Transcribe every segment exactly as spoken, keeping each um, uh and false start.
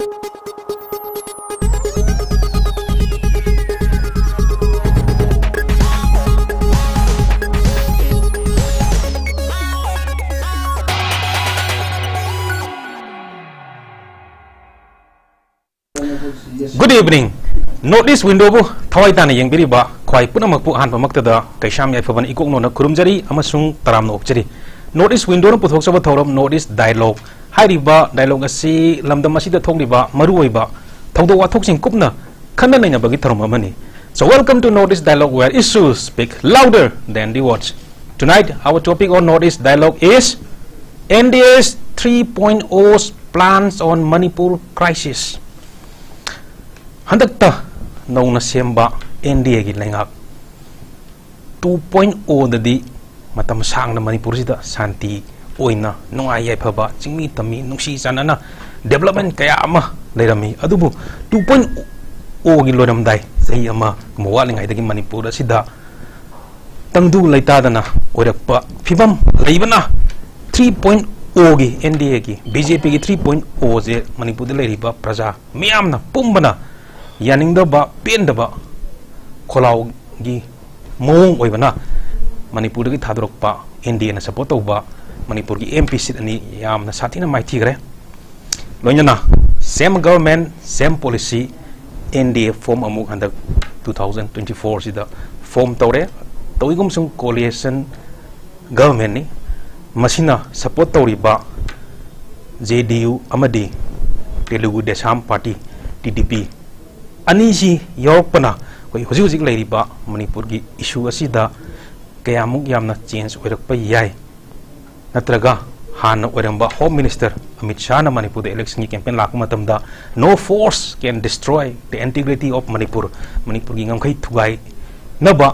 Good evening. North East Window ꯕꯨ ꯊꯋꯥꯏ ꯇꯥꯅ ꯌꯦꯡꯕꯤꯔꯤꯕ ꯈ꯭ꯋꯥꯏ ꯄꯨꯝꯅꯃꯛꯄꯨ ꯑꯍꯥꯟꯕꯃꯛꯇꯗ ꯀꯩꯁꯥꯝ ꯌꯥꯏꯐꯕꯅ ꯏꯀꯣꯛꯅꯣꯅ ꯈꯨꯔꯨꯝꯖꯔꯤ ꯑꯃꯁꯨꯡ ꯇꯔꯥꯝꯅ ꯑꯣꯛꯆꯔꯤ꯫ North East Window ꯅ ꯄꯨꯊꯣꯛꯆꯕ ꯊꯧꯔꯝ North East Dialogue ꯍꯥꯏꯔꯤꯕ dialogue ꯑꯁꯤ ꯂꯝꯗꯝ ꯑꯁꯤꯗ ꯊꯣꯛꯂꯤꯕ ꯃꯔꯨꯑꯣꯏꯕ ꯊꯧꯗꯣꯛ ꯋꯥꯊꯣꯛꯁꯤꯡ ꯀꯨꯞꯅ ꯈꯟꯅ ꯅꯩꯅꯕꯒꯤ ꯊꯧꯔꯝ ꯑꯃꯅꯤ꯫ So welcome to North East Dialogue, where issues speak louder than the words. Tonight our topic on North East Dialogue is N D A's three point oh plans on Manipur crisis. ꯍꯟꯗꯛꯇ ꯅꯧꯅ ꯁꯦꯝꯕ N D A ꯒꯤ ꯂꯩꯉꯥꯛ two point oh ꯗꯗꯤ ꯃꯇꯝ ꯁꯥꯡꯅ ꯃꯅꯤꯄꯨꯔꯁꯤꯗ ꯁꯥꯟꯇꯤ ꯑꯣꯏꯅ ꯅꯨꯡꯉꯥꯏ ꯌꯥꯏꯐꯕ, ꯆꯤꯡꯃꯤ ꯇꯝꯃꯤ ꯅꯨꯡꯁꯤ ꯆꯥꯟꯅꯅ development ꯀꯌꯥ ꯑꯃ ꯂꯩꯔꯝꯃꯤ꯫ ꯑꯗꯨꯕꯨ two point oh ꯒꯤ ꯂꯣꯏꯔꯝꯗꯥꯏ ꯆꯍꯤ ꯑꯃꯒꯨꯝꯕ ꯋꯥꯠꯂꯤꯉꯩꯗꯒꯤ ꯃꯅꯤꯄꯨꯔ ꯑꯁꯤꯗ ꯇꯪꯗꯨ ꯂꯩꯇꯥꯗꯅ ꯑꯣꯏꯔꯛꯄ ꯐꯤꯕꯝ ꯂꯩꯕꯅ three point oh ꯒꯤ N D A ꯒꯤ B J P ꯒꯤ three point oh ꯁꯦ ꯃꯅꯤꯄꯨꯔꯗ ꯂꯩꯔꯤꯕ ꯄ꯭ꯔꯖꯥ ꯃꯤꯌꯥꯝꯅ ꯄꯨꯝꯕꯅ ꯌꯥꯅꯤꯡꯗꯕ, ꯄꯦꯟꯗꯕ ꯈꯣꯜꯂꯥꯎꯒꯤ ꯃꯑꯣꯡ ꯑꯣꯏꯕꯅ ꯃꯅꯤꯄꯨꯔꯗꯒꯤ ꯊꯥꯗꯣꯔꯛꯄ N D A ꯅ support ꯇꯧꯕ ꯃꯅꯤꯄꯨꯔꯒꯤ M P seat ꯑꯅꯤ ꯌꯥꯝꯅ ꯁꯥꯊꯤꯅ ꯃꯥꯏꯊꯤꯈ꯭ꯔꯦ꯫ ꯂꯣꯏꯅꯅ same government, same policy, N D A form ꯑꯃꯨꯛ ꯍꯟꯗꯛ two thousand twenty four ꯁꯤꯗ form ꯇꯧꯔꯦ꯫ ꯇꯧꯏꯒꯨꯝꯁꯨꯡ coalition government ꯅꯤ꯫ ꯃꯁꯤꯅ support ꯇꯧꯔꯤꯕ J D U ꯑꯃꯗꯤ Telugu Desam Party, T D P, ꯑꯅꯤꯁꯤ ꯌꯥꯎꯔꯛꯄꯅ ꯑꯩꯈꯣꯏ ꯍꯧꯖꯤꯛ ꯍꯧꯖꯤꯛ ꯂꯩꯔꯤꯕ ꯃꯅꯤꯄꯨꯔꯒꯤ issue ꯑꯁꯤꯗ ꯀꯌꯥꯃꯨꯛ ꯌꯥꯝꯅ change ꯑꯣꯏꯔꯛꯄ ꯌꯥꯏ? ꯅꯠꯇ꯭ꯔꯒ ꯍꯥꯟꯅ ꯑꯣꯏꯔꯝꯕ Home Minister ꯑꯃꯤꯠ ꯁꯥꯍꯅ ꯃꯅꯤꯄꯨꯔꯗ election ꯒꯤ campaign ꯂꯥꯛꯄ ꯃꯇꯝꯗ "No force can destroy the integrity of Manipur", ꯃꯅꯤꯄꯨꯔꯒꯤ ꯉꯝꯈꯩ ꯊꯨꯒꯥꯏꯅꯕ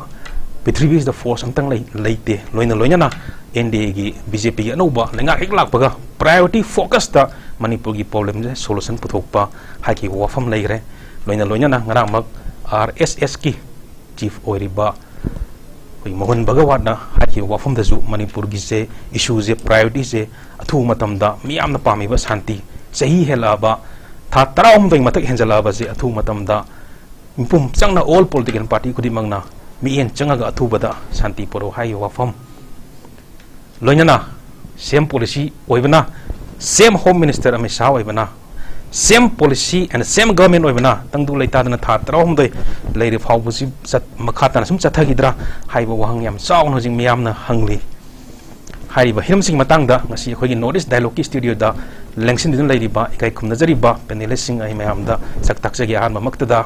ꯄ꯭ꯔꯤꯊꯤꯕꯤꯁꯤꯗ force ꯑꯝꯇꯪ ꯂꯩ-, ꯂꯩꯇꯦ꯫ ꯂꯣꯏꯅ ꯂꯣꯏꯅꯅ N D A ꯒꯤ B J P ꯒꯤ ꯑꯅꯧꯕ ꯂꯩꯉꯥꯛ ꯍꯦꯛ ꯂꯥꯛꯄꯒ priority focus ꯇ ꯃꯅꯤꯄꯨꯔꯒꯤ problem ꯁꯦ solution ꯄꯨꯊꯣꯛꯄ ꯍꯥꯏꯈꯤꯕ ꯋꯥꯐꯝ ꯂꯩꯈ꯭ꯔꯦ꯫ ꯂꯣꯏꯅ ꯂꯣꯏꯅꯅ ꯉꯔꯥꯡꯃꯛ R S S ꯀꯤ chief ꯑꯣꯏꯔꯤꯕ ꯑꯩꯈꯣꯏ ꯃꯣꯍꯟ ꯚꯒꯋꯥꯠꯅ ꯍꯥꯏꯈꯤꯕ ꯋꯥꯐꯝꯗꯁꯨ ꯃꯅꯤꯄꯨꯔꯒꯤꯁꯦ, issue ꯁꯦ, priority ꯁꯦ ꯑꯊꯨꯕ ꯃꯇꯝꯗ ꯃꯤꯌꯥꯝꯅ ꯄꯥꯝꯃꯤꯕ ꯁꯥꯟꯇꯤ, ꯆꯍꯤ ꯍꯦꯜꯂꯛꯑꯕ ꯊꯥ ꯇꯔꯥꯍꯨꯝꯗꯣꯏ ꯃꯊꯛ ꯍꯦꯟꯖꯜꯂꯛꯑꯕꯁꯤ ꯑꯊꯨꯕ ꯃꯇꯝꯗ ꯃꯤꯄꯨꯝ ꯆꯪꯅ all political party ꯈꯨꯗꯤꯡꯃꯛꯅ ꯃꯤꯠꯌꯦꯡ ꯆꯪꯉꯒ ꯑꯊꯨꯕꯗ ꯁꯥꯟꯇꯤ ꯄꯨꯔꯛꯎ ꯍꯥꯏꯔꯤꯕ ꯋꯥꯐꯝ, ꯂꯣꯏꯅꯅ same policy ꯑꯣꯏꯕꯅ, same Home Minister Amit Shah ꯑꯣꯏꯕꯅ, same policy and same government ꯑꯣꯏꯕꯅ ꯇꯪꯗꯨ ꯂꯩꯇꯥꯗꯅ ꯊꯥ ꯇꯔꯥꯍꯨꯝꯗꯣꯏ ꯂꯩꯔꯤ ꯐꯥꯎꯕꯁꯤ ꯆꯠ-, ꯃꯈꯥ ꯇꯥꯅ ꯁꯨꯝ ꯆꯠꯊꯈꯤꯗ꯭ꯔꯥ ꯍꯥꯏꯕ ꯋꯥꯍꯪ ꯌꯥꯝ ꯆꯥꯎꯅ ꯍꯧꯖꯤꯛ ꯃꯤꯌꯥꯝꯅ ꯍꯪꯂꯤ꯫ ꯍꯥꯏꯔꯤꯕ ꯍꯤꯔꯝꯁꯤꯡꯒꯤ ꯃꯇꯥꯡꯗ ꯉꯁꯤ ꯑꯩꯈꯣꯏꯒꯤ North East Dialogueꯀꯤ studioꯗ ꯂꯦꯡꯁꯤꯟꯗꯨꯅ ꯂꯩꯔꯤꯕ, ꯏꯀꯥꯏ ꯈꯨꯝꯅꯖꯔꯤꯕ panelistꯁꯤꯡ ꯑꯩ ꯃꯌꯥꯝꯗ ꯁꯛ ꯇꯥꯛꯆꯒꯦ꯫ ꯑꯍꯥꯟꯕꯃꯛꯇꯗ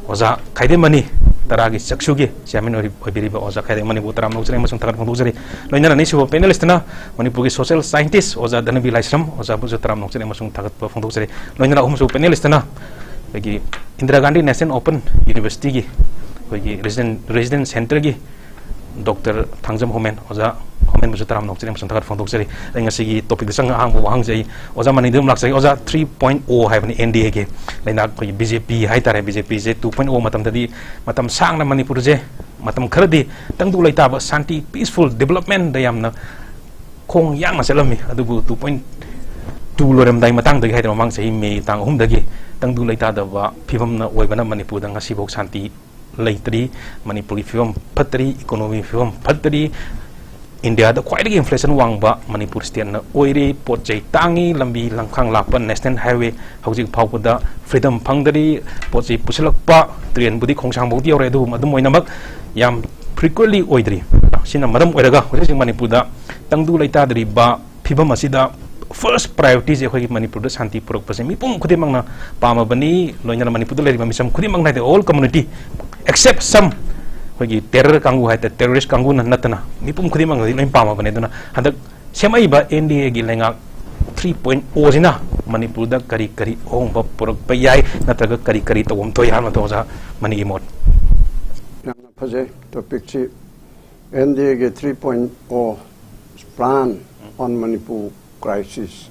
ꯑꯣꯖꯥ ꯈꯥꯏꯗꯦꯝꯃꯅꯤ, ꯇꯔꯥꯒꯤ ꯆꯛꯁꯨꯒꯤ chairman ꯑꯣꯏꯔꯤ-, ꯑꯣꯏꯕꯤꯔꯤꯕ ꯑꯣꯖꯥ ꯈꯥꯏꯗꯦꯝꯃꯅꯤꯕꯨ ꯇꯔꯥꯝꯅ ꯑꯣꯛꯆꯔꯤ ꯑꯃꯁꯨꯡ ꯊꯥꯒꯠꯄ ꯐꯣꯡꯗꯣꯛꯆꯔꯤ꯫ ꯂꯣꯏꯅꯅ ꯑꯅꯤꯁꯨꯕ panelistꯅ ꯃꯅꯤꯄꯨꯔꯒꯤ social scientist ꯑꯣꯖꯥ ꯙꯅꯕꯤ ꯂꯥꯏꯁ꯭ꯔꯝ, ꯑꯣꯖꯥꯕꯨꯁꯨ ꯇꯔꯥꯝꯅ ꯑꯣꯛꯆꯔꯤ ꯑꯃꯁꯨꯡ ꯊꯥꯒꯠꯄ ꯐꯣꯡꯗꯣꯛꯆꯔꯤ꯫ ꯂꯣꯏꯅꯅ ꯑꯍꯨꯝꯁꯨꯕ panelistꯅ ꯑꯩꯈꯣꯏꯒꯤ ꯏꯟꯗꯤꯔꯥ ꯒꯥꯟꯙꯤ National Open Universityꯒꯤ ꯑꯩꯈꯣꯏꯒꯤ resident, resident centreꯒꯤ Doctor ꯊꯥꯡꯖꯝ ꯍꯣꯃꯦꯟ, ꯑꯣꯖꯥ ꯍꯣꯃꯦꯟꯕꯨꯁꯨ ꯇꯔꯥꯝꯅ ꯑꯣꯛꯆꯔꯤ ꯑꯃꯁꯨꯡ ꯊꯥꯒꯠ ꯐꯣꯡꯗꯣꯛꯆꯔꯤ꯫ ꯑꯩ ꯉꯁꯤꯒꯤ topicꯇ ꯆꯪꯉ ꯑꯍꯥꯡꯕ ꯋꯥꯍꯪꯁꯦ ꯑꯩ ꯑꯣꯖꯥ ꯃꯅꯤꯗ ꯑꯗꯨꯝ ꯂꯥꯛꯆꯒꯦ꯫ ꯑꯣꯖꯥ, three point O ꯍꯥꯏꯕꯅꯤ NDAꯒꯤ ꯂꯩꯉꯥꯛ ꯑꯩꯈꯣꯏꯒꯤ BJP ꯍꯥꯏꯇꯥꯔꯦ, BJPꯁꯦ two point O ꯃꯇꯝꯗꯗꯤ ꯃꯇꯝ ꯁꯥꯡꯅ ꯃꯅꯤꯄꯨꯔꯁꯦ ꯃꯇꯝ ꯈꯔꯗꯤ ꯇꯪꯗꯨ ꯂꯩꯇꯥꯕ ꯁꯥꯟꯇꯤ, peaceful developmentꯗ ꯌꯥꯝꯅ ꯈꯣꯡ ꯌꯥꯡꯅ ꯆꯠꯂꯝꯃꯤ꯫ ꯑꯗꯨꯕꯨ two point two ꯂꯣꯏꯔꯝꯗꯥꯏ ꯃꯇꯥꯡꯗꯒꯤ ꯍꯥꯏꯗꯤ ꯃꯃꯥꯡ ꯆꯍꯤ ꯃꯦ ꯇꯥꯡ ꯑꯍꯨꯝꯗꯒꯤ ꯇꯪꯗꯨ ꯂꯩꯇꯥꯗꯕ ꯐꯤꯕꯝꯅ ꯑꯣꯏꯕꯅ ꯃꯅꯤꯄꯨꯔꯗ ꯉꯁꯤꯐꯥꯎ ꯁꯥꯟꯇꯤ ꯂꯩꯇ꯭ꯔꯤ꯫ ꯃꯅꯤꯄꯨꯔꯒꯤ ꯐꯤꯕꯝ ꯐꯠꯇ꯭ꯔꯤ, economy ꯐꯤꯕꯝ ꯐꯠꯇ꯭ꯔꯤ꯫ ꯏꯟꯗꯤꯌꯥꯗ ꯈ꯭ꯋꯥꯏꯗꯒꯤ inflation ꯋꯥꯡꯕ ꯃꯅꯤꯄꯨꯔ stateꯅ ꯑꯣꯏꯔꯤ꯫ ꯄꯣꯠ ꯆꯩ ꯇꯥꯡꯉꯤ, ꯂꯝꯕꯤ ꯂꯝꯈꯥꯡ ꯂꯥꯞꯄ national highway ꯍꯧꯖꯤꯛ ꯐꯥꯎꯕꯗ freedom ꯐꯪꯗꯔꯤ꯫ ꯄꯣꯠ ꯆꯩ ꯄꯨꯁꯤꯜꯂꯛꯄ trainꯕꯨꯗꯤ ꯈꯣꯡꯁꯥꯡꯐꯥꯎꯗꯤ ꯌꯧꯔꯦ, ꯑꯗꯨꯕꯨ ꯑꯗꯨꯝ ꯑꯣꯏꯅꯃꯛ ꯌꯥꯝ frequently ꯑꯣꯏꯗ꯭ꯔꯤ꯫ ꯁꯤꯅ ꯃꯔꯝ ꯑꯣꯏꯔꯒ ꯍꯧꯖꯤꯛ ꯍꯧꯖꯤꯛ ꯃꯅꯤꯄꯨꯔꯗ ꯇꯪꯗꯨ ꯂꯩꯇꯥꯗ꯭ꯔꯤꯕ ꯐꯤꯕꯝ ꯑꯁꯤꯗ first priorityꯁꯦ ꯑꯩꯈꯣꯏꯒꯤ ꯃꯅꯤꯄꯨꯔꯗ ꯁꯥꯟꯇꯤ ꯄꯨꯔꯛꯄꯁꯦ ꯃꯤꯄꯨꯝ ꯈꯨꯗꯤꯡꯃꯛꯅ ꯄꯥꯝꯃꯕꯅꯤ꯫ ꯂꯣꯏꯅꯅ ꯃꯅꯤꯄꯨꯔꯗ ꯂꯩꯔꯤꯕ ꯃꯤꯆꯝ ꯈꯨꯗꯤꯡꯃꯛꯅ ꯍꯥꯏꯗꯤ all community except some ꯑꯩꯈꯣꯏꯒꯤ terror ꯀꯥꯡꯕꯨ ꯍꯥꯏꯇꯥꯔꯦ, terrorist ꯀꯥꯡꯕꯨꯅ ꯅꯠꯇꯅ ꯃꯤꯄꯨꯝ ꯈꯨꯗꯤꯡꯃꯛꯅꯗꯤ ꯂꯣꯏ ꯄꯥꯝꯃꯕꯅꯤ꯫ ꯑꯗꯨꯅ ꯍꯟꯗꯛ ꯁꯦꯝꯃꯛꯏꯕ NDAꯒꯤ ꯂꯩꯉꯥꯛ three point Oꯁꯤꯅ ꯃꯅꯤꯄꯨꯔꯗ ꯀꯔꯤ ꯀꯔꯤ ꯑꯍꯣꯡꯕ ꯄꯨꯔꯛꯄ ꯌꯥꯏ, ꯅꯠꯇ꯭ꯔꯒ ꯀꯔꯤ ꯀꯔꯤ ꯇꯧꯐꯝ ꯊꯣꯛꯏ ꯍꯥꯏꯕ ꯃꯇꯥꯡ ꯑꯣꯖꯥ ꯃꯅꯤꯒꯤ ꯃꯣꯠ? ꯌꯥꯝꯅ ꯐꯖꯩ topicꯁꯤ꯫ NDAꯒꯤ three point O plan on Manipur crisis꯫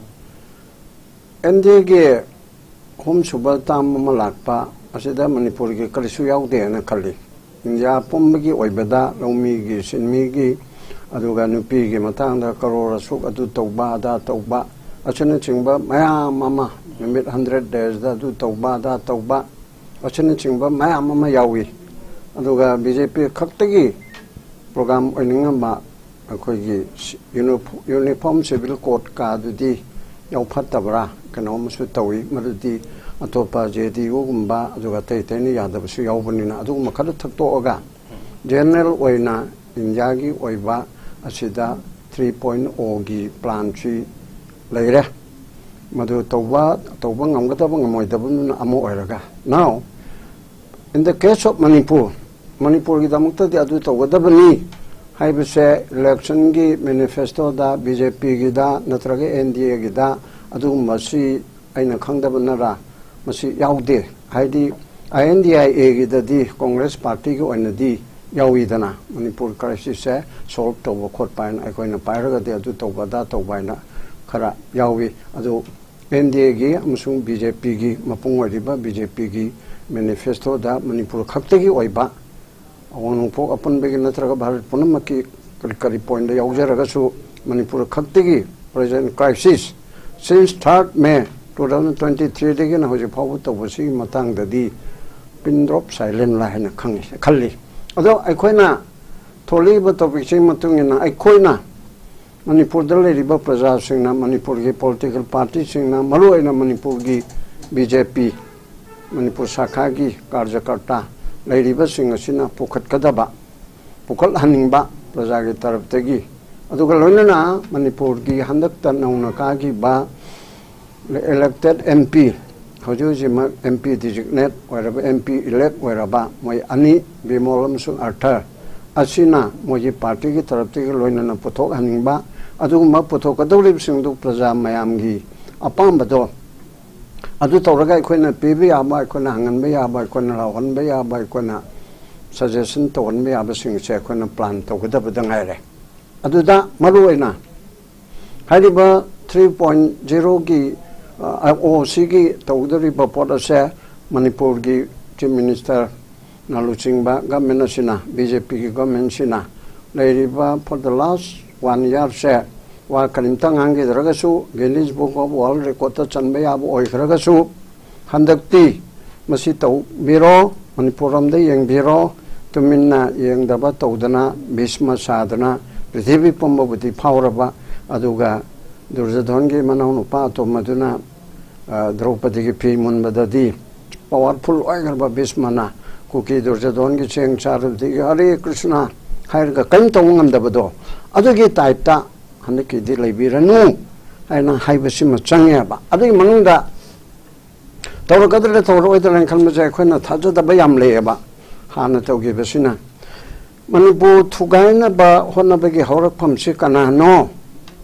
NDAꯒꯤ ꯑꯍꯨꯝꯁꯨꯕ term ꯑꯃ ꯂꯥꯛꯄ ꯑꯁꯤꯗ ꯃꯅꯤꯄꯨꯔꯒꯤ ꯀꯔꯤꯁꯨ ꯌꯥꯎꯗꯦꯅ ꯈꯜꯂꯤ꯫ ꯏꯟꯗꯤꯌꯥ ꯄꯨꯝꯕꯒꯤ ꯑꯣꯏꯕꯗ ꯂꯧꯃꯤꯒꯤ, ꯁꯤꯟꯃꯤꯒꯤ, ꯑꯗꯨꯒ ꯅꯨꯄꯤꯒꯤ ꯃꯇꯥꯡꯗ ꯀꯔꯣꯔ ꯑꯁꯨꯛ ꯑꯗꯨ ꯇꯧꯕ, ꯑꯗꯥ ꯇꯧꯕ, ꯑꯁꯤꯅꯆꯤꯡꯕ ꯃꯌꯥꯝ ꯑꯃ, ꯅꯨꯃꯤꯠ ꯍꯟꯗ꯭ꯔꯦꯠ ꯗꯦꯖꯗ ꯑꯗꯨ ꯇꯧꯕ ꯑꯗꯥ ꯇꯧꯕ ꯑꯁꯤꯅꯆꯤꯡꯕ ꯃꯌꯥꯝ ꯑꯃ ꯌꯥꯎꯏ꯫ ꯑꯗꯨꯒ ꯕꯤ ꯖꯦ ꯄꯤ ꯈꯛꯇꯒꯤ ꯄ꯭ꯔꯣꯒ꯭ꯔꯥꯝ ꯑꯣꯏꯅꯤꯡꯉꯝꯕ ꯑꯩꯈꯣꯏꯒꯤ ꯁꯤ-, ꯌꯨꯅꯤꯐꯣ-, ꯌꯨꯅꯤꯐꯣꯔꯝ ꯁꯤꯚꯤꯜ ꯀꯣꯗꯀ ꯑꯗꯨꯗꯤ ꯌꯥꯎꯐꯠꯇꯕ꯭ꯔꯥ? ꯀꯩꯅꯣꯝꯃꯁꯨ ꯇꯧꯏ꯫ ꯃꯗꯨꯗꯤ ꯑꯇꯣꯞꯄ ꯖꯦ ꯗꯤ ꯌꯨꯒꯨꯝꯕ ꯑꯗꯨꯒ ꯑꯇꯩ ꯑꯇꯩꯅ ꯌꯥꯗꯕꯁꯨ ꯌꯥꯎꯕꯅꯤꯅ, ꯑꯗꯨꯒꯨꯝꯕ ꯈꯔ ꯊꯛꯇꯣꯛꯑꯒ ꯖꯦꯅꯔꯦꯜ ꯑꯣꯏꯅ ꯏꯟꯗꯤꯌꯥꯒꯤ ꯑꯣꯏꯕ ꯑꯁꯤꯗ ꯊ꯭ꯔꯤ ꯄꯣꯏꯟ ꯑꯣꯒꯤ ꯄ꯭ꯂꯥꯟꯁꯤ ꯂꯩꯔꯦ꯫ ꯃꯗꯨ ꯇꯧꯕ, ꯇꯧꯕ ꯉꯝꯒꯗꯕ ꯉꯝꯃꯣꯏꯗꯕꯗꯨꯅ ꯑꯃ ꯑꯣꯏꯔꯒ, now, in the case of Manipur, ꯃꯅꯤꯄꯨꯔꯒꯤꯗꯃꯛꯇꯗꯤ ꯑꯗꯨ ꯇꯧꯒꯗꯕꯅꯤ ꯍꯥꯏꯕꯁꯦ ꯏꯂꯦꯛꯁꯟꯒꯤ ꯃꯦꯅꯤꯐꯦꯁꯇꯣꯗ, ꯕꯤ ꯖꯦ ꯄꯤꯒꯤꯗ ꯅꯠꯇ꯭ꯔꯒ ꯑꯦꯟ ꯗꯤ ꯑꯦꯒꯤꯗ ꯑꯗꯨꯒꯨꯝꯕꯁꯤ ꯑꯩꯅ ꯈꯪꯗꯕꯅꯔꯥ, ꯃꯁꯤ ꯌꯥꯎꯗꯦ꯫ ꯍꯥꯏꯗꯤ, ꯑꯥꯏ ꯑꯦꯟ ꯗꯤ ꯑꯥꯏ ꯑꯦꯒꯤꯗꯗꯤ ꯀꯣꯡꯒ꯭ꯔꯦꯁ ꯄꯥꯔꯇꯤꯒꯤ ꯑꯣꯏꯅꯗꯤ ꯌꯥꯎꯏꯗꯅ, ꯃꯅꯤꯄꯨꯔ ꯀ꯭ꯔꯥꯏꯁꯤꯁꯁꯦ ꯁꯣꯜꯕ ꯇꯧꯕ ꯈꯣꯠꯄ ꯍꯥꯏꯅ, ꯑꯩꯈꯣꯏꯅ ꯄꯥꯏꯔꯒꯗꯤ ꯑꯗꯨ ꯇꯧꯕ ꯑꯗꯥ ꯇꯧꯕ ꯍꯥꯏꯅ ꯈꯔ ꯌꯥꯎꯏ꯫ ꯑꯗꯨ ꯑꯦꯟ ꯗꯤ ꯑꯦꯒꯤ ꯑꯃꯁꯨꯡ ꯕꯤ ꯖꯦ ꯄꯤꯒꯤ ꯃꯄꯨꯡ ꯑꯣꯏꯔꯤꯕ ꯕꯤ ꯖꯦ ꯄꯤꯒꯤ ꯃꯦꯅꯤꯐꯦꯁꯇꯣꯗ ꯃꯅꯤꯄꯨꯔ ꯈꯛꯇꯒꯤ ꯑꯣꯏꯕ, ꯑꯋꯥꯡ ꯅꯣꯡꯄꯣꯛ ꯑꯄꯨꯟꯕꯒꯤ ꯅꯠꯇ꯭ꯔꯒ ꯚꯥꯔꯠ ꯄꯨꯝꯅꯃꯛꯀꯤ ꯀꯔꯤ ꯀꯔꯤ ꯄꯣꯏꯟꯗ ꯌꯥꯎꯖꯔꯒꯁꯨ, ꯃꯅꯤꯄꯨꯔ ꯈꯛꯇꯒꯤ present crisis, since third May two thousand twenty threeꯗꯒꯤꯅ ꯍꯧꯖꯤꯛ ꯐꯥꯎꯕ ꯇꯧꯕꯁꯤꯒꯤ ꯃꯇꯥꯡꯗꯗꯤ pin drop silent ꯂꯥꯏ ꯍꯥꯏꯅ ꯈꯪꯉꯤ, ꯈꯜꯂꯤ꯫ ꯑꯗꯣ ꯑꯩꯈꯣꯏꯅ ꯊꯣꯛꯂꯛꯏꯕ ꯇꯣꯄꯤꯛꯁꯤꯒꯤ ꯃꯇꯨꯡ ꯏꯟꯅ ꯑꯩꯈꯣꯏꯅ ꯃꯅꯤꯄꯨꯔꯗ ꯂꯩꯔꯤꯕ ꯄ꯭ꯔꯖꯥꯁꯤꯡꯅ, ꯃꯅꯤꯄꯨꯔꯒꯤ ꯄꯣꯂꯤꯇꯤꯀꯦꯜ ꯄꯥꯔꯇꯤꯁꯤꯡꯅ, ꯃꯔꯨꯑꯣꯏꯅ ꯃꯅꯤꯄꯨꯔꯒꯤ ꯕꯤ ꯖꯦ ꯄꯤ, ꯃꯅꯤꯄꯨꯔ ꯁꯥꯈꯥꯒꯤ ꯀꯥꯔꯖꯀꯔꯇꯥ ꯂꯩꯔꯤꯕꯁꯤꯡ ꯑꯁꯤꯅ ꯄꯨꯈꯠꯀꯗꯕ, ꯄꯨꯈꯠꯍꯟꯅꯤꯡꯕ ꯄ꯭ꯔꯖꯥꯒꯤ ꯇꯔꯞꯇꯒꯤ, ꯑꯗꯨꯒ ꯂꯣꯏꯅꯅ ꯃꯅꯤꯄꯨꯔꯒꯤ ꯍꯟꯗꯛꯇ ꯅꯧꯅ ꯀꯥꯈꯤꯕ elected M P, ꯍꯧꯖꯤꯛ ꯍꯧꯖꯤꯛꯃꯛ M P designate ꯑꯣꯏꯔꯕ, M P elect ꯑꯣꯏꯔꯕ ꯃꯣꯏ ꯑꯅꯤ, ꯕꯤꯃꯣꯜ ꯑꯃꯁꯨꯡ ꯑꯥꯔꯊꯔ, ꯑꯁꯤꯅ ꯃꯣꯏꯒꯤ ꯄꯥꯔꯇꯤꯒꯤ ꯇꯔꯞꯇꯒꯤ ꯂꯣꯏꯅꯅ ꯄꯨꯊꯣꯛꯍꯟꯅꯤꯡꯕ, ꯑꯗꯨꯒꯨꯝꯕ ꯄꯨꯊꯣꯛꯀꯗꯧꯔꯤꯕꯁꯤꯡꯗꯨ ꯄ꯭ꯔꯖꯥ ꯃꯌꯥꯝꯒꯤ ꯑꯄꯥꯝꯕꯗꯣ ꯑꯗꯨ ꯇꯧꯔꯒ ꯑꯩꯈꯣꯏꯅ ꯄꯤꯕ ꯌꯥꯕ, ꯑꯩꯈꯣꯏꯅ ꯍꯪꯍꯟꯕ ꯌꯥꯕ, ꯑꯩꯈꯣꯏꯅ ꯂꯥꯎꯍꯟꯕ ꯌꯥꯕ, ꯑꯩꯈꯣꯏꯅ suggestion ꯇꯧꯍꯟꯕ ꯌꯥꯕꯁꯤꯡꯁꯦ ꯑꯩꯈꯣꯏꯅ plan ꯇꯧꯒꯗꯕꯗ ꯉꯥꯏꯔꯦ꯫ ꯑꯗꯨꯗ ꯃꯔꯨꯑꯣꯏꯅ ꯍꯥꯏꯔꯤꯕ three point zeroꯒꯤ, ꯑ, ꯑꯣ ꯁꯤꯒꯤ ꯇꯧꯒꯗꯧꯔꯤꯕ ꯄꯣꯠ ꯑꯁꯦ ꯃꯅꯤꯄꯨꯔꯒꯤ Chief Ministerꯅ ꯂꯨꯆꯤꯡꯕ government ꯑꯁꯤꯅ, ꯕꯤ ꯖꯦ ꯄꯤꯒꯤ governmentꯁꯤꯅ ꯂꯩꯔꯤꯕ for the last one yearꯁꯦ ꯋꯥ ꯀꯔꯤꯝꯇ ꯉꯥꯡꯈꯤꯗ꯭ꯔꯒꯁꯨ, Guinness Book of World Record ꯇ ꯆꯟꯕ ꯌꯥꯕ ꯑꯣꯏꯈ꯭ꯔꯒꯁꯨ, ꯍꯟꯗꯛꯇꯤ ꯃꯁꯤ ꯇꯧꯕꯤꯔꯣ, ꯃꯅꯤꯄꯨꯔ ꯂꯣꯝꯗ ꯌꯦꯡꯕꯤꯔꯣ, ꯇꯨꯃꯤꯟꯅ ꯌꯦꯡꯗꯕ ꯇꯧꯗꯅ, ꯚꯤꯁꯃ ꯁꯥꯗꯅ, ꯄ꯭ꯔꯤꯊꯤꯕꯤ ꯄꯨꯝꯕꯕꯨꯗꯤ ꯐꯥꯎꯔꯕ, ꯑꯗꯨꯒ ꯗꯨꯔꯖꯣꯙꯟꯒꯤ ꯃꯅꯥꯎꯅꯨꯄꯥ ꯑꯇꯣꯝꯕꯗꯨꯅ, ꯑ, ꯗ꯭ꯔꯧꯄꯗꯤꯒꯤ ꯐꯤ ꯃꯨꯟꯕꯗꯗꯤ powerful ꯑꯣꯏꯈ꯭ꯔꯕ ꯚꯤꯁꯃꯅ ꯀꯨꯀꯤ ꯗꯨꯔꯖꯣꯙꯟꯒꯤ ꯆꯦꯡ ꯆꯥꯔꯨꯕꯗꯒꯤ "ꯍꯔꯦ ꯀ꯭ꯔꯤꯁꯅ" ꯍꯥꯏꯔꯒ ꯀꯔꯤꯝ ꯇꯧꯕ ꯉꯝꯗꯕꯗꯣ, ꯑꯗꯨꯒꯤ type ꯇ ꯍꯟꯗꯛꯀꯤꯗꯤ ꯂꯩꯕꯤꯔꯅꯨ ꯍꯥꯏꯅ ꯍꯥꯏꯕꯁꯤꯃ ꯆꯪꯉꯦꯕ꯫ ꯑꯗꯨꯒꯤ ꯃꯅꯨꯡꯗ ꯇꯧꯔꯛꯀꯗ꯭ꯔꯥ ꯇꯧꯔꯛꯑꯣꯏꯗ꯭ꯔꯥ ꯍꯥꯏꯅ ꯈꯟꯕꯁꯦ ꯑꯩꯈꯣꯏꯅ ꯊꯥꯖꯗꯕ ꯌꯥꯝ ꯂꯩꯌꯦꯕ꯫ ꯍꯥꯟꯅ ꯇꯧꯈꯤꯕꯁꯤꯅ ꯃꯅꯤꯄꯨꯔ ꯊꯨꯒꯥꯏꯅꯕ ꯍꯣꯠꯅꯕꯒꯤ ꯍꯧꯔꯛꯐꯝꯁꯤ ꯀꯅꯥꯅꯣ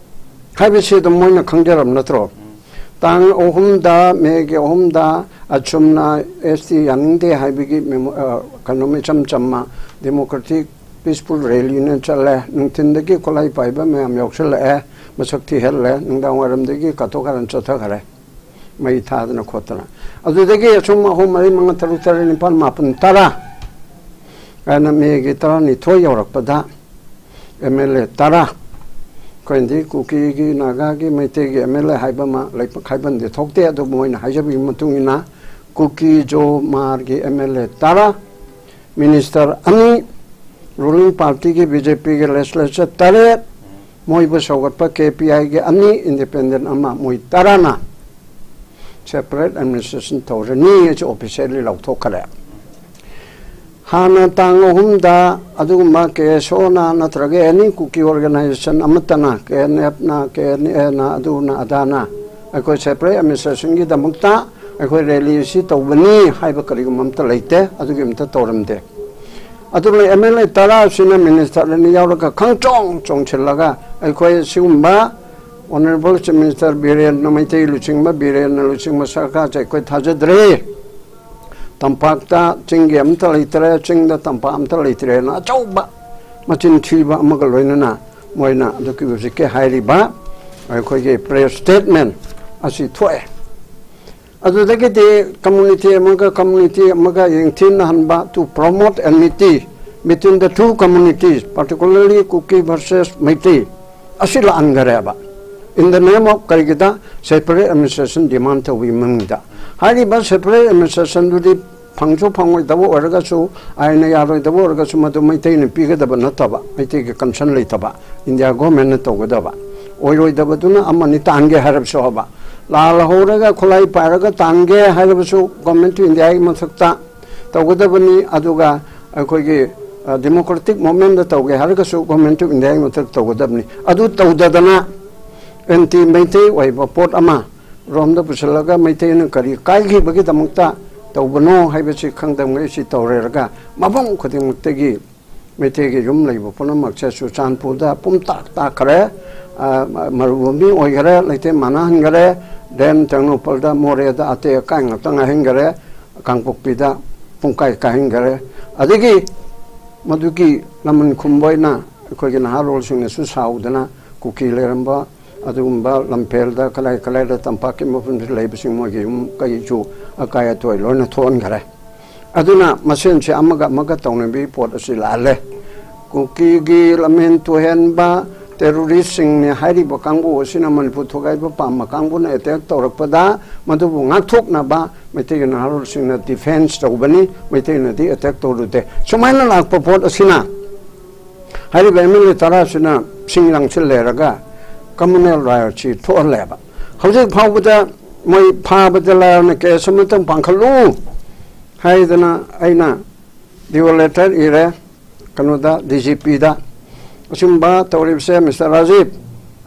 ꯍꯥꯏꯕꯁꯤ ꯑꯗꯨꯝ ꯃꯣꯏꯅ ꯈꯪꯖꯔꯕ ꯅꯠꯇ꯭ꯔꯣ? ꯇꯥꯡ ꯑꯍꯨꯝꯗ, ꯃꯦꯒꯤ ꯑꯍꯨꯝꯗ ꯑꯆꯨꯝꯅ S T ꯌꯥꯅꯤꯡꯗꯦ ꯍꯥꯏꯕꯒꯤ memo-, ꯑ, ꯀꯩꯅꯣꯝ ꯏꯆꯝ ꯆꯝꯃ democratic peaceful rally ꯅ ꯆꯠꯂꯦ꯫ ꯅꯨꯡꯊꯤꯟꯗꯒꯤ ꯈꯨꯠꯂꯥꯏ ꯄꯥꯏꯕ ꯃꯌꯥꯝ ꯌꯥꯎꯁꯜꯂꯛꯑꯦ, ꯃꯁꯛ ꯊꯤꯍꯜꯂꯦ꯫ ꯅꯨꯡꯗꯥꯡ ꯋꯥꯏꯔꯝꯗꯒꯤ ꯀꯥꯊꯣꯛ ꯀꯥꯔꯟ ꯆꯠꯊꯈꯔꯦ꯫ ꯃꯩ ꯊꯥꯗꯅ ꯈꯣꯠꯇꯅ꯫ ꯑꯗꯨꯗꯒꯤ ꯑꯁꯨꯝ ꯑꯍꯨꯝ, ꯃꯔꯤ, ꯃꯉꯥ, ꯇꯔꯨꯛ, ꯇꯔꯦꯠ, ꯅꯤꯄꯥꯜ, ꯃꯥꯄꯜ, ꯇꯔꯥ ꯍꯥꯏꯅ ꯃꯦꯒꯤ ꯇꯔꯥꯅꯤꯊꯣꯏ ꯌꯧꯔꯛꯄꯗ M L A ꯇꯔꯥ, ꯑꯩꯈꯣꯏꯅꯗꯤ ꯀꯨꯀꯤꯒꯤ, ꯅꯥꯒꯥꯒꯤ, ꯃꯩꯇꯩꯒꯤ M L A ꯍꯥꯏꯕ ꯑꯃ ꯂꯩꯄꯥꯛ ꯈꯥꯏꯕꯟꯗꯤ ꯊꯣꯛꯇꯦ, ꯑꯗꯨꯕꯨ ꯃꯣꯏꯅ ꯍꯥꯏꯖꯕꯒꯤ ꯃꯇꯨꯡ ꯏꯟꯅ ꯀꯨꯀꯤ ꯖꯣ ꯃꯥꯔꯒꯤ M L A ꯇꯔꯥ, minister ꯑꯅꯤ, ruling party ꯒꯤ B J P ꯒꯤ legislature ꯇꯔꯦꯠ, ꯃꯣꯏꯕꯨ ꯁꯧꯒꯠꯄ K P I ꯒꯤ ꯑꯅꯤ, independent ꯑꯃ, ꯃꯣꯏ ꯇꯔꯥꯅ separate administration ꯇꯧꯔꯅꯤ ꯍꯥꯏꯁꯤ officially ꯂꯥꯎꯊꯣꯛꯈ꯭ꯔꯦ꯫ ꯍꯥꯟꯅ ꯇꯥꯡ ꯑꯍꯨꯝꯗ ꯑꯗꯨꯒꯨꯝꯕ K S O ꯅ ꯅꯠꯇ꯭ꯔꯒ any ꯀꯨꯀꯤ organization ꯑꯃꯠꯇꯅ, K N F ꯅ, K N A ꯅ, ꯑꯗꯨꯅ ꯑꯗꯥꯅ ꯑꯩꯈꯣꯏ separate administration ꯒꯤꯗꯃꯛꯇ ꯑꯩꯈꯣꯏ rally ꯑꯁꯤ ꯇꯧꯕꯅꯤ ꯍꯥꯏꯕ ꯀꯔꯤꯒꯨꯝꯕ ꯑꯝꯇ ꯂꯩꯇꯦ, ꯑꯗꯨꯒꯤ ꯑꯝꯇ ꯇꯧꯔꯝꯗꯦ꯫ ꯑꯗꯨꯅ M L A ꯇꯔꯥ ꯑꯁꯤꯅ minister ꯑꯅꯤ ꯌꯥꯎꯔꯒ ꯈꯪꯆꯣꯡ ꯆꯣꯡꯁꯤꯜꯂꯒ ꯑꯩꯈꯣꯏ ꯁꯤꯒꯨꯝꯕ Honourable Chief Minister ꯕꯤꯔꯦꯟꯅ, ꯃꯩꯇꯩ ꯂꯨꯆꯤꯡꯕ ꯕꯤꯔꯦꯟꯅ ꯂꯨꯆꯤꯡꯕ ꯁꯔꯀꯥꯔꯁꯦ ꯑꯩꯈꯣꯏ ꯊꯥꯖꯗ꯭ꯔꯦ꯫ ꯇꯝꯄꯥꯛꯇ ꯆꯤꯡꯒꯤ ꯑꯝꯇ ꯂꯩꯇ꯭ꯔꯦ, ꯆꯤꯡꯗ ꯇꯝꯄꯥꯛ ꯑꯝꯇ ꯂꯩꯇ꯭ꯔꯦꯅ ꯑꯆꯧꯕ ꯃꯆꯤꯟ ꯊꯤꯕ ꯑꯃꯒ ꯂꯣꯏꯅꯅ ꯃꯣꯏꯅ ꯑꯗꯨꯒꯤ ꯍꯧꯖꯤꯛꯀꯤ ꯍꯥꯏꯔꯤꯕ ꯑꯩꯈꯣꯏꯒꯤ press statement ꯑꯁꯤ ꯊꯣꯛꯑꯦ꯫ ꯑꯗꯨꯗꯒꯤꯗꯤ community ꯑꯃꯒ community ꯑꯃꯒ ꯌꯦꯡꯊꯤꯅꯍꯟꯕ, to promote enmity between the two communities, particularly Kuki versus Meitei, ꯑꯁꯤ ꯂꯥꯟꯈꯔꯦꯕ꯫ In the name of ꯀꯔꯤꯒꯤꯗ? Separate administration demand ꯇꯧꯕꯒꯤ ꯃꯃꯤꯡꯗ꯫ ꯍꯥꯏꯔꯤꯕ separate administrationꯗꯨꯗꯤ ꯐꯪꯁꯨ ꯐꯪꯉꯣꯏꯗꯕ ꯑꯣꯏꯔꯒꯁꯨ, ꯑꯥꯏꯟꯅ ꯌꯥꯔꯣꯏꯗꯕ ꯑꯣꯏꯔꯒꯁꯨ, ꯃꯗꯨ ꯃꯩꯇꯩꯅ ꯄꯤꯒꯗꯕ ꯅꯠꯇꯕ, ꯃꯩꯇꯩꯒꯤ concern ꯂꯩꯇꯕ, ꯏꯟꯗꯤꯌꯥ ꯒꯣꯔꯃꯦꯟꯅ ꯇꯧꯒꯗꯕ꯫ ꯑꯣꯏꯔꯣꯏꯗꯕꯗꯨꯅ ꯑꯃꯅꯤ ꯇꯥꯟꯒꯦ ꯍꯥꯏꯔꯕꯁꯨ ꯍꯥꯏꯕ, ꯂꯥꯜꯍꯧꯔꯒ ꯈꯨꯠꯂꯥꯏ ꯄꯥꯏꯔꯒ ꯇꯥꯟꯒꯦ ꯍꯥꯏꯔꯕꯁꯨ Government of Indiaꯒꯤ ꯃꯊꯛꯇ ꯇꯧꯒꯗꯕꯅꯤ꯫ ꯑꯗꯨꯒ ꯑꯩꯈꯣꯏꯒꯤ democratic movementꯇ ꯇꯧꯒꯦ ꯍꯥꯏꯔꯒꯁꯨ Government of Indiaꯒꯤ ꯃꯊꯛꯇ ꯇꯧꯒꯗꯕꯅꯤ꯫ ꯑꯗꯨ ꯇꯧꯗꯗꯅ ꯑꯦꯟꯇꯤ ꯃꯩꯇꯩ ꯑꯣꯏꯕ ꯄꯣꯠ ꯑꯃ ꯔꯣꯝꯗ ꯄꯨꯁꯤꯜꯂꯒ ꯃꯩꯇꯩꯅ ꯀꯔꯤ ꯀꯥꯏꯈꯤꯕꯒꯤꯗꯃꯛꯇ ꯇꯧꯕꯅꯣ ꯍꯥꯏꯕꯁꯤ ꯈꯪꯗꯕꯉꯩ ꯁꯤ ꯇꯧꯔꯦꯔꯒ ꯃꯐꯝ ꯈꯨꯗꯤꯡꯃꯛꯇꯒꯤ ꯃꯩꯇꯩꯒꯤ ꯌꯨꯝ ꯂꯩꯕ ꯄꯨꯝꯅꯃꯛꯁꯦ ꯆꯨꯔꯆꯥꯟꯄꯨꯔꯗ ꯄꯨꯝꯇꯥꯛ ꯇꯥꯛꯈ꯭ꯔꯦ꯫ ꯃꯔꯨꯚꯨꯃꯤ ꯑꯣꯏꯈꯔꯦ, ꯂꯩꯇꯦꯝ ꯃꯥꯟꯅꯍꯟꯈꯔꯦ꯫ ꯗꯦꯝ ꯇꯦꯡꯅꯧꯄꯜꯗ, ꯃꯣꯔꯦꯗ ꯑꯇꯦꯛ ꯑꯀꯥꯏ ꯉꯥꯛꯇ ꯉꯥꯏꯍꯟꯈꯔꯦ꯫ ꯀꯥꯡꯄꯣꯛꯄꯤꯗ ꯄꯨꯡꯀꯥꯏ ꯀꯥꯏꯍꯟꯈꯔꯦ꯫ ꯑꯗꯒꯤ ꯃꯗꯨꯒꯤ ꯂꯃꯟ ꯈꯨꯝꯕ ꯑꯣꯏꯅ ꯑꯩꯈꯣꯏꯒꯤ ꯅꯍꯥꯔꯣꯜꯁꯤꯡꯅꯁꯨ ꯁꯥꯎꯗꯅ ꯀꯨꯀꯤ ꯂꯩꯔꯝꯕ ꯑꯗꯨꯒꯨꯝꯕ ꯂꯝꯐꯦꯜꯗ ꯀꯗꯥꯏ ꯀꯗꯥꯏꯗ ꯇꯝꯄꯥꯛꯀꯤ ꯃꯐꯝꯗ ꯂꯩꯕꯁꯤꯡ ꯃꯣꯏꯒꯤ ꯌꯨꯝ ꯀꯩꯁꯨ ꯑꯀꯥꯏ ꯑꯇꯣꯏ ꯂꯣꯏꯅ ꯊꯣꯛꯍꯟꯈꯔꯦ꯫ ꯑꯗꯨꯅ ꯃꯁꯦꯟꯁꯦ ꯑꯃꯒ ꯑꯃꯒ ꯇꯧꯅꯕꯒꯤ ꯄꯣꯠ ꯑꯁꯤ ꯂꯥꯜꯂꯦ꯫ ꯀꯨꯀꯤꯒꯤ ꯂꯝꯍꯦꯟ ꯇꯨꯍꯦꯟꯕ terroristꯁꯤꯡꯅꯤ ꯍꯥꯏꯔꯤꯕ ꯀꯥꯡꯕꯨ ꯑꯁꯤꯅ ꯃꯅꯤꯄꯨꯔ ꯊꯨꯒꯥꯏꯕ ꯄꯥꯝꯕ ꯀꯥꯡꯕꯨꯅ attack ꯇꯧꯔꯛꯄꯗ ꯃꯗꯨꯕꯨ ꯉꯥꯛꯊꯣꯛꯅꯕ ꯃꯩꯇꯩꯒꯤ ꯅꯍꯥꯔꯣꯜꯁꯤꯡꯅ defence ꯇꯧꯕꯅꯤ, ꯃꯩꯇꯩꯅꯗꯤ attack ꯇꯧꯔꯨꯗꯦ꯫ ꯁꯨꯃꯥꯏꯅ ꯂꯥꯛꯄ ꯄꯣꯠ ꯑꯁꯤꯅ ꯍꯥꯏꯔꯤꯕ MLA ꯇꯔꯥꯁꯤꯅ ꯁꯤꯡ ꯂꯥꯡꯁꯤꯜ ꯂꯩꯔꯒ communal riotꯁꯤ ꯊꯣꯛꯍꯜꯂꯦꯕ꯫ ꯍꯧꯖꯤꯛ ꯐꯥꯎꯕꯗ ꯃꯣꯏ ꯐꯥꯕꯗ ꯂꯥꯏꯔꯅ case ꯑꯃꯇꯪ ꯄꯥꯡꯈꯠꯂꯨ ꯍꯥꯏꯗꯅ ꯑꯩꯅ demand letter ꯏꯔꯦ ꯀꯩꯅꯣꯗ, DGPꯗ꯫ ꯑꯆꯨꯝꯕ ꯇꯧꯔꯤꯕꯁꯦ Mister ꯔꯥꯖꯤꯕ,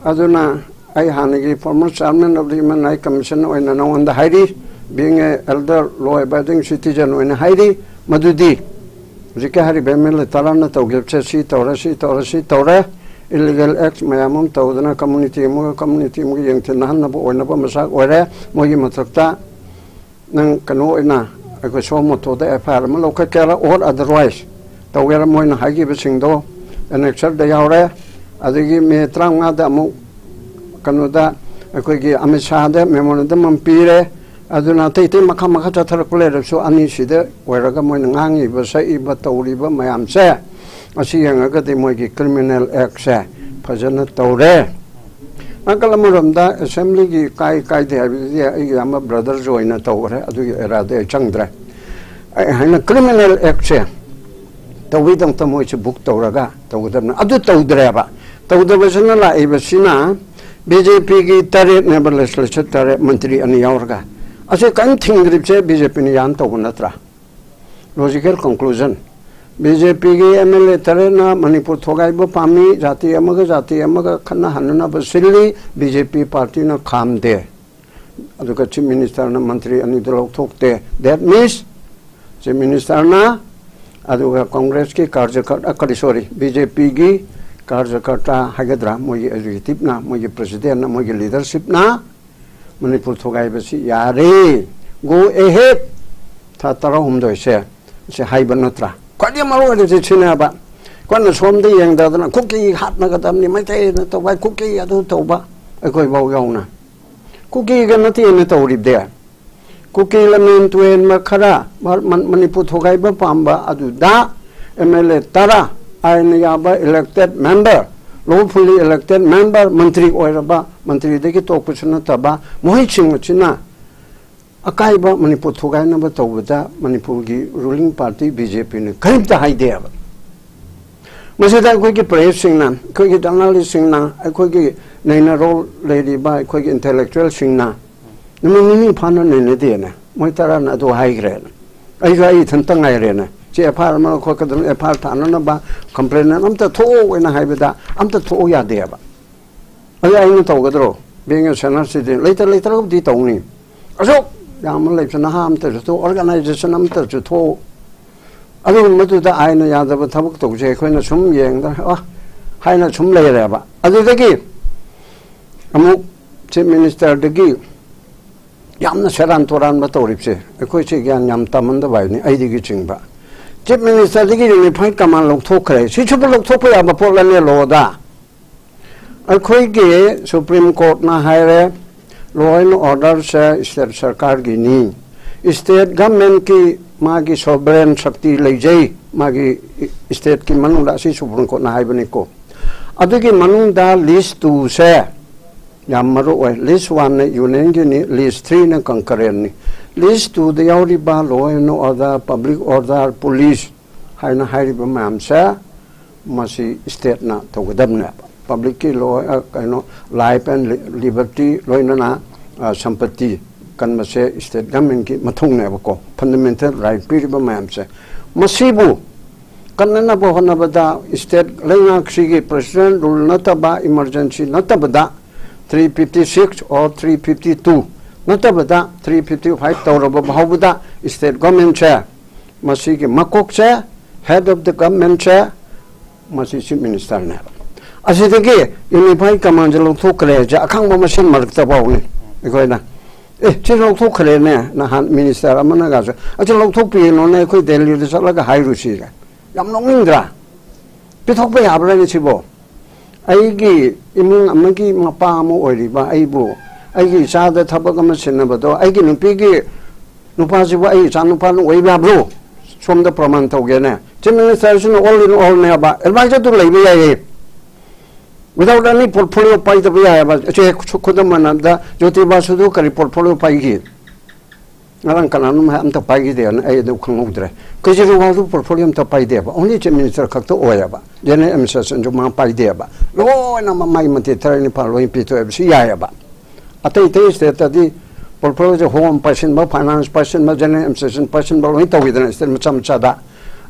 ꯑꯗꯨꯅ ꯑꯩ ꯍꯥꯟꯅꯒꯤ former chairman of the Human Rights Commission ꯑꯣꯏꯅ ꯅꯉꯣꯟꯗ ꯍꯥꯏꯔꯤ, being a elder law abiding citizen ꯑꯣꯏꯅ ꯍꯥꯏꯔꯤ, ꯃꯗꯨꯗꯤ ꯍꯧꯖꯤꯛꯀꯤ ꯍꯥꯏꯔꯤꯕ MLA ꯇꯔꯥꯅ ꯇꯧꯈꯤꯕꯁꯦ ꯁꯤ ꯇꯧꯔꯦ, ꯁꯤ ꯇꯧꯔꯦ, ꯁꯤ ꯇꯧꯔꯦ, illegal acts ꯃꯌꯥꯝ ꯑꯃ ꯇꯧꯗꯅ community ꯑꯃꯒ community ꯑꯃꯒ ꯌꯦꯡꯊꯤꯅꯍꯟꯅꯕ ꯑꯣꯏꯅꯕ ꯃꯆꯥꯛ ꯑꯣꯏꯔꯦ꯫ ꯃꯣꯏꯒꯤ ꯃꯊꯛꯇ ꯅꯪ ꯀꯩꯅꯣ ꯑꯣꯏꯅ ꯑꯩꯈꯣꯏ suo motoꯗ FIR ꯑꯃ ꯂꯧꯈꯠꯀꯦꯔꯥ or otherwise ꯇꯧꯒꯦꯔꯥ, ꯃꯣꯏꯅ ꯍꯥꯏꯈꯤꯕꯁꯤꯡꯗꯣ annexureda ꯌꯥꯎꯔꯦ꯫ ꯑꯗꯒꯤ May ꯇꯔꯥꯃꯉꯥꯗ ꯑꯃꯨꯛ ꯀꯩꯅꯣꯗ ꯑꯩꯈꯣꯏꯒꯤ ꯑꯃꯤꯠ ꯁꯥꯍꯗ memorandum ꯑꯃ ꯄꯤꯔꯦ꯫ ꯑꯗꯨꯅ ꯑꯇꯩ ꯑꯇꯩ ꯃꯈꯥ ꯃꯈꯥ ꯆꯠꯊꯔꯛꯄ ꯂꯩꯔꯁꯨ ꯑꯅꯤꯁꯤꯗ ꯑꯣꯏꯔꯒ ꯃꯣꯏꯅ ꯉꯥꯡꯉꯤꯕ, ꯁꯛꯏꯕ, ꯇꯧꯔꯤꯕ ꯃꯌꯥꯝꯁꯦ ꯑꯁꯤ ꯌꯦꯡꯉꯒꯗꯤ ꯃꯣꯏꯒꯤ criminal actꯁꯦ ꯐꯖꯅ ꯇꯧꯔꯦ꯫ ꯅꯥꯀꯜ ꯑꯃꯔꯣꯝꯗ ꯑꯦꯁꯦꯝꯕ꯭ꯂꯤꯒꯤ ꯀꯥꯏ ꯀꯥꯏꯗꯦ ꯍꯥꯏꯕꯗꯨꯗꯤ ꯑꯩꯒꯤ ꯑꯃ ꯕ꯭ꯔꯗꯔꯁꯨ ꯑꯣꯏꯅ ꯇꯧꯈ꯭ꯔꯦ, ꯑꯗꯨꯒꯤ ꯑꯦꯔꯥꯗ ꯑꯩ ꯆꯪꯗ꯭ꯔꯦ꯫ ꯑꯩ ꯍꯥꯏꯅ ꯀ꯭ꯔꯤꯃꯤꯅꯦꯜ ꯑꯦꯛꯁꯦ ꯇꯧꯕꯒꯤꯗꯃꯛꯇ ꯃꯣꯏꯁꯦ ꯕꯨꯛ ꯇꯧꯔꯒ ꯇꯧꯒꯗꯕꯅꯤ꯫ ꯑꯗꯨ ꯇꯧꯗ꯭ꯔꯦꯕ꯫ ꯇꯧꯗꯕꯁꯤꯅ ꯂꯥꯛꯏꯕꯁꯤꯅ ꯕꯤ ꯖꯦ ꯄꯤꯒꯤ ꯇꯔꯦꯠꯅꯦꯕ, ꯂꯦꯖꯤꯁꯂꯦꯆꯔ ꯇꯔꯦꯠ, ꯃꯟꯇ꯭ꯔꯤ ꯑꯅꯤ ꯌꯥꯎꯔꯒ꯫ ꯑꯁꯤ ꯀꯔꯤꯝ ꯊꯤꯡꯗ꯭ꯔꯤꯕꯁꯦ ꯕꯤ ꯖꯦ ꯄꯤꯅ ꯌꯥꯅ ꯇꯧꯕ ꯅꯠꯇ꯭ꯔꯥ? Logical conclusion. ꯕꯤ ꯖꯦ ꯄꯤꯒꯤ ꯑꯦꯝ ꯑꯦꯜ ꯑꯦ ꯇꯔꯦꯠꯅ ꯃꯅꯤꯄꯨꯔ ꯊꯣꯒꯥꯏꯕ ꯄꯥꯝꯃꯤ, ꯖꯥꯇꯤ ꯑꯃꯒ ꯖꯥꯇꯤ ꯑꯃꯒ ꯈꯠꯅꯍꯟꯅꯅꯕ ꯁꯤꯜꯂꯤ, ꯕꯤ ꯖꯦ ꯄꯤ ꯄꯥꯔꯇꯤꯅ ꯈꯥꯝꯗꯦ꯫ ꯑꯗꯨꯒ ꯆꯤꯐ ꯃꯤꯅꯤꯁꯇꯔꯅ ꯃꯟꯇ꯭ꯔꯤ ꯑꯅꯤꯗꯨ ꯂꯧꯊꯣꯛꯇꯦ꯫ That means ꯆꯤꯐ ꯃꯤꯅꯤꯁꯇꯔꯅ, ꯑꯗꯨꯒ ꯀꯣꯡꯒ꯭ꯔꯦꯁꯀꯤ ꯀꯥꯔꯖꯀꯔꯇꯥ, ꯀꯔꯤ, ꯁꯣꯔꯤ, ꯕꯤ ꯖꯦ ꯄꯤꯒꯤ ꯀꯥꯔꯖꯀꯔꯇꯥ ꯍꯥꯏꯒꯗ꯭ꯔꯥ, ꯃꯣꯏꯒꯤ ꯑꯦꯛꯖꯤꯀ꯭ꯌꯨꯇꯤꯞꯅ, ꯃꯣꯏꯒꯤ ꯄ꯭ꯔꯦꯁꯤꯗꯦꯟꯠꯅ, ꯃꯣꯏꯒꯤ ꯂꯤꯗꯔꯁꯤꯞꯅ ꯃꯅꯤꯄꯨꯔ ꯊꯣꯒꯥꯏꯕꯁꯤ ꯌꯥꯔꯦ, go ahead, ꯊꯥ ꯇꯔꯥꯍꯨꯝꯗꯣꯏꯁꯦ, ꯁꯤ ꯍꯥꯏꯕ ꯅꯠꯇ꯭ꯔꯥ? ꯈ꯭ꯋꯥꯏꯗꯒꯤ ꯃꯔꯨ ꯑꯣꯏꯔꯤꯁꯤ ꯁꯤꯅꯦꯕ꯫ ꯑꯩꯈꯣꯏꯅ ꯁꯣꯝꯗ ꯌꯦꯡꯗꯗꯅ ꯀꯨꯀꯤ ꯍꯥꯠꯅꯒꯗꯕꯅꯤ, ꯃꯩꯇꯩꯅ ꯇꯧꯕ, ꯀꯨꯀꯤ ꯑꯗꯨ ꯇꯧꯕ, ꯑꯩꯈꯣꯏꯐꯥꯎ ꯌꯥꯎꯅ꯫ ꯀꯨꯀꯤꯒ ꯅꯠꯇꯦꯅ ꯇꯧꯔꯤꯕꯗꯤ꯫ ꯀꯨꯀꯤ ꯂꯝꯃꯦꯟ ꯇꯨꯔꯦꯟꯕ ꯈꯔ ꯃ-, ꯃ-, ꯃꯅꯤꯄꯨꯔ ꯊꯣꯒꯥꯏꯕ ꯄꯥꯝꯕ ꯑꯗꯨꯗ ꯑꯦꯝ ꯑꯦꯜ ꯑꯦ ꯇꯔꯥ, ꯑꯥꯏꯟꯅ ꯌꯥꯕ elected member, lawfully elected member, ꯃꯟꯇ꯭ꯔꯤ ꯑꯣꯏꯔꯕ, ꯃꯟꯇ꯭ꯔꯤꯗꯒꯤ ꯇꯣꯛꯄꯁꯨ ꯅꯠꯇꯕ, ꯃꯈꯣꯏꯁꯤꯡ ꯑꯁꯤꯅ ꯑꯀꯥꯏꯕ ꯃꯅꯤꯄꯨꯔ ꯊꯨꯒꯥꯏꯅꯕ ꯇꯧꯕꯗ ꯃꯅꯤꯄꯨꯔꯒꯤ ruling party ꯕꯤ ꯖꯦ ꯄꯤꯅ ꯀꯔꯤꯝꯇ ꯍꯥꯏꯗꯦꯕ꯫ ꯃꯁꯤꯗ ꯑꯩꯈꯣꯏꯒꯤ ꯄ꯭ꯔꯦꯁꯁꯤꯡꯅ, ꯑꯩꯈꯣꯏꯒꯤ ꯖꯔꯅꯦꯂꯤꯁꯁꯤꯡꯅ, ꯑꯩꯈꯣꯏꯒꯤ ꯅꯩꯅꯔꯣꯜ ꯂꯩꯔꯤꯕ ꯑꯩꯈꯣꯏꯒꯤ ꯏꯟꯇꯦꯂꯦꯛꯆꯨꯋꯦꯜꯁꯤꯡꯅ ꯅꯨꯃꯤꯠ ꯅꯤꯅꯤ ꯐꯥꯅ ꯅꯩꯅꯗꯦꯅ, ꯃꯣꯏ ꯇꯔꯥꯅ ꯑꯗꯨ ꯍꯥꯏꯈ꯭ꯔꯦꯅ, ꯑꯩꯁꯨ ꯑꯩ ꯏꯊꯟꯇ ꯉꯥꯏꯔꯦꯅ, ꯁꯤ ꯑꯦꯐ ꯑꯥꯏ ꯑꯥꯔ ꯑꯃ ꯈꯣꯠꯀꯗꯕꯅꯤ, ꯑꯦꯐ ꯑꯥꯏ ꯑꯥꯔ ꯊꯥꯅꯅꯕ complaint ꯑꯝꯇ ꯊꯣꯛꯑꯣ ꯍꯥꯏꯅ ꯍꯥꯏꯕꯗ ꯑꯝꯇ ꯊꯣꯛꯑꯣ ꯌꯥꯗꯦꯕ꯫ ꯑꯗꯨ ꯑꯩꯅ ꯇꯧꯒꯗ꯭ꯔꯣ? Being a senior citizen, ꯂꯩꯇ ꯂꯩꯇ꯭ꯔꯒꯕꯨꯗꯤ ꯇꯧꯅꯤ꯫ ꯑꯁꯨꯛ ꯌꯥꯝꯅ ꯂꯩꯕꯁꯨ, ꯅꯍꯥ ꯑꯃꯇꯁꯨ ꯊꯣꯛ, organization ꯑꯃꯇꯁꯨ ꯊꯣꯛ, ꯑꯗꯨꯒꯨꯝꯕꯗꯨꯗ ꯑꯥꯏꯟꯅ ꯌꯥꯗꯕ ꯊꯕꯛ ꯇꯧꯁꯦ, ꯑꯩꯈꯣꯏꯅ ꯁꯨꯝ ꯌꯦꯡꯗ, ꯑ, ꯍꯥꯏꯅ ꯁꯨꯝ ꯂꯩꯔꯦꯕ꯫ ꯑꯗꯨꯗꯒꯤ ꯑꯃꯨꯛ ꯆꯤꯐ ꯃꯤꯅꯤꯁꯇꯔꯗꯒꯤ ꯌꯥꯝꯅ ꯁꯦꯔꯥꯟ ꯇꯨꯔꯥꯟꯕ ꯇꯧꯔꯤꯕꯁꯦ, ꯑꯩꯈꯣꯏꯁꯦ ꯒ꯭ꯌꯥꯟ ꯌꯥꯝ ꯇꯥꯃꯟꯗꯕ ꯍꯥꯏꯕꯅꯤ, ꯑꯩꯗꯒꯤ ꯆꯤꯡꯕ꯫ Chief ꯃꯤꯅꯤꯁꯇꯔꯗꯒꯤ ꯌꯨꯅꯤꯐꯥꯏꯠ common ꯂꯧꯊꯣꯛꯈ꯭ꯔꯦ꯫ ꯁꯤꯁꯤꯕꯨ ꯂꯧꯊꯣꯛꯄ ꯌꯥꯕ ꯄꯣꯠꯂꯅꯦ ꯂꯣꯗ? ꯑꯩꯈꯣꯏꯒꯤ ꯁꯨꯄ꯭ꯔꯤꯝ ꯀꯣꯔꯠꯅ ꯍꯥꯏꯔꯦ, law and orderꯁꯦ state ꯁꯔꯀꯥꯔꯒꯤꯅꯤ, state governmentꯀꯤ ꯃꯥꯒꯤ sovereign ꯁꯛꯇꯤ ꯂꯩꯖꯩ, ꯃꯥꯒꯤ stateꯀꯤ ꯃꯅꯨꯡꯗ, ꯑꯁꯤ ꯁꯨꯄ꯭ꯔꯤꯝ ꯀꯣꯔꯠꯅ ꯍꯥꯏꯕꯅꯤꯀꯣ꯫ ꯑꯗꯨꯒꯤ ꯃꯅꯨꯡꯗ ꯂꯤꯁ ꯇꯨꯁꯦ ꯌꯥꯝ ꯃꯔꯨ ꯑꯣꯏ꯫ ꯂꯤꯁ ꯋꯥꯟꯅ ꯌꯨꯅꯤꯌꯟꯒꯤꯅꯤ, ꯂꯤꯁ ꯊ꯭ꯔꯤꯅ ꯀꯪꯀꯔꯦꯟꯅꯤ꯫ ꯂꯤꯁ ꯇꯨꯗ ꯌꯥꯎꯔꯤꯕ law and order, public order, police ꯍꯥꯏꯅ ꯍꯥꯏꯔꯤꯕ ꯃꯌꯥꯝꯁꯦ ꯃꯁꯤ ꯁ꯭ꯇꯦꯠꯅ ꯇꯧꯒꯗꯕꯅꯦꯕ꯫ ꯄꯕ꯭ꯂꯤꯛꯀꯤ ꯂꯣ ꯀꯩꯅꯣ, life and liberty ꯂꯣꯏꯅꯅ ꯁꯝꯄꯇꯤ ꯀꯟꯕꯁꯦ ꯁ꯭ꯇꯦꯠ ꯒꯃꯦꯟꯒꯤ ꯃꯊꯧꯅꯦꯕꯀꯣ꯫ ꯐꯟꯗꯥꯃꯦꯟꯇꯦꯜ ꯔꯥꯏꯠ ꯄꯤꯔꯤꯕ ꯃꯌꯥꯝꯁꯦ, ꯃꯁꯤꯕꯨ ꯀꯟꯅꯅꯕ ꯍꯣꯠꯅꯕꯗ ꯁ꯭ꯇꯦꯠ ꯂꯩꯉꯥꯛꯁꯤꯒꯤ ꯄ꯭ꯔꯦꯁꯤꯗꯦꯟ ꯔꯨꯜ ꯅꯠꯇꯕ, ꯏꯃꯔꯖꯦꯟꯁꯤ ꯅꯠꯇꯕꯗ, three fifty six or three fifty two ꯅꯠꯇꯕꯗ three fifty five ꯇꯧꯔꯕ ꯐꯥꯎꯕꯗ ꯁ꯭ꯇꯦꯠ ꯒꯣꯔꯃꯦꯟꯁꯦ, ꯃꯁꯤꯒꯤ ꯃꯀꯣꯛꯁꯦ, head of the governmentꯁꯦ, ꯃꯁꯤ ꯆꯤꯐ ꯃꯤꯅꯤꯁꯇꯔꯅꯦꯕ꯫ ꯑꯁꯤꯗꯒꯤ ꯌꯨꯅꯤꯐꯥꯏꯠ ꯀꯃꯥꯟꯁꯦ ꯂꯧꯊꯣꯛꯈ꯭ꯔꯦ ꯍꯥꯏꯁꯦ ꯑꯈꯪꯕ ꯃꯁꯦꯟ ꯃꯔꯛꯇ ꯐꯥꯎꯅꯤ ꯑꯩꯈꯣꯏꯅ꯫ "ꯑꯦ, ꯁꯤ ꯂꯧꯊꯣꯛꯈ꯭ꯔꯦꯅꯦ", ꯅꯍꯥꯟ ꯃꯤꯅꯤꯁꯇꯔ ꯑꯃꯅꯒꯁꯨ, "ꯑꯁꯤ ꯂꯧꯊꯣꯛꯄꯤꯔꯅꯣꯅꯦ, ꯑꯩꯈꯣꯏ ꯗꯦꯜꯂꯤꯗ ꯆꯠꯂꯒ ꯍꯥꯏꯔꯨꯁꯤꯒ"꯫ ꯌꯥꯝ ꯅꯣꯛꯅꯤꯡꯗ꯭ꯔꯥ? ꯄꯤꯊꯣꯛꯄ ꯌꯥꯕ꯭ꯔꯥꯅꯦ ꯁꯤꯕꯣ? ꯑꯩꯒꯤ ꯏꯃꯨꯡ ꯑꯃꯒꯤ ꯃꯄꯥ ꯑꯃ ꯑꯣꯏꯔꯤꯕ ꯑꯩꯕꯨ, ꯑꯩꯒꯤ ꯏꯆꯥꯗ ꯊꯕꯛ ꯑꯃ ꯁꯤꯟꯅꯕꯗꯣ, ꯑꯩꯒꯤ ꯅꯨꯄꯤꯒꯤ ꯅꯨꯄꯥꯁꯤꯕꯨ ꯑꯩ ꯏꯆꯥ ꯅꯨꯄꯥꯅ ꯑꯣꯏꯕ ꯌꯥꯕ꯭ꯔꯣ? ꯁꯣꯝꯗ ꯄ꯭ꯔꯃꯥꯟ ꯇꯧꯒꯦꯅꯦ꯫ ꯆꯤꯐ ꯃꯤꯅꯤꯁꯇꯔꯁꯤꯅ all in allꯅꯦꯕ, ꯑꯦꯗꯚꯥꯏꯖꯔꯗꯨ ꯂꯩꯕ ꯌꯥꯏꯌꯦ꯫ Without any portfolio ꯄꯥꯏꯗꯕ ꯌꯥꯏꯌꯦꯕ꯫ ꯁꯦ, ꯈꯨꯗꯝ ꯑꯣꯏꯅ ꯈꯨꯗꯝ ꯑꯣꯏꯅꯗ ꯖꯣꯇꯤꯕꯥ ꯁꯨꯗꯨ ꯀꯔꯤ portfolio ꯄꯥꯏꯈꯤ? ꯉꯔꯥꯡ ꯀꯅꯥꯅꯣꯝ ꯍꯥꯏ, "ꯑꯝꯇ ꯄꯥꯏꯈꯤꯗꯦꯅ", ꯑꯩ ꯑꯗꯨ ꯈꯪꯍꯧꯗ꯭ꯔꯦ꯫ ꯀꯦꯖꯔꯤꯋꯥꯜꯗꯨ portfolio ꯑꯝꯇ ꯄꯥꯏꯗꯦꯕ, only chief minister ꯈꯛꯇ ꯑꯣꯏꯌꯦꯕ, general administrationꯁꯨ ꯃꯥ ꯄꯥꯏꯗꯦꯕ꯫ ꯂꯣꯏꯅꯃꯛ ꯃꯥꯏ ꯃꯟꯇ꯭ꯔꯤ ꯇꯔꯦꯠ ꯅꯤꯄꯥꯜ ꯂꯣꯏ ꯄꯤꯊꯣꯛꯑꯦꯕ꯫ ꯁꯤ ꯌꯥꯏꯌꯦꯕ꯫ ꯑꯇꯩ ꯑꯇꯩ ꯁ꯭ꯇꯦꯠꯇꯗꯤ portfolioꯁꯦ ꯍꯣꯝ ꯄꯥꯏꯁꯤꯟꯕ, ꯐꯥꯏꯅꯥꯟꯁ ꯄꯥꯏꯁꯤꯟꯕ, ꯖꯦꯅꯔꯦꯜ ꯑꯦꯗꯃꯤꯅꯤꯁꯇ꯭ꯔꯦꯁꯟ ꯄꯥꯏꯁꯤꯟꯕ ꯂꯣꯏ ꯇꯧꯋꯤꯗꯅ, ꯁ꯭ꯇꯦꯠ ꯃꯆꯥ ꯃꯆꯥꯗ꯫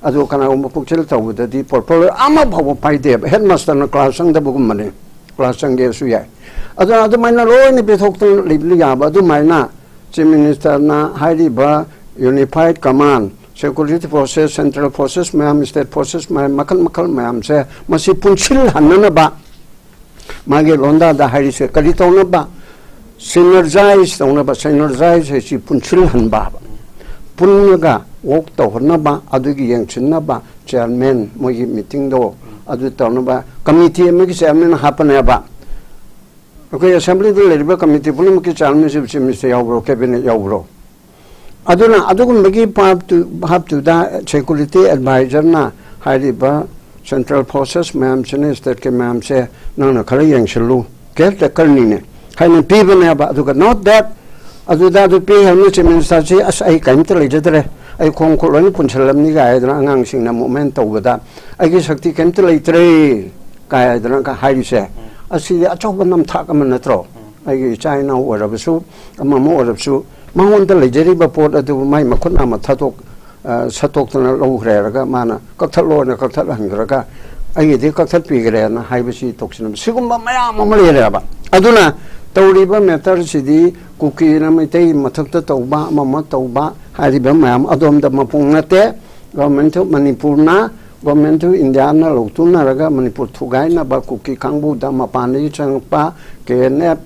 ꯑꯗꯨ ꯀꯅꯥꯒꯨꯝꯕ ꯄꯨꯛꯆꯦꯜ ꯇꯧꯕꯗꯗꯤ portfolio ꯑꯃ ꯐꯥꯎꯕ ꯄꯥꯏꯗꯦꯕ꯫ ꯍꯦꯗ ꯃꯥꯁꯇꯔꯅ ꯀ꯭ꯂꯥꯁ ꯆꯪꯗꯕꯒꯨꯝꯕꯅꯤ, ꯀ꯭ꯂꯥꯁ ꯆꯪꯒꯦꯁꯨ ꯌꯥꯏ꯫ ꯑꯗꯨꯅ ꯑꯗꯨꯃꯥꯏꯅ ꯂꯣꯏꯅ ꯄꯤꯊꯣꯛꯇꯅ ꯂꯩꯕ ꯌꯥꯕ꯫ ꯑꯗꯨꯃꯥꯏꯅ ꯆꯤꯐ ꯃꯤꯅꯤꯁꯇꯔꯅ ꯍꯥꯏꯔꯤꯕ ꯌꯨꯅꯤꯐꯥꯏꯠ common, security forces, central forces ꯃꯌꯥꯝ, ꯁ꯭ꯇꯦꯠ ꯐꯣꯔꯁꯦꯁ ꯃꯌꯥꯝ, ꯃꯈꯜ ꯃꯈꯜ ꯃꯌꯥꯝꯁꯦ, ꯃꯁꯤ ꯄꯨꯟꯁꯤꯜꯍꯟꯅꯅꯕ ꯃꯥꯒꯤ ꯂꯣꯟꯗꯥꯗ ꯍꯥꯏꯔꯤꯁꯦ ꯀꯔꯤ ꯇꯧꯅꯕ? ꯁꯤꯅꯔꯖꯥꯏꯁ ꯇꯧꯅꯕ꯫ ꯁꯤꯅꯔꯖꯥꯏꯁ ꯍꯥꯏꯁꯤ ꯄꯨꯟꯁꯤꯜꯍꯟꯕ ꯍꯥꯏꯕ꯫ ꯄꯨꯜꯂꯒ ꯋꯥꯛ ꯇꯧꯍꯟꯅꯕ, ꯑꯗꯨꯒꯤ ꯌꯦꯡꯁꯤꯟꯅꯕ ꯆꯤꯌꯥꯔꯃꯦꯟ, ꯃꯣꯏꯒꯤ ꯃꯤꯇꯤꯡꯗꯣ ꯑꯗꯨ ꯇꯧꯅꯕ ꯀꯃꯤꯇꯤ ꯑꯃꯒꯤ ꯆꯤꯌꯥꯔꯃꯦꯟ ꯍꯥꯞꯄꯅꯦꯕ꯫ ꯑꯩꯈꯣꯏ ꯑꯦꯁꯦꯝꯕ꯭ꯂꯤꯗ ꯂꯩꯔꯤꯕ ꯀꯃꯤꯇꯤ ꯄꯨꯝꯅꯃꯛꯀꯤ ꯆꯤꯌꯥꯔꯃꯦꯟꯁꯤꯕꯨ ꯆꯤꯐ ꯃꯤꯅꯤꯁꯇꯔ ꯌꯥꯎꯕ꯭ꯔꯣ, ꯀꯦꯕꯤꯅꯦꯠ ꯌꯥꯎꯕ꯭ꯔꯣ? ꯑꯗꯨꯅ ꯑꯗꯨꯒꯨꯝꯕꯒꯤ ꯄꯥꯞꯇꯨ-, ꯚꯥꯞꯇꯨꯗ ꯁꯦꯀ꯭ꯌꯨꯔꯤꯇꯤ ꯑꯦꯗꯚꯥꯏꯖꯔꯅ ꯍꯥꯏꯔꯤꯕ ꯁꯦꯟꯇ꯭ꯔꯦꯜ ꯐꯣꯔꯁꯦꯁ ꯃꯌꯥꯝꯁꯤꯅ, ꯁ꯭ꯇꯦꯠꯀꯤ ꯃꯌꯥꯝꯁꯦ ꯅꯪꯅ ꯈꯔ ꯌꯦꯡꯁꯤꯜꯂꯨ, ꯀꯦꯌꯔ ꯇꯦꯀꯔꯅꯤꯅꯦ ꯍꯥꯏꯅ ꯄꯤꯕꯅꯦꯕ꯫ ꯑꯗꯨꯒ ꯅꯣꯠ ꯗꯦꯠ ꯑꯗꯨꯗ ꯑꯗꯨ ꯄꯤ ꯍꯥꯏꯕꯅ ꯆꯤꯐ ꯃꯤꯅꯤꯁꯇꯔꯁꯤ, "ꯑꯁ, ꯑꯩ ꯀꯔꯤꯝꯇ ꯂꯩꯖꯗ꯭ꯔꯦ, ꯑꯩ ꯈꯣꯡ ꯈꯨꯠ ꯂꯣꯏꯅ ꯄꯨꯟꯁꯤꯜꯂꯝꯅꯤ" ꯀꯥꯏꯗꯅ ꯑꯉꯥꯡꯁꯤꯡꯅ ꯃꯨꯞꯃꯦꯟ ꯇꯧꯕꯗ, "ꯑꯩꯒꯤ ꯁꯛꯇꯤ ꯀꯔꯤꯝꯇ ꯂꯩꯇ꯭ꯔꯦ" ꯀꯥꯏꯗꯅ ꯍꯥꯏꯔꯤꯁꯦ, ꯑꯁꯤꯗꯤ ꯑꯆꯧꯕ ꯅꯝꯊꯥꯛ ꯑꯃ ꯅꯠꯇ꯭ꯔꯣ? ꯑꯩꯒꯤ ꯏꯆꯥ ꯏꯅꯥꯎ ꯑꯣꯏꯔꯕꯁꯨ, ꯑꯃ ꯑꯃ ꯑꯣꯏꯔꯕꯁꯨ, ꯃꯉꯣꯟꯗ ꯂꯩꯖꯔꯤꯕ ꯄꯣꯠ ꯑꯗꯨꯕꯨ ꯃꯥꯏ ꯃꯈꯨꯠ ꯅꯥꯝꯃ ꯊꯥꯗꯣꯛ ꯑ, ꯁꯠꯇꯣꯛꯇꯅ ꯂꯧꯈ꯭ꯔꯦ ꯍꯥꯏꯔꯒ ꯃꯥꯅ ꯀꯛꯊꯠꯂꯣꯅ ꯀꯛꯊꯠꯍꯟꯈ꯭ꯔꯒ, "ꯑꯩꯒꯤꯗꯤ ꯀꯛꯊꯠꯄꯤꯈ꯭ꯔꯦꯅ" ꯍꯥꯏꯕꯁꯤ ꯇꯧꯁꯤꯟꯅꯕ, ꯁꯤꯒꯨꯝꯕ ꯃꯌꯥꯝ ꯑꯃ ꯂꯩꯔꯦꯕ꯫ ꯑꯗꯨꯅ ꯇꯧꯔꯤꯕ ꯃꯦꯇꯔꯁꯤꯗꯤ ꯀꯨꯀꯤꯅ ꯃꯩꯇꯩ ꯃꯊꯛꯇ ꯇꯧꯕ, ꯑꯃ ꯑꯃ ꯇꯧꯕ ꯍꯥꯏꯔꯤꯕ ꯃꯌꯥꯝ ꯑꯗꯣꯝꯗ ꯃꯄꯨꯡ ꯅꯠꯇꯦ꯫ ꯒꯣꯔꯃꯦꯟ ꯑꯣꯐ ꯃꯅꯤꯄꯨꯔꯅ, ꯒꯣꯔꯃꯦꯟ ꯑꯣꯐ ꯏꯟꯗꯤꯌꯥꯅ ꯂꯧꯇꯨꯅꯔꯒ ꯃꯅꯤꯄꯨꯔ ꯊꯨꯒꯥꯏꯅꯕ, ꯀꯨꯀꯤ ꯀꯥꯡꯕꯨꯗ ꯃꯄꯥꯟꯗꯒꯤ ꯆꯪꯉꯛꯄ K N F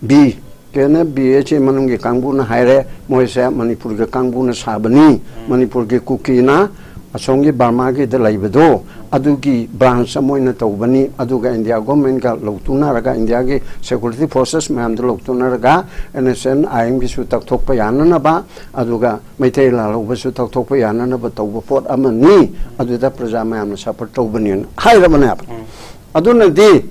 B, K N F B S C ꯃꯅꯨꯡꯒꯤ ꯀꯥꯡꯕꯨꯅ ꯍꯥꯏꯔꯦ, ꯃꯣꯏꯁꯦ ꯃꯅꯤꯄꯨꯔꯒꯤ ꯀꯥꯡꯕꯨꯅ ꯁꯥꯕꯅꯤ, ꯃꯅꯤꯄꯨꯔꯒꯤ ꯀꯨꯀꯤꯅ ꯑꯁꯣꯝꯒꯤ ꯕꯔꯃꯥꯒꯤꯗ ꯂꯩꯕꯗꯣ, ꯑꯗꯨꯒꯤ ꯕ꯭ꯔꯥꯟꯁ ꯑꯃ ꯑꯣꯏꯅ ꯇꯧꯕꯅꯤ꯫ ꯑꯗꯨꯒ ꯏꯟꯗꯤꯌꯥ ꯒꯣꯔꯃꯦꯟꯒ ꯂꯧꯇꯨꯅꯔꯒ, ꯏꯟꯗꯤꯌꯥꯒꯤ ꯁꯦꯀ꯭ꯌꯨꯔꯤꯇꯤ ꯐꯣꯔꯁꯦꯁ ꯃꯌꯥꯝꯗ ꯂꯧꯇꯨꯅꯔꯒ, ꯑꯦꯟ ꯑꯦꯁ ꯑꯦꯟ ꯑꯥꯏ ꯑꯦꯝꯒꯤꯁꯨ ꯇꯛꯊꯣꯛꯄ ꯌꯥꯅꯅꯕ, ꯑꯗꯨꯒ ꯃꯩꯇꯩ ꯂꯥꯜꯍꯧꯕꯁꯨ ꯇꯛꯊꯣꯛꯄ ꯌꯥꯅꯅꯕ ꯇꯧꯕ ꯄꯣꯠ ꯑꯃꯅꯤ꯫ ꯑꯗꯨꯗ ꯄ꯭ꯔꯖꯥ ꯃꯌꯥꯝꯅ ꯁꯄꯣꯔꯠ ꯇꯧꯕꯅꯦꯅ ꯍꯥꯏꯔꯕꯅꯦꯕ꯫ ꯑꯗꯨꯅꯗꯤ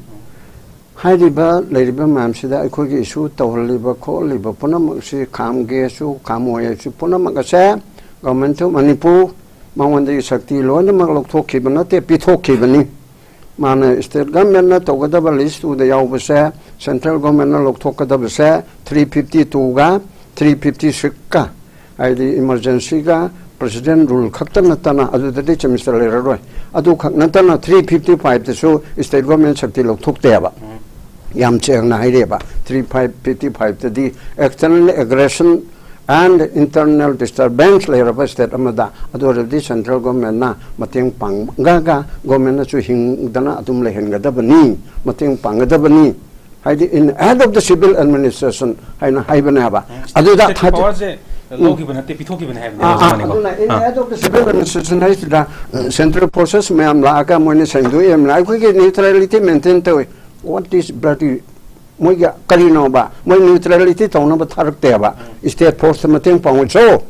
ꯍꯥꯏꯔꯤꯕ ꯂꯩꯔꯤꯕ ꯃꯌꯥꯝꯁꯤꯗ ꯑꯩꯈꯣꯏꯒꯤ ꯏꯁꯨ ꯇꯧꯍꯜꯂꯤꯕ ꯈꯣꯠꯂꯤꯕ ꯄꯨꯝꯅꯃꯛꯁꯤ, ꯈꯥꯝꯒꯦꯁꯨ ꯈꯥꯝꯃꯣꯏꯁꯨ, ꯄꯨꯝꯅꯃꯛ ꯑꯁꯦ ꯒꯣꯔꯃꯦꯟ ꯑꯣꯐ ꯃꯅꯤꯄꯨꯔ ꯃꯉꯣꯟꯗꯒꯤ ꯁꯛꯇꯤ ꯂꯣꯏꯅꯃꯛ ꯂꯧꯊꯣꯛꯈꯤꯕ ꯅꯠꯇꯦ, ꯄꯤꯊꯣꯛꯈꯤꯕꯅꯤ꯫ ꯃꯥꯅ ꯁ꯭ꯇꯦꯠ ꯒꯣꯔꯃꯦꯟꯅ ꯇꯧꯒꯗꯕ ꯂꯤꯁꯇꯨꯗ ꯌꯥꯎꯕꯁꯦ, ꯁꯦꯟꯇ꯭ꯔꯦꯜ ꯒꯣꯔꯃꯦꯟꯅ ꯂꯧꯊꯣꯛꯀꯗꯕꯁꯦ ꯊ꯭ꯔꯤ ꯐꯤꯐꯇꯤ ꯇꯨꯒ ꯊ꯭ꯔꯤ ꯐꯤꯐꯇꯤ ꯁꯤꯛꯁꯀ, ꯍꯥꯏꯗꯤ ꯏꯃꯔꯖꯦꯟꯁꯤꯒ ꯄ꯭ꯔꯦꯁꯤꯗꯦꯟ ꯔꯨꯜ ꯈꯛꯇ ꯅꯠꯇꯅ, ꯑꯗꯨꯗꯗꯤ ꯆꯦꯟꯖ ꯂꯩꯔꯔꯣꯏ꯫ ꯑꯗꯨ ꯈꯛ ꯅꯠꯇꯅ ꯊ꯭ꯔꯤ ꯐꯤꯐꯇꯤ ꯐꯥꯏꯚꯇꯁꯨ ꯁ꯭ꯇꯦꯠ ꯒꯣꯔꯃꯦꯟ ꯁꯛꯇꯤ ꯂꯧꯊꯣꯛꯇꯦꯕ꯫ ꯌꯥꯝ ꯁꯦꯡꯅ ꯍꯥꯏꯔꯦꯕ, ꯊ꯭ꯔꯤ ꯐꯥꯏꯚ ꯐꯤꯐꯇꯤ ꯐꯥꯏꯚꯇꯗꯤ external aggression and internal disturbance ꯂꯩꯔꯕ ꯁ꯭ꯇꯦꯠ ꯑꯃꯗ, ꯑꯗꯨ ꯑꯣꯏꯔꯕꯗꯤ ꯁꯦꯟꯇ꯭ꯔꯦꯜ ꯒꯣꯔꯃꯦꯟꯅ ꯃꯇꯦꯡ ꯄꯥꯡꯉꯒ ꯒꯣꯔꯃꯦꯟꯅꯁꯨ ꯍꯤꯡꯗꯅ ꯑꯗꯨꯝ ꯂꯩꯍꯟꯒꯗꯕꯅꯤ, ꯃꯇꯦꯡ ꯄꯥꯡꯒꯗꯕꯅꯤ꯫ ꯍꯥꯏꯗꯤ in aid of the civil administration ꯍꯥꯏꯅ ꯍꯥꯏꯕꯅꯦꯕ꯫ ꯑꯗꯨꯗ ꯁ꯭ꯇꯦꯠꯀꯤ ꯊꯥꯖ- ꯄꯋꯥꯔꯁꯦ ꯎꯝ꯫ ꯂꯧꯈꯤꯕ ꯅꯠꯇꯦ, ꯄꯤꯊꯣꯛꯈꯤꯕꯅꯦ ꯍꯥꯏꯕꯅꯦ ꯑꯥ, ꯑꯥ, ꯍꯧꯖꯤꯛ ꯃꯅꯤꯀꯣ꯫ ꯑꯗꯨꯅ in ah. Aid of the civil administration ꯍꯥꯏꯁꯤꯗ, ꯑ, ꯁꯦꯟꯇ꯭ꯔꯦꯜ ꯐꯣꯔꯁꯦꯁ ꯃꯌꯥꯝ ꯂꯥꯛꯑꯒ ꯃꯣꯏꯅ ꯁꯦꯡꯗꯣꯛꯑꯦ, ꯑꯩꯈꯣꯏꯒꯤ ꯅ꯭ꯌꯨꯇ꯭ꯔꯦꯂꯤꯇꯤ ꯃꯦꯟꯇꯦꯟ ꯇꯧꯏ꯫ What is bloody? ꯃꯣꯏꯒꯤ ꯀꯔꯤꯅꯣꯕ? ꯃꯣꯏ ꯅ꯭ꯌꯨꯇ꯭ꯔꯦꯂꯤꯇꯤ ꯇꯧꯅꯕ ꯊꯥꯔꯛꯇꯦꯕ꯫ ꯁ꯭ꯇꯦꯠ ꯐꯣꯔꯁꯇ ꯃꯇꯦꯡ ꯄꯥꯡꯉꯨꯆꯣ,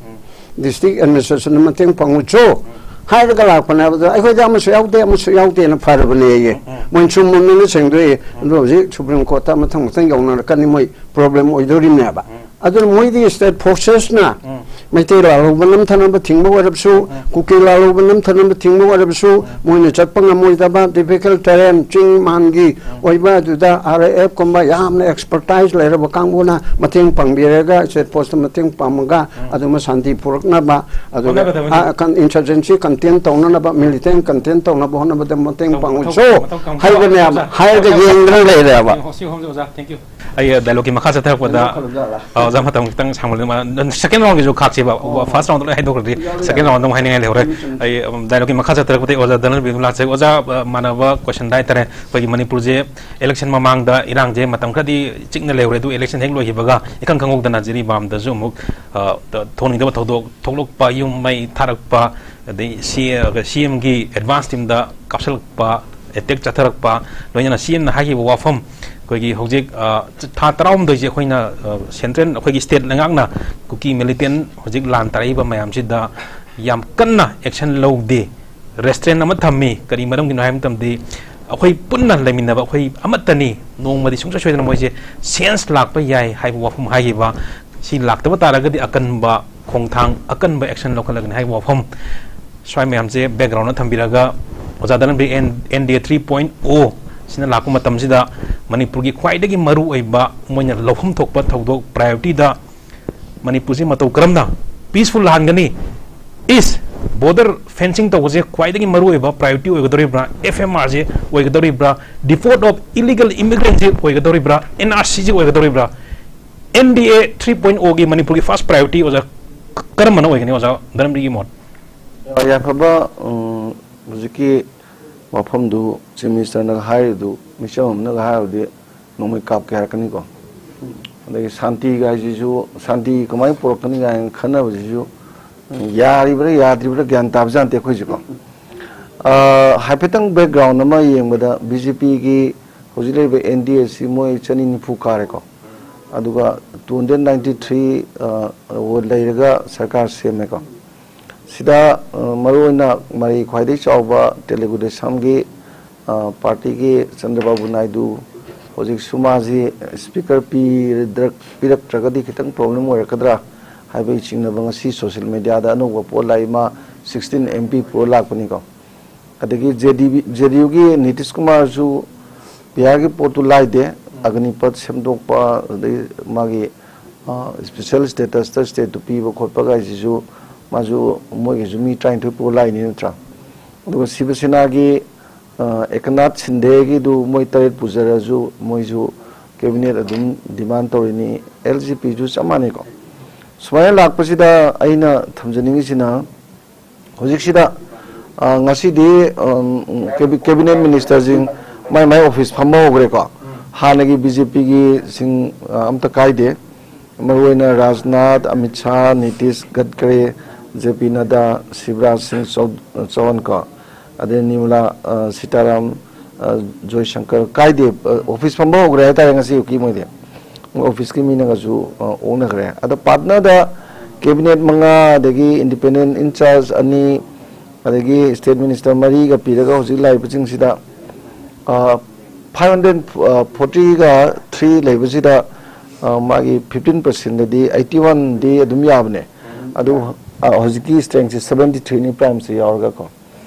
ꯗꯤꯁꯇ꯭ꯔꯤꯛ ꯑꯦꯗꯃꯤꯅꯤꯁꯇ꯭ꯔꯦꯁꯟꯗ ꯃꯇꯦꯡ ꯄꯥꯡꯉꯨꯆꯣ, ꯍꯥꯏꯔꯒ ꯂꯥꯛꯄꯅꯦꯕ꯫ ꯑꯗꯣ ꯑꯩꯈꯣꯏꯗꯤ ꯑꯃꯁꯨ ꯌꯥꯎꯗꯦ, ꯑꯃꯁꯨ ꯌꯥꯎꯗꯦꯅ ꯐꯔꯕꯅꯦꯌꯦ꯫ ꯎꯝ, ꯎꯝ꯫ ꯃꯣꯏ ꯆꯨꯝꯃꯕꯅꯤꯅ ꯁꯦꯡꯗꯣꯛꯑꯦ꯫ ꯎꯝ꯫ ꯑꯗꯣ ꯍꯧꯖꯤꯛ ꯁꯨꯄ꯭ꯔꯤꯝ ꯀꯣꯔꯠꯇ ꯃꯊꯪ ꯃꯊꯪ ꯌꯧꯅꯔꯛꯀꯅꯤ, ꯃꯣꯏ ꯄ꯭ꯔꯣꯕ꯭ꯂꯦꯝ ꯑꯣꯏꯗꯣꯔꯤꯕꯅꯦꯕ꯫ ꯎꯝ꯫ ꯑꯗꯨꯅ ꯃꯣꯏꯗꯤ ꯁ꯭ꯇꯦꯠ ꯐꯣꯔꯁꯦꯁꯅ ꯎꯝ꯫ ꯃꯩꯇꯩ ꯂꯥꯜꯍꯧꯕ ꯅꯝꯊꯅꯕ ꯊꯤꯡꯕ ꯑꯣꯏꯔꯕꯁꯨ, ꯎꯝ꯫ ꯀꯨꯀꯤ ꯂꯥꯜꯍꯧꯕ ꯅꯝꯊꯅꯕ ꯊꯤꯡꯕ ꯑꯣꯏꯔꯕꯁꯨ, ꯎꯝ꯫ ꯃꯣꯏꯅ ꯆꯠꯄ ꯉꯝꯃꯣꯏꯗꯕ difficult terrain, ꯆꯤꯡ ꯃꯥꯟꯒꯤ ꯎꯝ꯫ ꯑꯣꯏꯕ ꯑꯗꯨꯗ ꯑꯥꯔ ꯑꯦꯐ ꯀꯨꯝꯕ ꯌꯥꯝꯅ ꯑꯦꯛꯁꯄꯔꯇꯥꯏꯖ ꯂꯩꯔꯕ ꯀꯥꯡꯕꯨꯅ ꯃꯇꯦꯡ ꯄꯥꯡꯕꯤꯔꯒ, ꯁ꯭ꯇꯦꯠ ꯐꯣꯔꯁꯇ ꯃꯇꯦꯡ ꯄꯥꯡꯉꯒ ꯎꯝ꯫ ꯑꯗꯨꯃ ꯁꯥꯟꯇꯤ ꯄꯨꯔꯛꯅꯕ, ꯑꯗꯨꯒ ꯍꯣꯠꯅꯒꯗꯕꯅꯤ꯫ ꯑ, ꯀꯟ-, insurgency contain ꯇꯧꯅꯅꯕ, militant contain ꯇꯧꯅꯕ ꯍꯣꯠꯅꯕꯗ ꯃꯇꯦꯡ ꯇꯧ-, ꯄꯥꯡꯉꯨꯁꯨ ꯃꯊꯧ-, ꯃꯊꯧ ꯀꯝ-, ꯍꯥꯏꯕꯅꯦꯕ, ꯑꯣꯖꯥ, ꯍꯥꯏꯔꯒ ꯑꯣꯖꯥ, ꯌꯦꯡꯗꯅ ꯂꯩꯔꯦꯕ꯫ ꯁꯤ ꯍꯣꯝꯁꯦ ꯑꯣꯖꯥ, thank you꯫ ꯑꯩ dialogue ꯀꯤ ꯃꯈꯥ ꯆꯠꯊꯔꯛꯄꯗ, ꯀꯩꯅꯣ ꯈꯜꯂꯨꯖꯥꯠꯂꯥ? ꯑ, ꯑꯣꯖꯥ, ꯃꯇꯝ ꯈꯤꯇꯪ ꯁꯥꯡꯃꯜꯂꯦ꯫ ꯃꯥ, second round ꯒꯤꯁꯨ ꯈꯥꯛꯁꯦꯕ꯫ ꯑꯣ, ꯐꯥꯔꯁ ꯔꯥꯎꯟꯗ ꯂꯣꯏ ꯍꯥꯏꯗꯣꯛꯈ꯭ꯔꯗꯤ ꯌꯥꯔꯦ, ꯁꯦꯀꯦꯟ ꯌꯥꯔꯦ꯫ ꯔꯥꯎꯟꯗ ꯑꯃꯨꯛ ꯍꯥꯏꯅꯤꯡꯉꯥꯏ ꯂꯩꯍꯧꯔꯦ꯫ ꯆꯨꯝꯃꯤ, ꯆꯨꯝꯃꯤ꯫ ꯑꯩ, ꯎꯝ, dialogue ꯀꯤ ꯃꯈꯥ ꯆꯠꯊꯔꯛꯄꯗ ꯑꯣꯖꯥ ꯙꯅꯟꯕꯤ ꯑꯗꯨꯝ ꯂꯥꯛꯆꯒꯦ꯫ ꯑꯣꯖꯥ, ꯑ, ꯃꯥꯟꯅꯕ question ꯗ ꯍꯥꯏꯇꯥꯔꯦ, ꯑꯩꯈꯣꯏꯒꯤ ꯃꯅꯤꯄꯨꯔꯁꯦ election ꯃꯃꯥꯡꯗ ꯏꯔꯥꯡꯁꯦ ꯃꯇꯝ ꯈꯔꯗꯤ ꯆꯤꯛꯅ ꯂꯩꯍꯧꯔꯦ꯫ ꯑꯗꯨ election ꯍꯦꯛ ꯂꯣꯏꯈꯤꯕꯒ ꯏꯈꯪ ꯈꯪꯍꯧꯗꯅ ꯖꯤꯔꯤꯕꯥꯝꯗꯁꯨ ꯑꯃꯨꯛ, ꯑ, ꯊꯣꯛꯅꯤꯡꯗꯕ ꯊꯧꯗꯣꯛ ꯊꯣꯛꯂꯛꯄ, ꯌꯨꯝ ꯃꯩ ꯊꯥꯔꯛꯄ, ꯑꯗꯩ ꯁꯤ-, ꯁꯤ ꯑꯦꯝꯒꯤ advance team ꯗ ꯀꯥꯞꯁꯤꯜꯂꯛꯄ, attack ꯆꯠꯊꯔꯛꯄ, ꯂꯣꯏꯅꯅ ꯁꯤ ꯑꯦꯝꯅ ꯍꯥꯏꯈꯤꯕ ꯋꯥꯐꯝ, ꯑꯩꯈꯣꯏꯒꯤ ꯍꯧꯖꯤꯛ, ꯑ, ꯊꯥ ꯇꯔꯥꯍꯨꯝꯗꯣꯏꯁꯦ ꯑꯩꯈꯣꯏꯅ, ꯑ, central, ꯑꯩꯈꯣꯏꯒꯤ state ꯂꯩꯉꯥꯛꯅ ꯀꯨꯀꯤ militant ꯍꯧꯖꯤꯛ ꯂꯥꯟ ꯇꯥꯔꯛꯏꯕ ꯃꯌꯥꯝꯁꯤꯗ ꯌꯥꯝ ꯀꯟꯅ action ꯂꯧꯗꯦ, restraint ꯑꯃ ꯊꯝꯃꯤ꯫ ꯀꯔꯤ ꯃꯔꯝꯒꯤꯅꯣ ꯍꯥꯏꯕ ꯃꯇꯝꯗꯤ, ꯑꯩꯈꯣꯏ ꯄꯨꯟꯅ ꯂꯩꯃꯤꯟꯅꯕ ꯑꯩꯈꯣꯏ ꯑꯃꯠꯇꯅꯤ, ꯅꯣꯡꯃꯗꯤ ꯁꯨꯡꯁꯣꯏ ꯁꯣꯏꯗꯅ ꯃꯣꯏꯁꯦ change ꯂꯥꯛꯄ ꯌꯥꯏ ꯍꯥꯏꯕ ꯋꯥꯐꯝ ꯍꯥꯏꯈꯤꯕ꯫ ꯁꯤ ꯂꯥꯛꯇꯕ ꯇꯥꯔꯒꯗꯤ ꯑꯀꯟꯕ ꯈꯣꯡꯊꯥꯡ, ꯑꯀꯟꯕ action ꯂꯧꯈꯠꯂꯒꯅꯤ ꯍꯥꯏꯕ ꯋꯥꯐꯝ꯫ ꯁ꯭ꯋꯥꯏ ꯃꯌꯥꯝꯁꯦ background ꯗ ꯊꯝꯕꯤꯔꯒ, ꯑꯣꯖꯥ ꯙꯅꯟꯕꯤ, N-, N D A three point O ꯁꯤꯅ ꯂꯥꯛꯄ ꯃꯇꯝꯁꯤꯗ ꯃꯅꯤꯄꯨꯔꯒꯤ ꯈ꯭ꯋꯥꯏꯗꯒꯤ ꯃꯔꯨ ꯑꯣꯏꯕ ꯃꯣꯏꯅ ꯂꯧꯐꯝ ꯊꯣꯛꯄ ꯊꯧꯗꯣꯛ priority ꯗ ꯃꯅꯤꯄꯨꯔꯁꯤ ꯃꯇꯧ ꯀꯔꯝꯅ peaceful ꯂꯥꯛꯍꯟꯒꯅꯤ? Is border fencing ꯇꯧꯕꯁꯦ ꯈ꯭ꯋꯥꯏꯗꯒꯤ ꯃꯔꯨ ꯑꯣꯏꯕ priority ꯑꯣꯏꯒꯗꯧꯔꯤꯕ꯭ꯔꯥ? F M R say ꯑꯣꯏꯒꯗꯧꯔꯤꯕ꯭ꯔꯥ? Deport of illegal immigrant say ꯑꯣꯏꯒꯗꯧꯔꯤꯕ꯭ꯔꯥ? N R C say ꯑꯣꯏꯒꯗꯧꯔꯤꯕ꯭ꯔꯥ? N D A three point O ꯒꯤ ꯃꯅꯤꯄꯨꯔꯒꯤ first priority, ꯑꯣꯖꯥ, ꯀꯔꯝꯕꯅ ꯑꯣꯏꯒꯅꯤ, ꯑꯣꯖꯥ ꯙꯅꯟꯕꯤꯒꯤ ꯃꯣꯠ? ꯌꯥꯏꯐꯕ, ꯎꯝ, ꯍꯧꯖꯤꯛꯀꯤ ꯋꯥꯐꯝꯗꯨ Chief Minister ꯅꯒ ꯍꯥꯏꯔꯤꯗꯨ, ꯃꯤꯆꯝ ꯑꯃꯅꯒ ꯍꯥꯏꯔꯨꯔꯗꯤ ꯅꯣꯡꯃꯩ ꯀꯥꯞꯀꯦ ꯍꯥꯏꯔꯛꯀꯅꯤꯀꯣ꯫ ꯑꯗꯒꯤ ꯁꯥꯟꯇꯤꯒ ꯍꯥꯏꯁꯤꯁꯨ, ꯁꯥꯟꯇꯤ ꯀꯃꯥꯏꯅ ꯄꯨꯔꯛꯀꯅꯤ ꯀꯥꯏꯅ ꯈꯟꯅꯕꯁꯤꯁꯨ, ꯎꯝ, ꯌꯥꯔꯤꯕ꯭ꯔꯥ ꯌꯥꯗ꯭ꯔꯤꯕ꯭ꯔꯥ ꯒ꯭ꯌꯥꯟ ꯇꯥꯕꯖꯥꯠ ꯅꯠꯇꯦ ꯑꯩꯈꯣꯏꯁꯦꯀꯣ꯫ ꯑ, ꯍꯥꯏꯐꯦꯠꯇꯪ background ꯑꯃ ꯌꯦꯡꯕꯗ, B J P ꯒꯤ ꯍꯧꯖꯤꯛ ꯂꯩꯔꯤꯕ N D A ꯑꯁꯤ ꯃꯣꯏ ꯆꯅꯤ ꯅꯤꯐꯨ ꯀꯥꯔꯦꯀꯣ꯫ ꯑꯗꯨꯒ two hundred ninety three, ꯑ, ꯂꯩꯔꯒ ꯁꯔꯀꯥꯔ ꯁꯦꯝꯃꯦꯀꯣ꯫ ꯁꯤꯗ, ꯑ, ꯃꯔꯨꯑꯣꯏꯅ ꯃꯔꯩ ꯈ꯭ꯋꯥꯏꯗꯒꯤ ꯆꯥꯎꯕ ꯇꯦꯂꯨꯒꯨ ꯗꯦꯁꯝꯒꯤ, ꯑ, ꯄꯥꯔꯇꯤꯒꯤ ꯆꯟꯗ꯭ꯔꯕꯥꯕꯨ ꯅꯥꯏꯗꯨ ꯍꯧꯖꯤꯛꯁꯨ ꯃꯥꯁꯤ ꯁ꯭ꯄꯤꯀꯔ ꯄꯤꯔꯗ꯭ꯔ-, ꯄꯤꯔꯛꯇ꯭ꯔꯒꯗꯤ ꯈꯤꯇꯪ ꯄ꯭ꯔꯣꯕ꯭ꯂꯦꯝ ꯑꯣꯏꯔꯛꯀꯗ꯭ꯔꯥ ꯍꯥꯏꯕꯒꯤ ꯆꯤꯡꯅꯕ ꯉꯁꯤ ꯁꯣꯁꯤꯌꯦꯜ ꯃꯦꯗꯤꯌꯥꯗ ꯑꯅꯧꯕ ꯄꯣꯠ ꯂꯥꯛꯏ꯫ ꯃꯥ ꯁꯤꯛꯁꯇꯤꯟ ꯑꯦꯝ ꯄꯤ ꯄꯨꯔ ꯂꯥꯛꯄꯅꯤꯀꯣ꯫ ꯑꯗꯒꯤ ꯖꯦ ꯗꯤ ꯕꯤ, ꯖꯦ ꯗꯤ ꯌꯨꯒꯤ ꯅꯤꯇꯤꯁ ꯀꯨꯃꯥꯔꯁꯨ ꯕꯤꯍꯥꯔꯒꯤ ꯄꯣꯠꯇꯨ ꯂꯥꯏꯗꯦ, ꯑꯒꯅꯤꯄꯠ ꯁꯦꯝꯗꯣꯛꯄ, ꯑꯗꯩ ꯃꯥꯒꯤ, ꯑ, ꯁ꯭ꯄꯦꯁꯦꯜ ꯁ꯭ꯇꯦꯇꯁꯇ ꯁ꯭ꯇꯦꯠꯇꯨ ꯄꯤꯕ ꯈꯣꯠꯄ ꯀꯥꯏꯁꯤꯁꯨ ꯃꯥꯁꯨ ꯃꯣꯏꯒꯤꯁꯨ ꯃꯤ ꯇꯔꯥꯅꯤꯊꯣꯏ ꯄꯨꯔ ꯂꯥꯛꯏꯅꯤ ꯅꯠꯇ꯭ꯔꯥ? ꯑꯗꯨꯒ ꯁꯤꯕ ꯁꯦꯅꯥꯒꯤ, ꯑ, ꯑꯦꯀꯅꯥꯊ ꯁꯤꯟꯗꯦꯒꯤꯗꯨ ꯃꯣꯏ ꯇꯔꯦꯠ ꯄꯨꯖꯔꯁꯨ ꯃꯣꯏꯁꯨ ꯀꯦꯕꯤꯅꯦꯠ ꯑꯗꯨꯝ ꯗꯤꯃꯥꯟ ꯇꯧꯔꯤꯅꯤ, ꯑꯦꯜ ꯖꯦ ꯄꯤꯁꯨ ꯆꯞ ꯃꯥꯟꯅꯩꯀꯣ꯫ ꯁꯨꯃꯥꯏꯅ ꯂꯥꯛꯄꯁꯤꯗ ꯑꯩꯅ ꯊꯝꯖꯅꯤꯡꯉꯤꯁꯤꯅ, ꯍꯧꯖꯤꯛꯁꯤꯗ, ꯑ, ꯉꯁꯤꯗꯤ, ꯎꯝ, ꯀꯦꯕꯤ-, ꯀꯦꯕꯤꯅꯦꯠ ꯃꯤꯅꯤꯁꯇꯔꯁꯤꯡ ꯃꯥꯏ ꯃꯥꯏ ꯑꯣꯐꯤꯁ ꯐꯝꯕ ꯍꯧꯈ꯭ꯔꯦꯀꯣ꯫ ꯍꯥꯟꯅꯒꯤ ꯕꯤ ꯖꯦ ꯄꯤꯒꯤꯁꯤꯡ, ꯑ, ꯑꯝꯇ ꯀꯥꯏꯗꯦ꯫ ꯃꯔꯨꯑꯣꯏꯅ ꯔꯥꯖꯅꯥꯊ, ꯑꯃꯤꯠ ꯁꯥꯍ, ꯅꯤꯇꯤꯁ ꯒꯗꯀꯔꯤ, ꯖꯦ ꯄꯤ ꯅꯗꯥ, ꯁꯤꯕꯔꯥꯖ ꯁꯤꯡ ꯆꯧ-, ꯆꯧꯍꯥꯟ ꯀꯣ, ꯑꯗꯩ ꯅꯤꯔꯃꯂꯥ, ꯑ, ꯁꯤꯇꯥꯔꯥꯝ, ꯑ, ꯖꯣꯏꯁꯪꯀꯔ ꯀꯥꯏꯗꯦ, ꯑ, ꯑꯣꯐꯤꯁ ꯐꯝꯕ ꯍꯧꯈ꯭ꯔꯦ ꯍꯥꯏꯇꯥꯔꯦ ꯉꯁꯤ ꯑꯌꯨꯛꯀꯤ ꯃꯣꯏꯗꯤ꯫ ꯃꯣꯏ ꯑꯣꯐꯤꯁꯀꯤ ꯃꯤꯅꯒꯁꯨ, ꯑ, ꯑꯣꯛꯅꯈ꯭ꯔꯦ꯫ ꯑꯗꯣ ꯄꯥꯠꯅꯗ ꯀꯦꯕꯤꯅꯦꯠ ꯃꯉꯥ, ꯑꯗꯒꯤ ꯏꯟꯗꯤꯄꯦꯟꯗꯦꯟ ꯏꯟꯆꯥꯔꯖ ꯑꯅꯤ, ꯑꯗꯒꯤ ꯁ꯭ꯇꯦꯠ ꯃꯤꯅꯤꯁꯇꯔ ꯃꯔꯤꯒ ꯄꯤꯔꯒ ꯍꯧꯖꯤꯛ ꯂꯥꯛꯏꯕꯁꯤꯡꯁꯤꯗ, ꯑ, ꯐꯥꯏꯚ ꯍꯟꯗ꯭ꯔꯦꯠ ꯐꯣꯔꯇꯤꯒ ꯊ꯭ꯔꯤ ꯂꯩꯕꯁꯤꯗ, ꯑ, ꯃꯥꯒꯤ ꯐꯤꯐꯇꯤꯟ ꯄꯥꯔꯁꯦꯟꯗꯗꯤ ꯑꯩꯠꯇꯤ ꯋꯥꯟꯗꯤ ꯑꯗꯨꯝ ꯌꯥꯕꯅꯦ꯫ ꯑꯗꯨ, ꯑ, ꯍꯧꯖꯤꯛꯀꯤ ꯁ꯭ꯇꯔꯦꯡꯁꯦ ꯁꯕꯦꯟꯇꯤ ꯊ꯭ꯔꯤꯅꯤ ꯄ꯭ꯔꯥꯏꯝꯁꯇ ꯌꯥꯎꯔꯒꯀꯣ꯫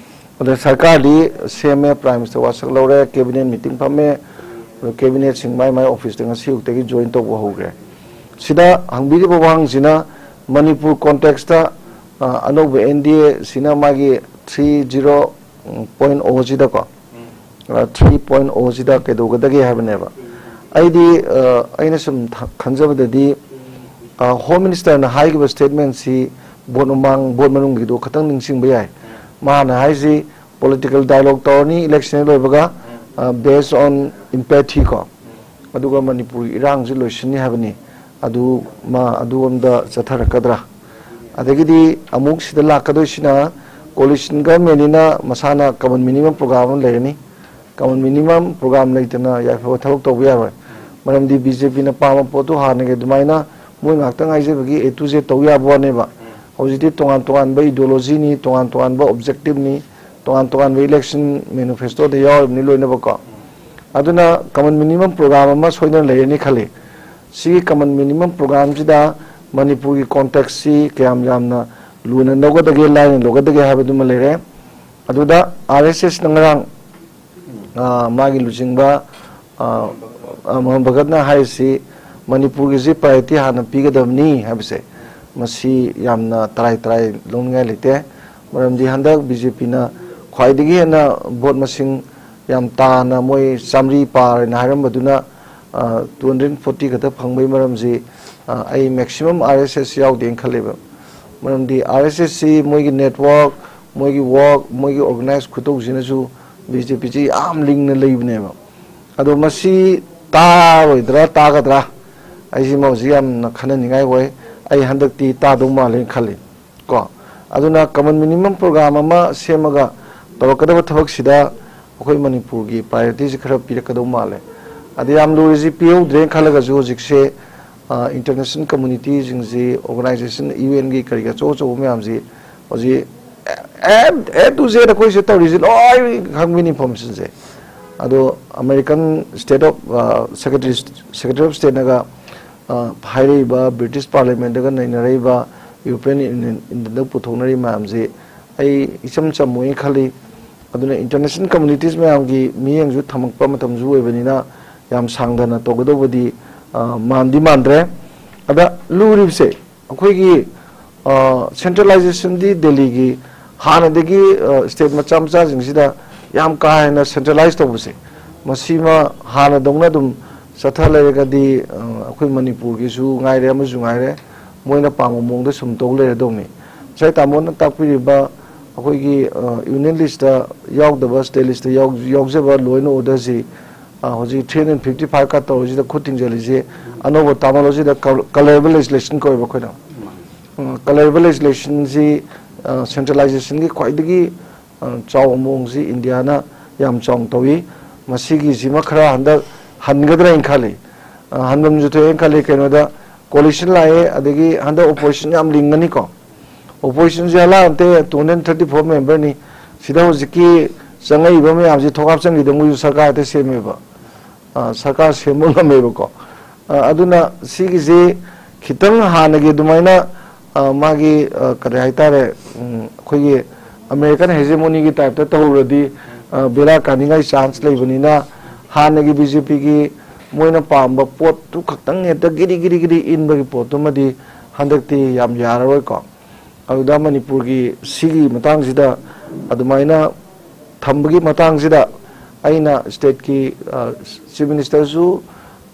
ꯑꯗ ꯁꯔꯀꯥꯔꯗꯤ ꯁꯦꯝꯃꯦ, ꯄ꯭ꯔꯥꯏꯝ ꯃꯤꯅꯤꯁꯇꯔ ꯋꯥꯁꯛ ꯂꯧꯔꯦ, ꯀꯦꯕꯤꯅꯦꯠ ꯃꯤꯇꯤꯡ ꯐꯝꯃꯦ, ꯑꯗꯣ ꯀꯦꯕꯤꯅꯦꯠꯁꯤꯡ ꯃꯥꯏ ꯃꯥꯏ ꯑꯣꯐꯤꯁꯇ ꯉꯁꯤ ꯑꯌꯨꯛꯇꯒꯤ ꯖꯣꯏꯟ ꯇꯧꯕ ꯍꯧꯈ꯭ꯔꯦ꯫ ꯁꯤꯗ ꯍꯪꯕꯤꯔꯤꯕ ꯋꯥꯍꯪꯁꯤꯅ ꯃꯅꯤꯄꯨꯔ ꯀꯣꯟꯇꯦꯛꯁꯇ, ꯑ, ꯑꯅꯧꯕ ꯑꯦꯟ ꯗꯤ ꯑꯦ ꯁꯤꯅ ꯃꯥꯒꯤ ꯊ꯭ꯔꯤ ꯖꯤꯔꯣ ꯄꯣꯏꯟ ꯑꯣꯁꯤꯗꯀꯣ, ꯊ꯭ꯔꯤ ꯄꯣꯏꯟ ꯑꯣꯁꯤꯗ ꯀꯩꯗꯧꯒꯗꯒꯦ ꯍꯥꯏꯕꯅꯦꯕ꯫ ꯑꯩꯗꯤ, ꯑ, ꯑꯩꯅ ꯁꯨꯝ ꯊ-, ꯈꯟꯖꯕꯗꯗꯤ, ꯑ, ꯍꯣꯝ ꯃꯤꯅꯤꯁꯇꯔꯅ ꯍꯥꯏꯈꯤꯕ ꯁ꯭ꯇꯦꯠꯃꯦꯟꯁꯤ ꯚꯣꯠ ꯃꯃꯥꯡ, ꯚꯣꯠ ꯃꯅꯨꯡꯒꯤꯗꯣ ꯈꯇꯪ ꯅꯤꯡꯁꯤꯡꯕ ꯌꯥꯏ꯫ ꯃꯥꯅ ꯍꯥꯏꯁꯤ ꯄꯣꯂꯤꯇꯤꯀꯦꯜ ꯗꯥꯏꯂꯣꯒ ꯇꯧꯔꯅꯤ ꯏꯂꯦꯛꯁꯟ ꯂꯣꯏꯕꯒ, ꯑ, based on empathy ꯀꯣ, ꯑꯗꯨꯒ ꯃꯅꯤꯄꯨꯔꯒꯤ ꯏꯔꯥꯡꯁꯤ ꯂꯣꯏꯁꯤꯟꯅꯤ ꯍꯥꯏꯕꯅꯤ꯫ ꯑꯗꯨ ꯃꯥ ꯑꯗꯨꯔꯣꯝꯗ ꯆꯠꯊꯔꯛꯀꯗ꯭ꯔꯥ? ꯑꯗꯒꯤꯗꯤ ꯑꯃꯨꯛ ꯁꯤꯗ ꯂꯥꯛꯀꯗꯣꯏꯁꯤꯅ ꯀꯣꯂꯤꯁꯟ ꯒꯚꯔꯟꯃꯦꯟꯅꯤꯅ ꯃꯁꯥꯅ ꯀꯃꯟ ꯃꯤꯅꯤꯃꯝ ꯄ꯭ꯔꯣꯒ꯭ꯔꯥꯝ ꯑꯃ ꯂꯩꯔꯅꯤ꯫ ꯀꯃꯟ ꯃꯤꯅꯤꯃꯝ ꯄ꯭ꯔꯣꯒ꯭ꯔꯥꯝ ꯂꯩꯇꯅ ꯌꯥꯏꯐꯕ ꯊꯕꯛ ꯇꯧꯕ ꯌꯥꯔꯣꯏ꯫ ꯃꯔꯝꯗꯤ ꯕꯤ ꯖꯦ ꯄꯤꯅ ꯄꯥꯝꯕ ꯄꯣꯠꯇꯨ ꯍꯥꯟꯅꯒꯤ ꯑꯗꯨꯃꯥꯏꯅ ꯃꯣꯏ ꯉꯥꯛꯇ ꯉꯥꯏꯖꯕꯒꯤ ꯑꯦ ꯇꯨ ꯖꯦꯠ ꯇꯧ ꯌꯥꯕ ꯋꯥꯅꯦꯕ꯫ ꯍꯧꯖꯤꯛꯇꯤ ꯇꯣꯉꯥꯟ ꯇꯣꯉꯥꯟꯕ ideologyꯅꯤ, ꯇꯣꯉꯥꯟ ꯇꯣꯉꯥꯟꯕ objectiveꯅꯤ, ꯇꯣꯉꯥꯟ ꯇꯣꯉꯥꯟꯕ election manifestoꯗ ꯌꯥꯎꯔꯤꯕꯅꯤ ꯂꯣꯏꯅꯃꯛꯀꯣ꯫ ꯑꯗꯨꯅ common minimum program ꯑꯃ ꯁꯣꯏꯗꯅ ꯂꯩꯔꯅꯤ ꯈꯜꯂꯤ꯫ ꯁꯤꯒꯤ common minimum programꯁꯤꯗ ꯃꯅꯤꯄꯨꯔꯒꯤ contextꯁꯤ ꯀꯌꯥꯝ ꯌꯥꯝꯅ ꯂꯨꯅ ꯂꯧꯒꯗꯒꯦ, ꯂꯥꯏꯅ ꯂꯧꯒꯗꯒꯦ ꯍꯥꯏꯕꯗꯨꯃ ꯂꯩꯔꯦ꯫ ꯑꯗꯨꯗ RSSꯅ ꯉꯔꯥꯡ, ꯑ, ꯃꯥꯒꯤ ꯂꯨꯆꯤꯡꯕ, ꯑ, ꯑ, ꯃꯣꯍꯟ ꯚꯒꯠꯅ ꯍꯥꯏꯔꯤꯁꯤ ꯃꯅꯤꯄꯨꯔꯒꯤꯁꯤ priority ꯍꯥꯟꯅ ꯄꯤꯒꯗꯕꯅꯤ ꯍꯥꯏꯕꯁꯦ, ꯃꯁꯤ ꯌꯥꯝꯅ ꯇꯔꯥꯏ ꯇꯔꯥꯏ ꯂꯧꯅꯤꯡꯉꯥꯏ ꯂꯩꯇꯦ꯫ ꯃꯔꯝꯗꯤ ꯍꯟꯗꯛ BJPꯅ ꯈ꯭ꯋꯥꯏꯗꯒꯤ ꯍꯦꯟꯅ vote ꯃꯁꯤꯡ ꯌꯥꯝ ꯇꯥꯅ, ꯃꯣꯏ ꯆꯥꯃꯔꯤ ꯄꯥꯔ ꯍꯥꯏꯅ ꯍꯥꯏꯔꯝꯕꯗꯨꯅ, ꯑ, two hundred forty ꯈꯛꯇ ꯐꯪꯕꯒꯤ ꯃꯔꯝꯁꯤ, ꯑ, ꯑꯩ maximum RSS ꯌꯥꯎꯗꯦꯅ ꯈꯜꯂꯦꯕ꯫ ꯃꯔꯝꯗꯤ RSSꯁꯤ ꯃꯣꯏꯒꯤ network, ꯃꯣꯏꯒꯤ work, ꯃꯣꯏꯒꯤ organize ꯈꯨꯇꯧꯁꯤꯅꯁꯨ BJPꯁꯤ ꯌꯥꯝ ꯂꯤꯡꯅ ꯂꯩꯕꯅꯦꯕ꯫ ꯑꯗꯣ ꯃꯁꯤ ꯇꯥꯔꯣꯏꯗ꯭ꯔꯥ, ꯇꯥꯒꯗ꯭ꯔꯥ? ꯑꯩꯁꯤꯃ ꯍꯧꯖꯤꯛ ꯌꯥꯝꯅ ꯈꯟꯅꯅꯤꯡꯉꯥꯏ ꯑꯣꯏ꯫ ꯑꯩ ꯍꯟꯗꯛꯇꯤ ꯇꯥꯗꯧ ꯃꯥꯜꯂꯦꯅ ꯈꯜꯂꯤ꯫ ꯀꯣ, ꯑꯗꯨꯅ common minimum program ꯑꯃ ꯁꯦꯝꯃꯒ ꯇꯧꯔꯛꯀꯗꯕ ꯊꯕꯛꯁꯤꯗ ꯑꯩꯈꯣꯏ ꯃꯅꯤꯄꯨꯔꯒꯤ priorityꯁꯤ ꯈꯔ ꯄꯤꯔꯛꯀꯗꯧ ꯃꯥꯜꯂꯦ꯫ ꯑꯗ ꯌꯥꯝ ꯂꯨꯔꯤꯁꯤ ꯄꯤꯍꯧꯗ꯭ꯔꯦꯅ ꯈꯜꯂꯒꯁꯨ ꯍꯧꯖꯤꯛꯁꯦ, ꯑ, international communityꯁꯤꯡꯁꯤ, organization, UNꯒꯤ ꯀꯔꯤꯒꯤ ꯑꯆꯧ ꯑꯆꯧꯕ ꯃꯌꯥꯝꯁꯤ ꯍꯧꯖꯤꯛ A, A to Z ꯑꯩꯈꯣꯏꯁꯦ ꯇꯧꯔꯤꯁꯤ ꯂꯣꯏ ꯈꯪꯕꯤꯅꯤ informationꯁꯦ꯫ ꯑꯗꯣ American State of, ꯑ, Secretary, Secretary of Stateꯅꯒ, ꯑ, ꯍꯥꯏꯔꯛꯏꯕ, British Parliamentꯒ ꯅꯩꯅꯔꯛꯏꯕ, European Union, Indiaꯗ ꯄꯨꯊꯣꯛꯅꯔꯤ ꯃꯌꯥꯝꯁꯤ ꯑꯩ ꯏꯆꯝ ꯆꯝꯃꯣꯏꯅ ꯈꯜꯂꯤ꯫ ꯑꯗꯨꯅ international communities ꯃꯌꯥꯝꯒꯤ ꯃꯤꯠꯌꯦꯡꯁꯨ ꯊꯝꯃꯛꯄ ꯃꯇꯝꯁꯨ ꯑꯣꯏꯕꯅꯤꯅ ꯌꯥꯝ ꯁꯥꯡꯗꯅ ꯇꯧꯒꯗꯧꯕꯗꯤ, ꯑ, ꯃꯥꯟꯗꯤ ꯃꯥꯟꯗ꯭ꯔꯦ꯫ ꯑꯗ ꯂꯨꯔꯤꯕꯁꯦ ꯑꯩꯈꯣꯏꯒꯤ, ꯑ, centralizationꯗꯤ ꯗꯦꯜꯂꯤꯒꯤ ꯍꯥꯟꯅꯗꯒꯤ, ꯑ, state ꯃꯆꯥ ꯃꯆꯥꯁꯤꯡꯁꯤꯗ ꯌꯥꯝ ꯀꯥ ꯍꯦꯟꯅ centralize ꯇꯧꯕꯁꯦ, ꯃꯁꯤꯃ ꯍꯥꯟꯅꯗꯧꯅ ꯑꯗꯨꯝ ꯆꯠꯊ ꯂꯩꯔꯒꯗꯤ, ꯑ, ꯑꯩꯈꯣꯏ ꯃꯅꯤꯄꯨꯔꯒꯤꯁꯨ ꯉꯥꯏꯔꯦ, ꯑꯃꯁꯨ ꯉꯥꯏꯔꯦ, ꯃꯣꯏꯅ ꯄꯥꯝꯕ ꯃꯑꯣꯡꯗ ꯁꯨꯝ ꯇꯧ ꯂꯩꯔꯗꯧꯅꯤ꯫ ꯉꯁꯥꯏ ꯇꯥꯃꯣꯅ ꯇꯥꯛꯄꯤꯔꯤꯕ ꯑꯩꯈꯣꯏꯒꯤ, ꯑ, union listꯇ ꯌꯥꯎꯗꯕ, state listꯇ ꯌꯥꯎ-, ꯌꯥꯎꯖꯕ law and orderꯁꯤ, ꯑ, ꯍꯧꯖꯤꯛ three hundred fifty five ꯀ ꯇꯧꯔꯤꯁꯤꯗ ꯈꯨꯠ ꯊꯤꯡꯖꯤꯜꯂꯤꯁꯤ ꯑꯅꯧꯕ terminologyꯗ col-, colorable legislation ꯀꯧꯋꯦꯕ ꯑꯩꯈꯣꯏꯅ꯫ ꯎꯝ, colorable legislationꯁꯤ, ꯑ, centralizationꯒꯤ ꯈ꯭ꯋꯥꯏꯗꯒꯤ, ꯑ, ꯆꯥꯎꯕ ꯃꯑꯣꯡꯁꯤ ꯏꯟꯗꯤꯌꯥꯅ ꯌꯥꯝ ꯆꯥꯎꯅ ꯇꯧꯏ꯫ ꯃꯁꯤꯒꯤꯁꯤꯃ ꯈꯔ ꯍꯟꯗꯛ ꯍꯟꯒꯗ꯭ꯔꯥ ꯍꯥꯏꯅ ꯈꯜꯂꯤ꯫ ꯑ, ꯍꯟꯐꯝꯁꯨ ꯊꯣꯛꯑꯦꯅ ꯈꯜꯂꯤ꯫ ꯀꯩꯅꯣꯗ coalition ꯂꯥꯛꯑꯦ, ꯑꯗꯒꯤ ꯍꯟꯗꯛ opposition ꯌꯥꯝ ꯂꯤꯡꯒꯅꯤꯀꯣ꯫ ꯑꯣꯄꯣꯖꯤꯁꯟꯁꯦ ꯍꯂꯥ ꯅꯠꯇꯦ, two hundred thirty four memberꯅꯤ꯫ ꯁꯤꯗ ꯍꯧꯖꯤꯛꯀꯤ ꯆꯪꯉꯛꯏꯕ ꯃꯌꯥꯝꯁꯤ ꯊꯣꯛ ꯍꯥꯞꯆꯤꯟꯈꯤꯗꯕ ꯃꯣꯏꯁꯨ ꯁꯔꯀꯥꯔ ꯍꯦꯛꯇ ꯁꯦꯝꯃꯦꯕ꯫ ꯑ, ꯁꯔꯀꯥꯔ ꯁꯦꯝꯕ ꯉꯝꯃꯦꯕꯀꯣ꯫ ꯑ, ꯑꯗꯨꯅ ꯁꯤꯒꯤꯁꯤ ꯈꯤꯇꯪ ꯍꯥꯟꯅꯒꯤ ꯑꯗꯨꯃꯥꯏꯅ, ꯑ, ꯃꯥꯒꯤ, ꯑ, ꯀꯔꯤ ꯍꯥꯏꯇꯥꯔꯦ, ꯎꯝ, ꯑꯩꯈꯣꯏꯒꯤ American hegemoneꯒꯤ typeꯇ ꯇꯧꯔꯨꯔꯗꯤ, ꯑ, ꯕꯦꯔꯥ ꯀꯥꯅꯤꯡꯉꯥꯏ chance ꯂꯩꯕꯅꯤꯅ, ꯍꯥꯟꯅꯒꯤ BJPꯒꯤ ꯃꯣꯏꯅ ꯄꯥꯝꯕ ꯄꯣꯠꯇꯨ ꯈꯛꯇꯪ ꯍꯦꯛꯇ ꯒꯤꯔꯤ ꯒꯤꯔꯤ ꯒꯤꯔꯤ ꯏꯟꯕꯒꯤ ꯄꯣꯠꯇꯨꯃꯗꯤ ꯍꯟꯗꯛꯇꯤ ꯌꯥꯝ ꯌꯥꯔꯔꯣꯏꯀꯣ꯫ ꯑꯗꯨꯗ ꯃꯅꯤꯄꯨꯔꯒꯤ ꯁꯤꯒꯤ ꯃꯇꯥꯡꯁꯤꯗ ꯑꯗꯨꯃꯥꯏꯅ ꯊꯝꯕꯒꯤ ꯃꯇꯥꯡꯁꯤꯗ ꯑꯩꯅ stateꯀꯤ, ꯑ, Chief Ministerꯁꯨ,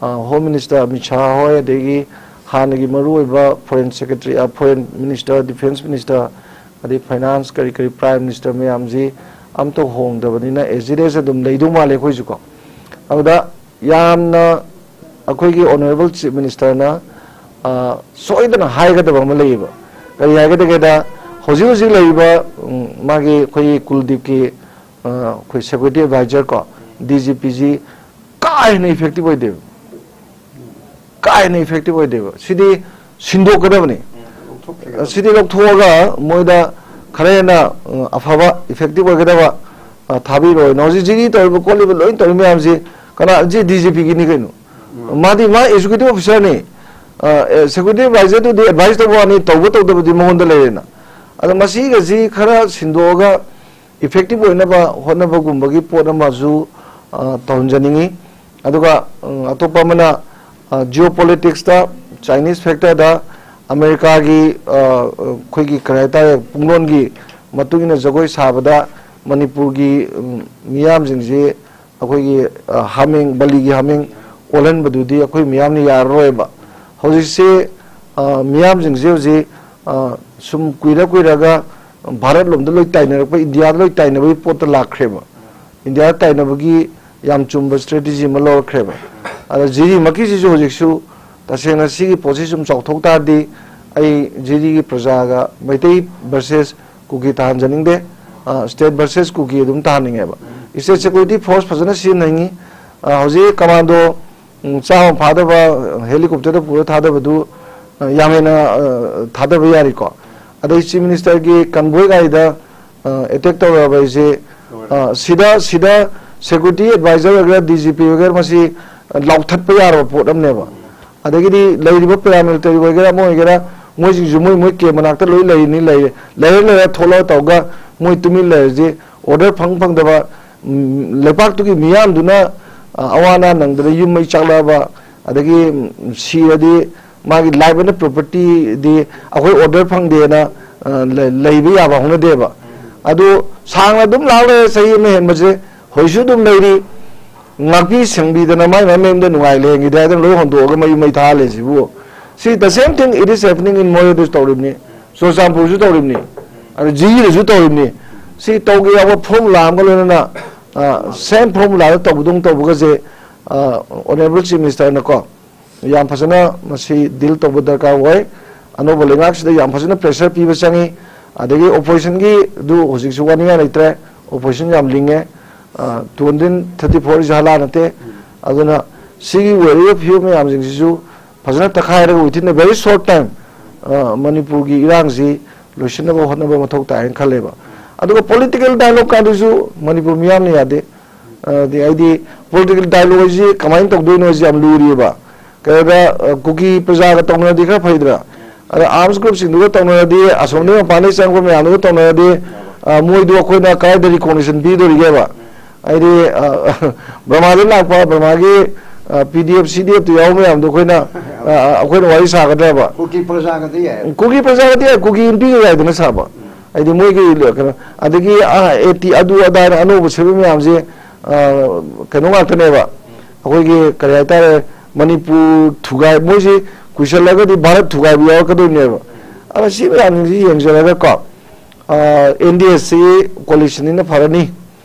ꯑ, Home Minister ꯑꯃꯤꯠ ꯁꯥꯍ ꯍꯣꯏ, ꯑꯗꯒꯤ ꯍꯥꯟꯅꯒꯤ ꯃꯔꯨꯑꯣꯏꯕ Foreign Secretary, ꯑ, Foreign Minister, Defence Minister, ꯑꯗꯩ Finance, ꯀꯔꯤ ꯀꯔꯤ, Prime Minister ꯃꯌꯥꯝꯁꯤ ꯑꯝꯇ ꯍꯣꯡꯗꯕꯅꯤꯅ as it is ꯑꯗꯨꯝ ꯂꯩꯗꯧ ꯃꯥꯜꯂꯦ ꯑꯩꯈꯣꯏꯁꯨꯀꯣ꯫ ꯑꯗꯨꯗ ꯌꯥꯝꯅ ꯑꯩꯈꯣꯏꯒꯤ Honourable Chief Ministerꯅ, ꯑ, ꯁꯣꯏꯗꯅ ꯍꯥꯏꯒꯗꯕ ꯑꯃ ꯂꯩꯌꯦꯕ꯫ ꯀꯔꯤ ꯍꯥꯏꯒꯗꯒꯦꯗ, ꯍꯧꯖꯤꯛ ꯍꯧꯖꯤꯛ ꯂꯩꯔꯤꯕ, ꯎꯝ, ꯃꯥꯒꯤ ꯑꯩꯈꯣꯏꯒꯤ ꯀꯨꯜꯗꯤꯞꯀꯤ, ꯑ, ꯑꯩꯈꯣꯏ Security Advisor ꯀꯣ, DGPꯁꯤ ꯀꯥ ꯍꯦꯟꯅ effective ꯑꯣꯏꯗꯦꯕ꯫ ꯀꯥ ꯍꯦꯟꯅ effective ꯑꯣꯏꯗꯦꯕ꯫ ꯁꯤꯗꯤ ꯁꯤꯟꯗꯣꯛꯀꯗꯕꯅꯤ꯫ ꯁꯤꯗꯤ ꯂꯧꯊꯣꯛꯑꯒ ꯃꯣꯏꯗ ꯈꯔ ꯍꯦꯟꯅ, ꯑ, ꯑꯐꯕ, effective ꯑꯣꯏꯒꯗꯕ, ꯑ, ꯊꯥꯕꯤꯔꯣꯏꯅ꯫ ꯍꯧꯖꯤꯛ GD ꯇꯧꯔꯤꯕ ꯈꯣꯠꯂꯤꯕ ꯂꯣꯏ ꯇꯧꯔꯤ ꯃꯌꯥꯝꯁꯤ ꯀꯅꯥ? ꯁꯤ DGPꯒꯤꯅꯤ ꯀꯩꯅꯣ꯫ ꯃꯥꯗꯤ ꯃꯥ Executive Officerꯅꯤ꯫ ꯑ, ꯑꯦ, Security Advisorꯗꯨꯗꯤ advice ꯇꯧꯕ ꯋꯥꯅꯤ, ꯇꯧꯕ ꯇꯧꯗꯕꯗꯤ ꯃꯉꯣꯟꯗ ꯂꯩꯔꯦꯅ꯫ ꯑꯗꯣ ꯃꯁꯤꯒꯁꯤ ꯈꯔ ꯁꯤꯟꯗꯣꯛꯑꯒ effective ꯑꯣꯏꯅꯕ ꯍꯣꯠꯅꯕꯒꯨꯝꯕꯒꯤ ꯄꯣꯠ ꯑꯃꯁꯨ, ꯑ, ꯇꯧꯍꯟꯖꯅꯤꯡꯉꯤ꯫ ꯑꯗꯨꯒ, ꯎꯝ, ꯑꯇꯣꯞꯄ ꯑꯃꯅ, ꯑ, geopoliticsꯇ, Chinese factorꯗ, ꯑꯃꯦꯔꯤꯀꯥꯒꯤ, ꯑ, ꯑꯩꯈꯣꯏꯒꯤ ꯀꯔꯤ ꯍꯥꯏꯇꯥꯔꯦ, ꯄꯨꯡꯂꯣꯟꯒꯤ ꯃꯇꯨꯡ ꯏꯟꯅ ꯖꯒꯣꯏ ꯁꯥꯕꯗ ꯃꯅꯤꯄꯨꯔꯒꯤ, ꯎꯝ, ꯃꯤꯌꯥꯝꯁꯤꯡꯁꯤ ꯑꯩꯈꯣꯏꯒꯤ, ꯑ, ꯍꯥꯃꯦꯡ, ꯕꯂꯤꯒꯤ ꯍꯥꯃꯦꯡ ꯑꯣꯜꯍꯟꯕꯗꯨꯗꯤ ꯑꯩꯈꯣꯏ ꯃꯤꯌꯥꯝꯅ ꯌꯥꯔꯔꯣꯏꯕ꯫ ꯍꯧꯖꯤꯛꯁꯦ, ꯑ, ꯃꯤꯌꯥꯝꯁꯤꯡꯁꯦ ꯍꯧꯖꯤꯛ, ꯑ, ꯁꯨꯝ ꯀꯨꯏꯔ ꯀꯨꯏꯔꯒ ꯚꯥꯔꯠ ꯂꯣꯝꯗ ꯂꯣꯏ ꯇꯥꯏꯅꯔꯛꯄ, ꯏꯟꯗꯤꯌꯥꯗ ꯂꯣꯏ ꯇꯥꯏꯅꯕꯒꯤ ꯄꯣꯠꯇ ꯂꯥꯛꯈ꯭ꯔꯦꯕ꯫ ꯏꯟꯗꯤꯌꯥꯗ ꯇꯥꯏꯅꯕꯒꯤ ꯌꯥꯝ ꯆꯨꯝꯕ strategy ꯑꯃ ꯂꯧꯔꯛꯈ꯭ꯔꯦꯕ꯫ ꯑꯗ GDꯃꯛꯀꯤꯁꯤꯁꯨ ꯍꯧꯖꯤꯛꯁꯨ ꯇꯁꯦꯡꯅ ꯁꯤꯒꯤ ꯄꯣꯠꯁꯤ ꯁꯨꯝ ꯆꯥꯎꯊꯣꯛ ꯇꯥꯔꯗꯤ ꯑꯩ GDꯒꯤ ꯄ꯭ꯔꯖꯥꯒ ꯃꯩꯇꯩ versus ꯀꯨꯀꯤ ꯇꯥꯍꯟꯖꯅꯤꯡꯗꯦ꯫ ꯑ, state versus ꯀꯨꯀꯤ ꯑꯗꯨꯝ ꯇꯥꯍꯟꯅꯤꯡꯉꯦꯕ꯫ State Security Force ꯐꯖꯅ ꯁꯤꯖꯤꯟꯅꯅꯤꯡꯉꯤ꯫ ꯑ, ꯍꯧꯖꯤꯛ commando, ꯎꯝ, ꯆꯥꯝꯃ ꯐꯥꯗꯕ helicopterꯗ ꯄꯨꯔ ꯊꯥꯗꯕꯗꯨ, ꯑ, ꯌꯥꯝ ꯍꯦꯟꯅ, ꯑ, ꯊꯥꯗꯕ ꯌꯥꯔꯤꯀꯣ꯫ ꯑꯗꯩ ꯆꯤꯐ ꯃꯤꯅꯤꯁꯇꯔꯒꯤ ꯀꯟꯚꯣꯏ ꯒꯥꯔꯤꯗ ꯑꯦꯇꯦꯛ ꯇꯧꯔꯛꯑꯕ ꯍꯥꯏꯁꯦ, ꯑ, ꯁꯤꯗ ꯁꯤꯗ ꯁꯦꯀ꯭ꯌꯨꯔꯤꯇꯤ ꯑꯦꯗꯚꯥꯏꯖꯔ ꯑꯣꯏꯒꯦꯔꯥ, ꯗꯤ ꯖꯤ ꯄꯤ ꯑꯣꯏꯒꯦꯔꯥ, ꯃꯁꯤ ꯂꯥꯎꯊꯠꯄ ꯌꯥꯔꯕ ꯄꯣꯠ ꯑꯃꯅꯦꯕ꯫ ꯑꯗꯒꯤꯗꯤ ꯂꯩꯔꯤꯕ ꯄꯦꯔꯥꯃꯤꯂꯤꯇꯔꯤ ꯑꯣꯏꯒꯦꯔꯥ, ꯑꯃ ꯑꯣꯏꯒꯦꯔꯥ, ꯃꯣꯏꯁꯤꯡꯁꯨ ꯃꯣꯏ ꯃꯣꯏ ꯀꯦꯝ ꯃꯅꯥꯛꯇ ꯂꯣꯏ ꯂꯩꯔꯤꯅꯤ, ꯂꯩꯔꯦ, ꯂꯩꯔ ꯂꯩꯔ ꯊꯣꯛꯂꯛꯑ ꯇꯧꯔꯒ ꯃꯣꯏ ꯇꯨꯃꯤꯟ ꯂꯩꯔꯁꯤ꯫ ꯑꯣꯔꯗꯔ ꯐꯪ ꯐꯪꯗꯕ, ꯎꯝ, ꯂꯩꯄꯥꯛꯇꯨꯒꯤ ꯃꯤꯌꯥꯝꯗꯨꯅ, ꯑ, ꯑꯋꯥ ꯑꯅꯥ ꯅꯪꯗꯅ ꯌꯨꯝ ꯃꯩ ꯆꯥꯛꯂꯛꯑꯕ, ꯑꯗꯒꯤ, ꯎꯝ, ꯁꯤꯔꯗꯤ ꯃꯥꯒꯤ ꯂꯥꯏꯐ ꯑꯦꯟ ꯄ꯭ꯔꯣꯄꯔꯇꯤꯗꯤ ꯑꯩꯈꯣꯏ ꯑꯣꯔꯗꯔ ꯐꯪꯗꯦꯅ, ꯑ, ꯂꯩ-, ꯂꯩꯕ ꯌꯥꯕ ꯍꯧꯅꯗꯦꯕ꯫ ꯑꯗꯨ ꯁꯥꯡꯅ ꯑꯗꯨꯝ ꯂꯥꯛ ꯂꯩꯔꯦ, ꯆꯍꯤ ꯑꯃ ꯍꯦꯟꯕꯁꯦ, ꯍꯧꯖꯤꯛꯁꯨ ꯑꯗꯨꯝ ꯂꯩꯔꯤ꯫ ꯉꯥꯛꯄꯤ ꯁꯦꯡꯕꯤꯗꯅ ꯃꯥꯏ ꯃꯥꯏ ꯃꯌꯨꯝꯗ ꯅꯨꯡꯉꯥꯏ ꯂꯩꯍꯟꯈꯤꯗꯦ ꯍꯥꯏꯗꯅ ꯂꯣꯏ ꯍꯣꯟꯗꯣꯛꯑꯒ ꯃꯌꯨꯝ ꯃꯩ ꯊꯥꯍꯜꯂꯦ ꯁꯤꯕꯨ꯫ ꯁꯤ the same thing, it is happening in ꯃꯣꯔꯦꯗꯁꯨ ꯇꯧꯔꯤꯕꯅꯤ, ꯆꯨꯔꯆꯥꯟꯄꯨꯔꯁꯨ ꯇꯧꯔꯤꯕꯅꯤ, ꯑꯗ ꯖꯤꯔꯤꯗꯁꯨ ꯇꯧꯔꯤꯕꯅꯤ꯫ ꯁꯤ ꯇꯧꯒꯦ ꯌꯥꯎꯕ ꯐꯣꯔꯃꯨꯂꯥ ꯑꯃꯒ ꯂꯣꯏꯅꯅ, ꯑ, ꯁꯦꯝ ꯐꯣꯔꯃꯨꯂꯥꯗ ꯇꯧꯕꯗꯧ ꯇꯧꯕꯒꯁꯦ, ꯑ, ꯑꯣꯅꯔꯦꯕꯜ ꯆꯤꯐ ꯃꯤꯅꯤꯁꯇꯔꯅꯀꯣ ꯌꯥꯝ ꯐꯖꯅ ꯃꯁꯤ ꯗꯤꯜ ꯇꯧꯕ ꯗꯔꯀꯥꯔ ꯑꯣꯏ꯫ ꯑꯅꯧꯕ ꯂꯩꯉꯥꯛꯁꯤꯗ ꯌꯥꯝ ꯐꯖꯅ ꯄ꯭ꯔꯦꯁꯔ ꯄꯤꯕ ꯆꯪꯉꯤ꯫ ꯑꯗꯒꯤ ꯑꯣꯄꯣꯖꯤꯁꯟꯒꯤꯗꯨ ꯍꯧꯖꯤꯛꯁꯨ ꯋꯥꯅꯤꯡꯉꯥꯏ ꯂꯩꯇ꯭ꯔꯦ, ꯑꯣꯄꯣꯖꯤꯁꯟ ꯌꯥꯝ ꯂꯤꯡꯉꯦ꯫ ꯑ, two hundred thirty four ꯏꯁꯨ ꯍꯥꯂꯥ ꯅꯠꯇꯦ꯫ ꯑꯗꯨꯅ ꯁꯤꯒꯤ ꯑꯣꯏꯔꯤꯕ ꯐꯤꯕꯝ ꯃꯌꯥꯝꯁꯤꯡꯁꯤꯁꯨ ꯐꯖꯅ ꯇꯛꯈꯥꯏꯔꯒ within a very short time, ꯑ, ꯃꯅꯤꯄꯨꯔꯒꯤ ꯏꯔꯥꯡꯁꯤ ꯂꯣꯏꯁꯤꯟꯅꯕ ꯍꯣꯠꯅꯕ ꯃꯊꯧ ꯇꯥꯏꯅ ꯈꯜꯂꯦꯕ꯫ ꯑꯗꯨꯒ ꯄꯣꯂꯤꯇꯤꯀꯦꯜ ꯗꯥꯏꯂꯣꯒ ꯀꯥꯏꯗꯨꯁꯨ ꯃꯅꯤꯄꯨꯔ ꯃꯤꯌꯥꯝꯅ ꯌꯥꯗꯦ꯫ ꯑꯗꯤ ꯍꯥꯏꯗꯤ ꯄꯣꯂꯤꯇꯤꯀꯦꯜ ꯗꯥꯏꯂꯣꯒ ꯍꯥꯏꯁꯤ ꯀꯃꯥꯏꯅ ꯇꯧꯗꯣꯏꯅꯣ ꯍꯥꯏꯁꯤ ꯌꯥꯝ ꯂꯨꯔꯤꯑꯕ꯫ ꯀꯩꯅꯣꯗ, ꯑ, ꯀꯨꯀꯤ ꯄ꯭ꯔꯖꯥꯒ ꯇꯧꯅꯔꯗꯤ ꯈꯔ ꯐꯩꯗ꯭ꯔꯥ? ꯑꯗ ꯑꯥꯔꯝꯁ ꯒ꯭ꯔꯨꯞꯁꯤꯡꯗꯨꯒ ꯇꯧꯅꯔꯗꯤ, ꯑꯁꯣꯝꯗꯒꯤ ꯃꯄꯥꯟꯗꯒꯤ ꯆꯪꯉꯛꯄ ꯃꯌꯥꯝꯗꯨꯒ ꯇꯧꯅꯔꯗꯤ, ꯑ, ꯃꯣꯏꯗꯨ ꯑꯩꯈꯣꯏꯅ ꯀꯗꯥꯏꯗ ꯔꯤꯀꯣꯒꯅꯤꯁꯟ ꯄꯤꯗꯣꯔꯤꯒꯦꯕ? ꯍꯥꯏꯗꯤ, ꯑ, ꯕ꯭ꯔꯃꯥꯗ ꯂꯥꯛꯄ, ꯕ꯭ꯔꯃꯥꯒꯤ, ꯑ, ꯄꯤ ꯗꯤ ꯑꯦꯐ, ꯁꯤ ꯗꯤ ꯑꯦꯐꯇ ꯌꯥꯎꯕ ꯃꯌꯥꯝꯗꯣ ꯑꯩꯈꯣꯏꯅ, ꯑ, ꯑ, ꯑꯩꯈꯣꯏꯅ ꯋꯥꯔꯤ ꯁꯥꯒꯗ꯭ꯔꯕ? ꯀꯨꯀꯤ ꯄ꯭ꯔꯖꯥꯒꯗꯤ ꯌꯥꯏ꯫ ꯀꯨꯀꯤ ꯄ꯭ꯔꯖꯥꯒꯗꯤ ꯌꯥꯏ, ꯀꯨꯀꯤ ꯅꯨꯄꯤꯒ ꯌꯥꯏꯗꯅ ꯁꯥꯕ꯫ ꯍꯥꯏꯗꯤ ꯃꯣꯏꯒꯤ ꯀꯩꯅꯣ, ꯑꯗꯒꯤ, ꯑ, ꯑꯦ ꯇꯤ, ꯑꯗꯨ ꯑꯗꯥꯅ ꯑꯅꯧꯕ ꯁꯦꯝꯕ ꯃꯌꯥꯝꯁꯦ, ꯑ, ꯀꯩꯅꯣ ꯉꯥꯛꯇꯅꯦꯕ꯫ ꯑꯩꯈꯣꯏꯒꯤ ꯀꯔꯤ ꯍꯥꯏꯇꯥꯔꯦ, ꯃꯅꯤꯄꯨꯔ ꯊꯨꯒꯥꯏ, ꯃꯣꯏꯁꯤ ꯀꯨꯏꯁꯜꯂꯒꯗꯤ ꯚꯥꯔꯠ ꯊꯨꯒꯥꯏꯕ ꯌꯥꯎꯔꯛꯀꯗꯣꯏꯅꯦꯕ꯫ ꯑꯗ ꯁꯤ ꯃꯌꯥꯝꯁꯤꯡꯁꯤ ꯌꯦꯡꯖꯔꯒꯀꯣ, ꯑ, ꯑꯦꯟ ꯗꯤ ꯑꯦ ꯁꯤ ꯀꯣꯂꯤꯁꯟꯁꯤꯅ ꯐꯔꯅꯤ꯫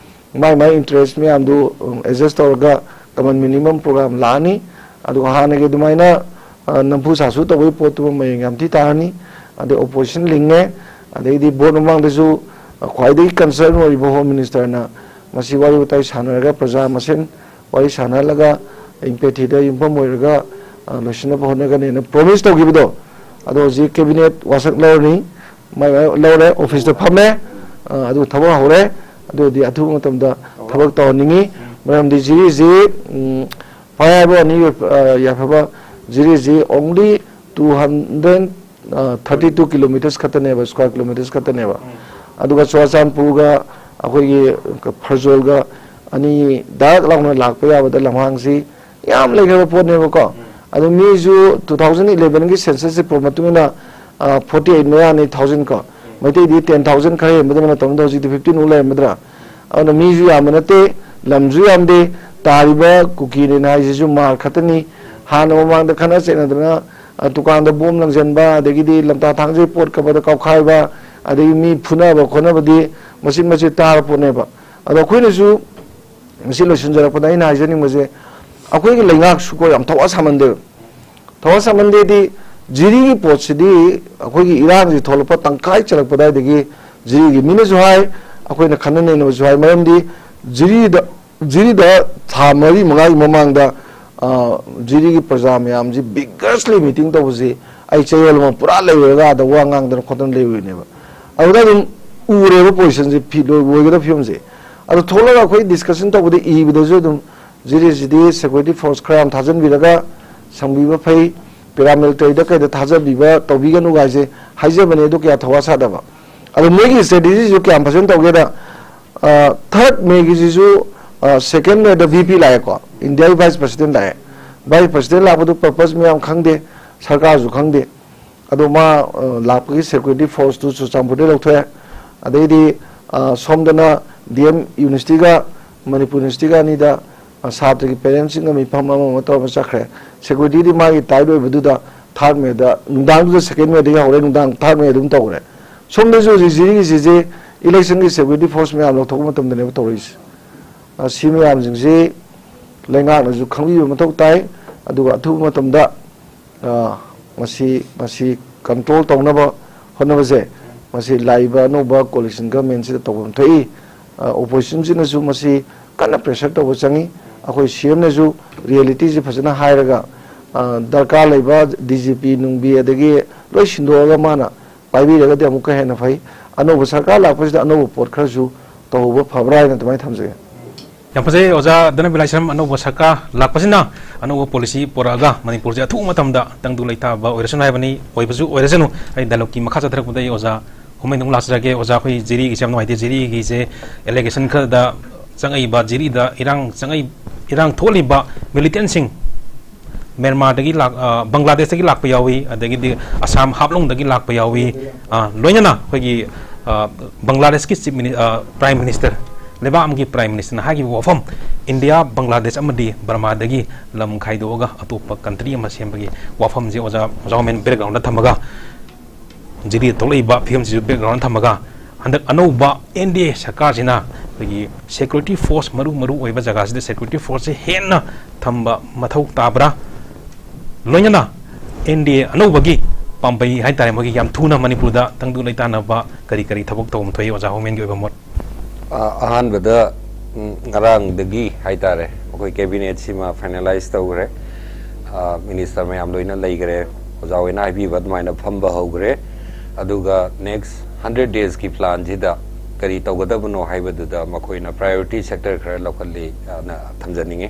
ꯃꯥꯏ ꯃꯥꯏ ꯏꯟꯇꯔꯦꯁ ꯃꯌꯥꯝꯗꯨ, ꯎꯝ, ꯑꯦꯗꯖꯁ ꯇꯧꯔꯒ ꯀꯃꯟ ꯃꯤꯅꯤꯃꯝ ꯄ꯭ꯔꯣꯒ꯭ꯔꯥꯝ ꯂꯥꯛꯑꯅꯤ꯫ ꯑꯗꯨꯒ ꯍꯥꯟꯅꯒꯤ ꯑꯗꯨꯃꯥꯏꯅ, ꯑ, ꯅꯝꯐꯨ ꯁꯥꯁꯨ ꯇꯧꯕꯒꯤ ꯄꯣꯠꯇꯨꯃ ꯃꯌꯦꯡ ꯌꯥꯝ ꯊꯤ ꯇꯥꯔꯅꯤ꯫ ꯑꯗꯩ ꯑꯣꯄꯣꯖꯤꯁꯟ ꯂꯤꯡꯉꯦ, ꯑꯗꯩꯗꯤ ꯚꯣꯠ ꯃꯃꯥꯡꯗꯁꯨ, ꯑ, ꯈ꯭ꯋꯥꯏꯗꯒꯤ ꯀꯟꯁꯔꯟ ꯑꯣꯏꯔꯤꯕ ꯍꯣꯝ ꯃꯤꯅꯤꯁꯇꯔꯅ ꯃꯁꯤ ꯋꯥꯔꯤ ꯋꯥꯇꯥꯏ ꯁꯥꯟꯅꯔꯒ ꯄ꯭ꯔꯖꯥ ꯃꯁꯦꯟ ꯋꯥꯔꯤ ꯁꯥꯟꯅꯍꯜꯂꯒ empathyꯗ ꯌꯨꯝꯐꯝ ꯑꯣꯏꯔꯒ, ꯑ, ꯂꯣꯏꯁꯤꯟꯅꯕ ꯍꯣꯠꯅꯒꯅꯤꯅ ꯄ꯭ꯔꯣꯃꯤꯁ ꯇꯧꯈꯤꯕꯗꯣ, ꯑꯗꯣ ꯍꯧꯖꯤꯛ ꯀꯦꯕꯤꯅꯦꯠ ꯋꯥꯁꯛ ꯂꯧꯔꯅꯤ꯫ ꯃꯥꯏ ꯃꯥꯏ ꯂꯧꯔꯦ, ꯑꯣꯐꯤꯁꯇ ꯐꯝꯃꯦ, ꯑ, ꯑꯗꯨꯒ ꯊꯕꯛ ꯍꯧꯔꯦ꯫ ꯑꯗꯨꯗꯤ ꯑꯊꯨꯕ ꯃꯇꯝꯗ ꯊꯕꯛ ꯇꯧꯍꯟꯅꯤꯡꯉꯤ꯫ ꯃꯔꯝꯗꯤ ꯖꯤꯔꯤꯁꯤ, ꯎꯝ, ꯐꯥꯏ ꯍꯥꯏꯕ ꯋꯥꯅꯤ, ꯑ, ꯌꯥꯏꯐꯕ, ꯖꯤꯔꯤꯁꯤ only two hundred thirty two kilometers ꯈꯛꯇꯅꯦꯕ, square kilometers ꯈꯛꯇꯅꯦꯕ꯫ ꯑꯗꯨꯒ ꯆꯨꯔꯥꯆꯥꯟꯄꯨꯔꯒ ꯑꯩꯈꯣꯏꯒꯤ ꯐꯔꯖꯣꯜꯒ ꯑꯅꯤ ꯗꯥꯏꯔꯦꯛ ꯂꯥꯎꯅ ꯂꯥꯛꯄ ꯌꯥꯕꯗ ꯂꯝꯍꯥꯡꯁꯤ ꯌꯥꯝ ꯂꯩꯈ꯭ꯔꯕ ꯄꯣꯠꯅꯦꯕꯀꯣ꯫ ꯑꯗꯨ ꯃꯤꯁꯨ two thousand elevenꯒꯤ censusꯁꯤ ꯄꯨꯔꯛꯄ ꯃꯇꯨꯡ ꯏꯟꯅ, ꯑ, forty eight ꯃꯌꯥꯅꯤ, thousand ꯀꯣ꯫ ꯃꯩꯇꯩꯗꯤ ten thousand ꯈꯔ ꯍꯦꯟꯕꯗ ꯃꯇꯝꯗ, ꯍꯧꯖꯤꯛꯇꯤ fifteen ꯃꯨꯛ ꯂꯩꯔꯝꯃꯗ꯭ꯔꯥ? ꯑꯗꯨꯅ ꯃꯤꯁꯨ ꯌꯥꯝꯕ ꯅꯠꯇꯦ, ꯂꯝꯁꯨ ꯌꯥꯝꯗꯦ, ꯇꯥꯔꯤꯕ ꯀꯨꯀꯤꯅꯦꯅ ꯍꯥꯏꯁꯤꯁꯨ ꯃꯥꯔ ꯈꯛꯇꯅꯤ꯫ ꯍꯥꯟꯅ ꯃꯃꯥꯡꯗ ꯈꯠꯅ ꯆꯩꯅꯗꯅ, ꯑ, ꯗꯨꯀꯥꯟꯗ ꯕꯣꯝ ꯂꯪꯁꯤꯟꯕ, ꯑꯗꯒꯤꯗꯤ ꯂꯝꯇꯥ ꯊꯥꯡꯖꯩ ꯄꯣꯠ ꯀꯛꯄꯗ ꯀꯥꯎꯈꯥꯏꯕ, ꯑꯗꯒꯤ ꯃꯤ ꯐꯨꯅꯕ ꯈꯣꯠꯅꯕꯗꯤ ꯃꯆꯤꯠ ꯃꯆꯤꯠ ꯇꯥꯔ ꯄꯣꯠꯅꯦꯕ꯫ ꯑꯗꯣ ꯑꯩꯈꯣꯏꯅꯁꯨ ꯃꯁꯤ ꯂꯣꯏꯁꯤꯟꯖꯔꯛꯄꯗ ꯑꯩꯅ ꯍꯥꯏꯖꯅꯤꯡꯕꯁꯦ, ꯑꯩꯈꯣꯏꯒꯤ ꯂꯩꯉꯥꯛꯁꯨꯀꯣ ꯌꯥꯝ ꯊꯋꯥ ꯁꯥꯃꯟꯗꯦꯕ꯫ ꯊꯋꯥ ꯁꯥꯃꯟꯗꯦꯗꯤ, ꯖꯤꯔꯤꯒꯤ ꯄꯣꯠꯁꯤꯗꯤ ꯑꯩꯈꯣꯏꯒꯤ ꯏꯔꯥꯡꯁꯤ ꯊꯣꯛꯂꯛꯄ ꯇꯪꯈꯥꯏ ꯆꯜꯂꯛꯄ ꯑꯗꯨꯋꯥꯏꯗꯒꯤ ꯖꯤꯔꯤꯒꯤ ꯃꯤꯅꯁꯨ ꯍꯥꯏ, ꯑꯩꯈꯣꯏꯅ ꯈꯟꯅ ꯅꯩꯅꯕꯁꯨ ꯍꯥꯏ꯫ ꯃꯔꯝꯗꯤ ꯖꯤꯔꯤꯗ, ꯖꯤꯔꯤꯗ ꯊꯥ ꯃꯔꯤ ꯃꯉꯥꯒꯤ ꯃꯃꯥꯡꯗ, ꯑ, ꯖꯤꯔꯤꯒꯤ ꯄ꯭ꯔꯖꯥ ꯃꯌꯥꯝꯁꯤ vigorously meeting ꯇꯧꯕꯁꯤ ꯑꯩ ꯆꯌꯣꯜ ꯑꯃ ꯄꯨꯔꯥ ꯂꯩꯔꯨꯔꯒ ꯑꯥꯗ ꯋꯥ ꯉꯥꯡꯗꯅ ꯈꯣꯠꯇꯅ ꯂꯩꯔꯨꯔꯤꯅꯦꯕ꯫ ꯑꯗꯨꯗ ꯑꯗꯨꯝ ꯎꯔꯦꯕ positionꯁꯤ, ꯐꯤ-, ꯂꯣꯏ-, ꯂꯣꯏꯒꯗꯕ ꯐꯤꯕꯝꯁꯦ꯫ ꯑꯗꯣ ꯊꯣꯛꯂꯒ ꯑꯩꯈꯣꯏ discussion ꯇꯧꯕꯗ ꯏꯕꯗꯁꯨ ꯑꯗꯨꯝ ꯖꯤꯔꯤꯁꯤꯗꯤ security force ꯈꯔ ꯌꯥꯝ ꯊꯥꯖꯤꯟꯕꯤꯔꯒ ꯁꯪꯕꯤꯕ ꯐꯩ, paramilitaryꯗ ꯀꯩꯗ ꯊꯥꯖꯕꯤꯕ ꯇꯧꯕꯤꯒꯅꯨ ꯒꯥꯏꯁꯦ ꯍꯥꯏꯖꯕꯅꯦ, ꯑꯗꯨ ꯀꯌꯥ ꯊꯧꯋꯥ ꯁꯥꯗꯕ꯫ ꯑꯗꯣ ꯃꯣꯏꯒꯤ strategyꯁꯨ ꯀꯌꯥꯝ ꯐꯖꯅ ꯇꯧꯒꯦꯗ, ꯑ, third Mayꯒꯤꯁꯤꯁꯨ, ꯑ, second Mayꯗ VP ꯂꯥꯛꯑꯦꯀꯣ, Indiaꯒꯤ vice president ꯂꯥꯛꯑꯦ꯫ Vice president ꯂꯥꯛꯄꯗꯨ purpose ꯃꯌꯥꯝ ꯈꯪꯗꯦ, ꯁꯔꯀꯥꯔꯁꯨ ꯈꯪꯗꯦ꯫ ꯑꯗꯣ ꯃꯥ, ꯑ, ꯂꯥꯛꯄꯒꯤ security forceꯇꯨ ꯆꯨꯔꯆꯥꯟꯄꯨꯔꯗꯩ ꯂꯧꯊꯣꯛꯑꯦ꯫ ꯑꯗꯩꯗꯤ, ꯑ, ꯁꯣꯝꯗꯅ ꯗꯤ ꯑꯦꯝ ꯌꯨꯅꯤꯚꯔꯁꯤꯇꯤꯒ ꯃꯅꯤꯄꯨꯔ ꯌꯨꯅꯤꯚꯔꯁꯤꯇꯤꯒ ꯑꯅꯤꯗ, ꯑ, ꯁꯥꯇ꯭ꯔꯒꯤ parentsꯁꯤꯡꯒ ꯃꯤꯐꯝ ꯑꯃ ꯑꯃ ꯇꯧꯔꯒ ꯆꯠꯈ꯭ꯔꯦ꯫ Securityꯗꯤ ꯃꯥꯒꯤ tight ꯑꯣꯏꯕꯗꯨꯗ third Mayꯗ, ꯅꯨꯡꯗꯥꯡꯗꯨꯗ second Mayꯗꯒꯤ ꯍꯧꯔꯦ, ꯅꯨꯡꯗꯥꯡ third May ꯑꯗꯨꯝ ꯇꯧꯈ꯭ꯔꯦ꯫ ꯁꯣꯝꯗꯁꯨ ꯍꯧꯖꯤꯛ ꯖꯤꯔꯤꯒꯤꯁꯤꯁꯦ electionꯒꯤ security force ꯃꯌꯥꯝ ꯂꯧꯊꯣꯛꯄ ꯃꯇꯝꯗꯅꯦꯕ ꯇꯧꯔꯛꯏꯁꯦ꯫ ꯑ, ꯁꯤ ꯃꯌꯥꯝꯁꯤꯡꯁꯤ ꯂꯩꯉꯥꯛꯅꯁꯨ ꯈꯪꯕꯤꯕ ꯃꯊꯧ ꯇꯥꯏ꯫ ꯑꯗꯨꯒ ꯑꯊꯨꯕ ꯃꯇꯝꯗ ꯑ, ꯃꯁꯤ, ꯃꯁꯤ control ꯇꯧꯅꯕ ꯍꯣꯠꯅꯕꯁꯦ, ꯃꯁꯤ ꯂꯥꯛꯏꯕ ꯑꯅꯧꯕ coalition governmentꯁꯤꯗ ꯇꯧꯐꯝ ꯊꯣꯛꯏ꯫ ꯑ, oppositionꯁꯤꯅꯁꯨ ꯃꯁꯤ ꯀꯟꯅ pressure ꯇꯧꯕ ꯆꯪꯉꯤ꯫ ꯑꯩꯈꯣꯏ CMꯅꯁꯨ realityꯁꯤ ꯐꯖꯅ ꯍꯥꯏꯔꯒ, ꯑ, ꯗꯔꯀꯥꯔ ꯂꯩꯕ DGP ꯅꯨꯡꯕꯤ ꯑꯗꯒꯤ ꯂꯣꯏ ꯁꯤꯟꯗꯣꯛꯑꯒ ꯃꯥꯅ ꯄꯥꯏꯕꯤꯔꯒꯗꯤ ꯑꯃꯨꯛꯀ ꯍꯦꯟꯅ ꯐꯩ꯫ ꯑꯅꯧꯕ ꯁꯔꯀꯥꯔ ꯂꯥꯛꯄꯁꯤꯗ ꯑꯅꯧꯕ ꯄꯣꯠ ꯈꯔꯁꯨ ꯇꯧꯍꯧꯕ ꯐꯕ꯭ꯔꯥ ꯍꯥꯏꯅ ꯑꯗꯨꯃꯥꯏꯅ ꯊꯝꯖꯒꯦ꯫ ꯌꯥꯝ ꯐꯖꯩ ꯑꯣꯖꯥ ꯙꯅꯕꯤꯔ ꯂꯥꯏꯁ꯭ꯔꯝ꯫ ꯑꯅꯧꯕ ꯁꯔꯀꯥꯔ ꯂꯥꯛꯄꯁꯤꯅ ꯑꯅꯧꯕ ꯄꯣꯂꯤꯁꯤ ꯄꯨꯔꯛꯑꯒ ꯃꯅꯤꯄꯨꯔꯁꯦ ꯑꯊꯨꯕ ꯃꯇꯝꯗ ꯇꯪꯗꯨ ꯂꯩꯇꯥꯕ ꯑꯣꯏꯔꯁꯅꯨ ꯍꯥꯏꯕꯅꯤ, ꯑꯣꯏꯕꯁꯨ ꯑꯣꯏꯔꯁꯅꯨ꯫ ꯑꯩ ꯗꯥꯏꯂꯣꯒꯀꯤ ꯃꯈꯥ ꯆꯠꯊꯔꯛꯄꯗ ꯑꯩ ꯑꯣꯖꯥ ꯍꯣꯃꯦꯟꯗ ꯑꯃꯨꯛ ꯂꯥꯛꯆꯔꯒꯦ꯫ ꯑꯣꯖꯥ, ꯑꯩꯈꯣꯏ ꯖꯤꯔꯤꯒꯤꯁꯦ ꯌꯥꯝ ꯅꯨꯡꯉꯥꯏꯇꯦ꯫ ꯖꯤꯔꯤꯒꯤꯁꯦ ꯑꯦꯂꯤꯒꯦꯁꯟ ꯈꯔꯗ ꯆꯪꯉꯛꯏꯕ, ꯖꯤꯔꯤꯗ ꯏꯔꯥꯡ ꯆꯪꯉꯛꯏ, ꯏꯔꯥꯡ ꯊꯣꯛꯍꯜꯂꯤꯕ ꯃꯤꯂꯤꯇꯦꯟꯁꯤꯡ ꯃ꯭ꯌꯥꯟꯃꯥꯔꯗꯒꯤ ꯂꯥꯛ-, ꯑ, ꯕꯪꯒ꯭ꯂꯥꯗꯦꯁꯇꯒꯤ ꯂꯥꯛꯄ ꯌꯥꯎꯏ, ꯑꯗꯒꯤꯗꯤ ꯑꯁꯥꯝ ꯍꯥꯞꯂꯣꯡꯗꯒꯤ ꯂꯥꯛꯄ ꯌꯥꯎꯏ, ꯑ, ꯂꯣꯏꯅꯅ ꯑꯩꯈꯣꯏꯒꯤ, ꯑ, ꯕꯪꯒ꯭ꯂꯥꯗꯦꯁꯀꯤ ꯆꯤꯐ ꯃꯤꯅꯤ-, ꯑ, ꯄ꯭ꯔꯥꯏꯝ ꯃꯤꯅꯤꯁꯇꯔ, ꯂꯩꯕꯥꯛ ꯑꯃꯒꯤ ꯄ꯭ꯔꯥꯏꯝ ꯃꯤꯅꯤꯁꯇꯔꯅ ꯍꯥꯏꯈꯤꯕ ꯋꯥꯐꯝ, ꯏꯟꯗꯤꯌꯥ, ꯕꯪꯒ꯭ꯂꯥꯗꯦꯁ ꯑꯃꯗꯤ ꯕꯔꯃꯥꯗꯒꯤ ꯂꯝ ꯈꯥꯏꯗꯣꯛꯑꯒ ꯑꯇꯣꯞꯄ ꯀꯟꯇ꯭ꯔꯤ ꯑꯃ ꯁꯦꯝꯕꯒꯤ ꯋꯥꯐꯝꯁꯦ ꯑꯣꯖꯥ, ꯑꯣꯖꯥ ꯍꯣꯃꯦꯟ ꯕꯦꯛꯒ꯭ꯔꯥꯎꯟꯗ ꯊꯝꯃꯒ, ꯖꯤꯔꯤꯗ ꯊꯣꯛꯂꯛꯏꯕ ꯐꯤꯕꯝꯁꯤꯁꯨ ꯕꯦꯛꯒ꯭ꯔꯥꯎꯟ ꯊꯝꯃꯒ, ꯍꯟꯗꯛ ꯑꯅꯧꯕ ꯑꯦꯟ ꯗꯤ ꯑꯦ ꯁꯔꯀꯥꯔꯁꯤꯅ ꯑꯩꯈꯣꯏꯒꯤ ꯁꯦꯀ꯭ꯌꯨꯔꯤꯇꯤ ꯐꯣꯔꯁ, ꯃꯔꯨ ꯃꯔꯨ ꯑꯣꯏꯕ ꯖꯒꯥꯁꯤꯗ ꯁꯦꯀ꯭ꯌꯨꯔꯤꯇꯤ ꯐꯣꯔꯁꯁꯦ ꯍꯦꯟꯅ ꯊꯝꯕ ꯃꯊꯧ ꯇꯥꯕ꯭ꯔꯥ? ꯂꯣꯏꯅꯅ ꯑꯦꯟ ꯗꯤ ꯑꯦ ꯑꯅꯧꯕꯒꯤ ꯄꯥꯝꯕꯩ ꯍꯥꯏꯇꯥꯔꯦ, ꯃꯣꯏꯒꯤ ꯌꯥꯝ ꯊꯨꯅ ꯃꯅꯤꯄꯨꯔꯗ ꯇꯪꯗꯨ ꯂꯩꯇꯥꯅꯕ ꯀꯔꯤ ꯀꯔꯤ ꯊꯕꯛ ꯇꯧꯕ ꯊꯣꯛꯏ? ꯑꯣꯖꯥ ꯍꯣꯃꯦꯟꯒꯤ ꯑꯣꯏꯕ ꯃꯣꯠ꯫ ꯑ, ꯑꯍꯥꯟꯕꯗ, ꯎꯝ, ꯉꯔꯥꯡꯗꯒꯤ ꯍꯥꯏꯇꯥꯔꯦ, ꯑꯩꯈꯣꯏ ꯀꯦꯕꯤꯅꯦꯠꯁꯤꯃ ꯐꯥꯏꯅꯦꯂꯥꯏꯁ ꯇꯧꯈ꯭ꯔꯦ꯫ ꯑ, ꯃꯤꯅꯤꯁꯇꯔ ꯃꯌꯥꯝ ꯂꯣꯏꯅ ꯂꯩꯈ꯭ꯔꯦ꯫ ꯑꯣꯖꯥ ꯍꯣꯏꯅ ꯍꯥꯏꯕꯤꯕ ꯑꯗꯨꯃꯥꯏꯅ ꯐꯝꯕ ꯍꯧꯈ꯭ꯔꯦ꯫ ꯑꯗꯨꯒ ꯅꯦꯛꯁ ꯍꯟꯗ꯭ꯔꯦꯠ ꯗꯦꯖꯀꯤ ꯄ꯭ꯂꯥꯟꯁꯤꯗ ꯀꯔꯤ ꯇꯧꯒꯗꯕꯅꯣ ꯍꯥꯏꯕꯗꯨꯗ ꯃꯈꯣꯏꯅ ꯄ꯭ꯔꯥꯏꯌꯣꯔꯤꯇꯤ ꯁꯦꯛꯇꯔ ꯈꯔ ꯂꯧꯈꯠꯂꯤ, ꯑꯅ ꯊꯝꯖꯅꯤꯡꯉꯤ꯫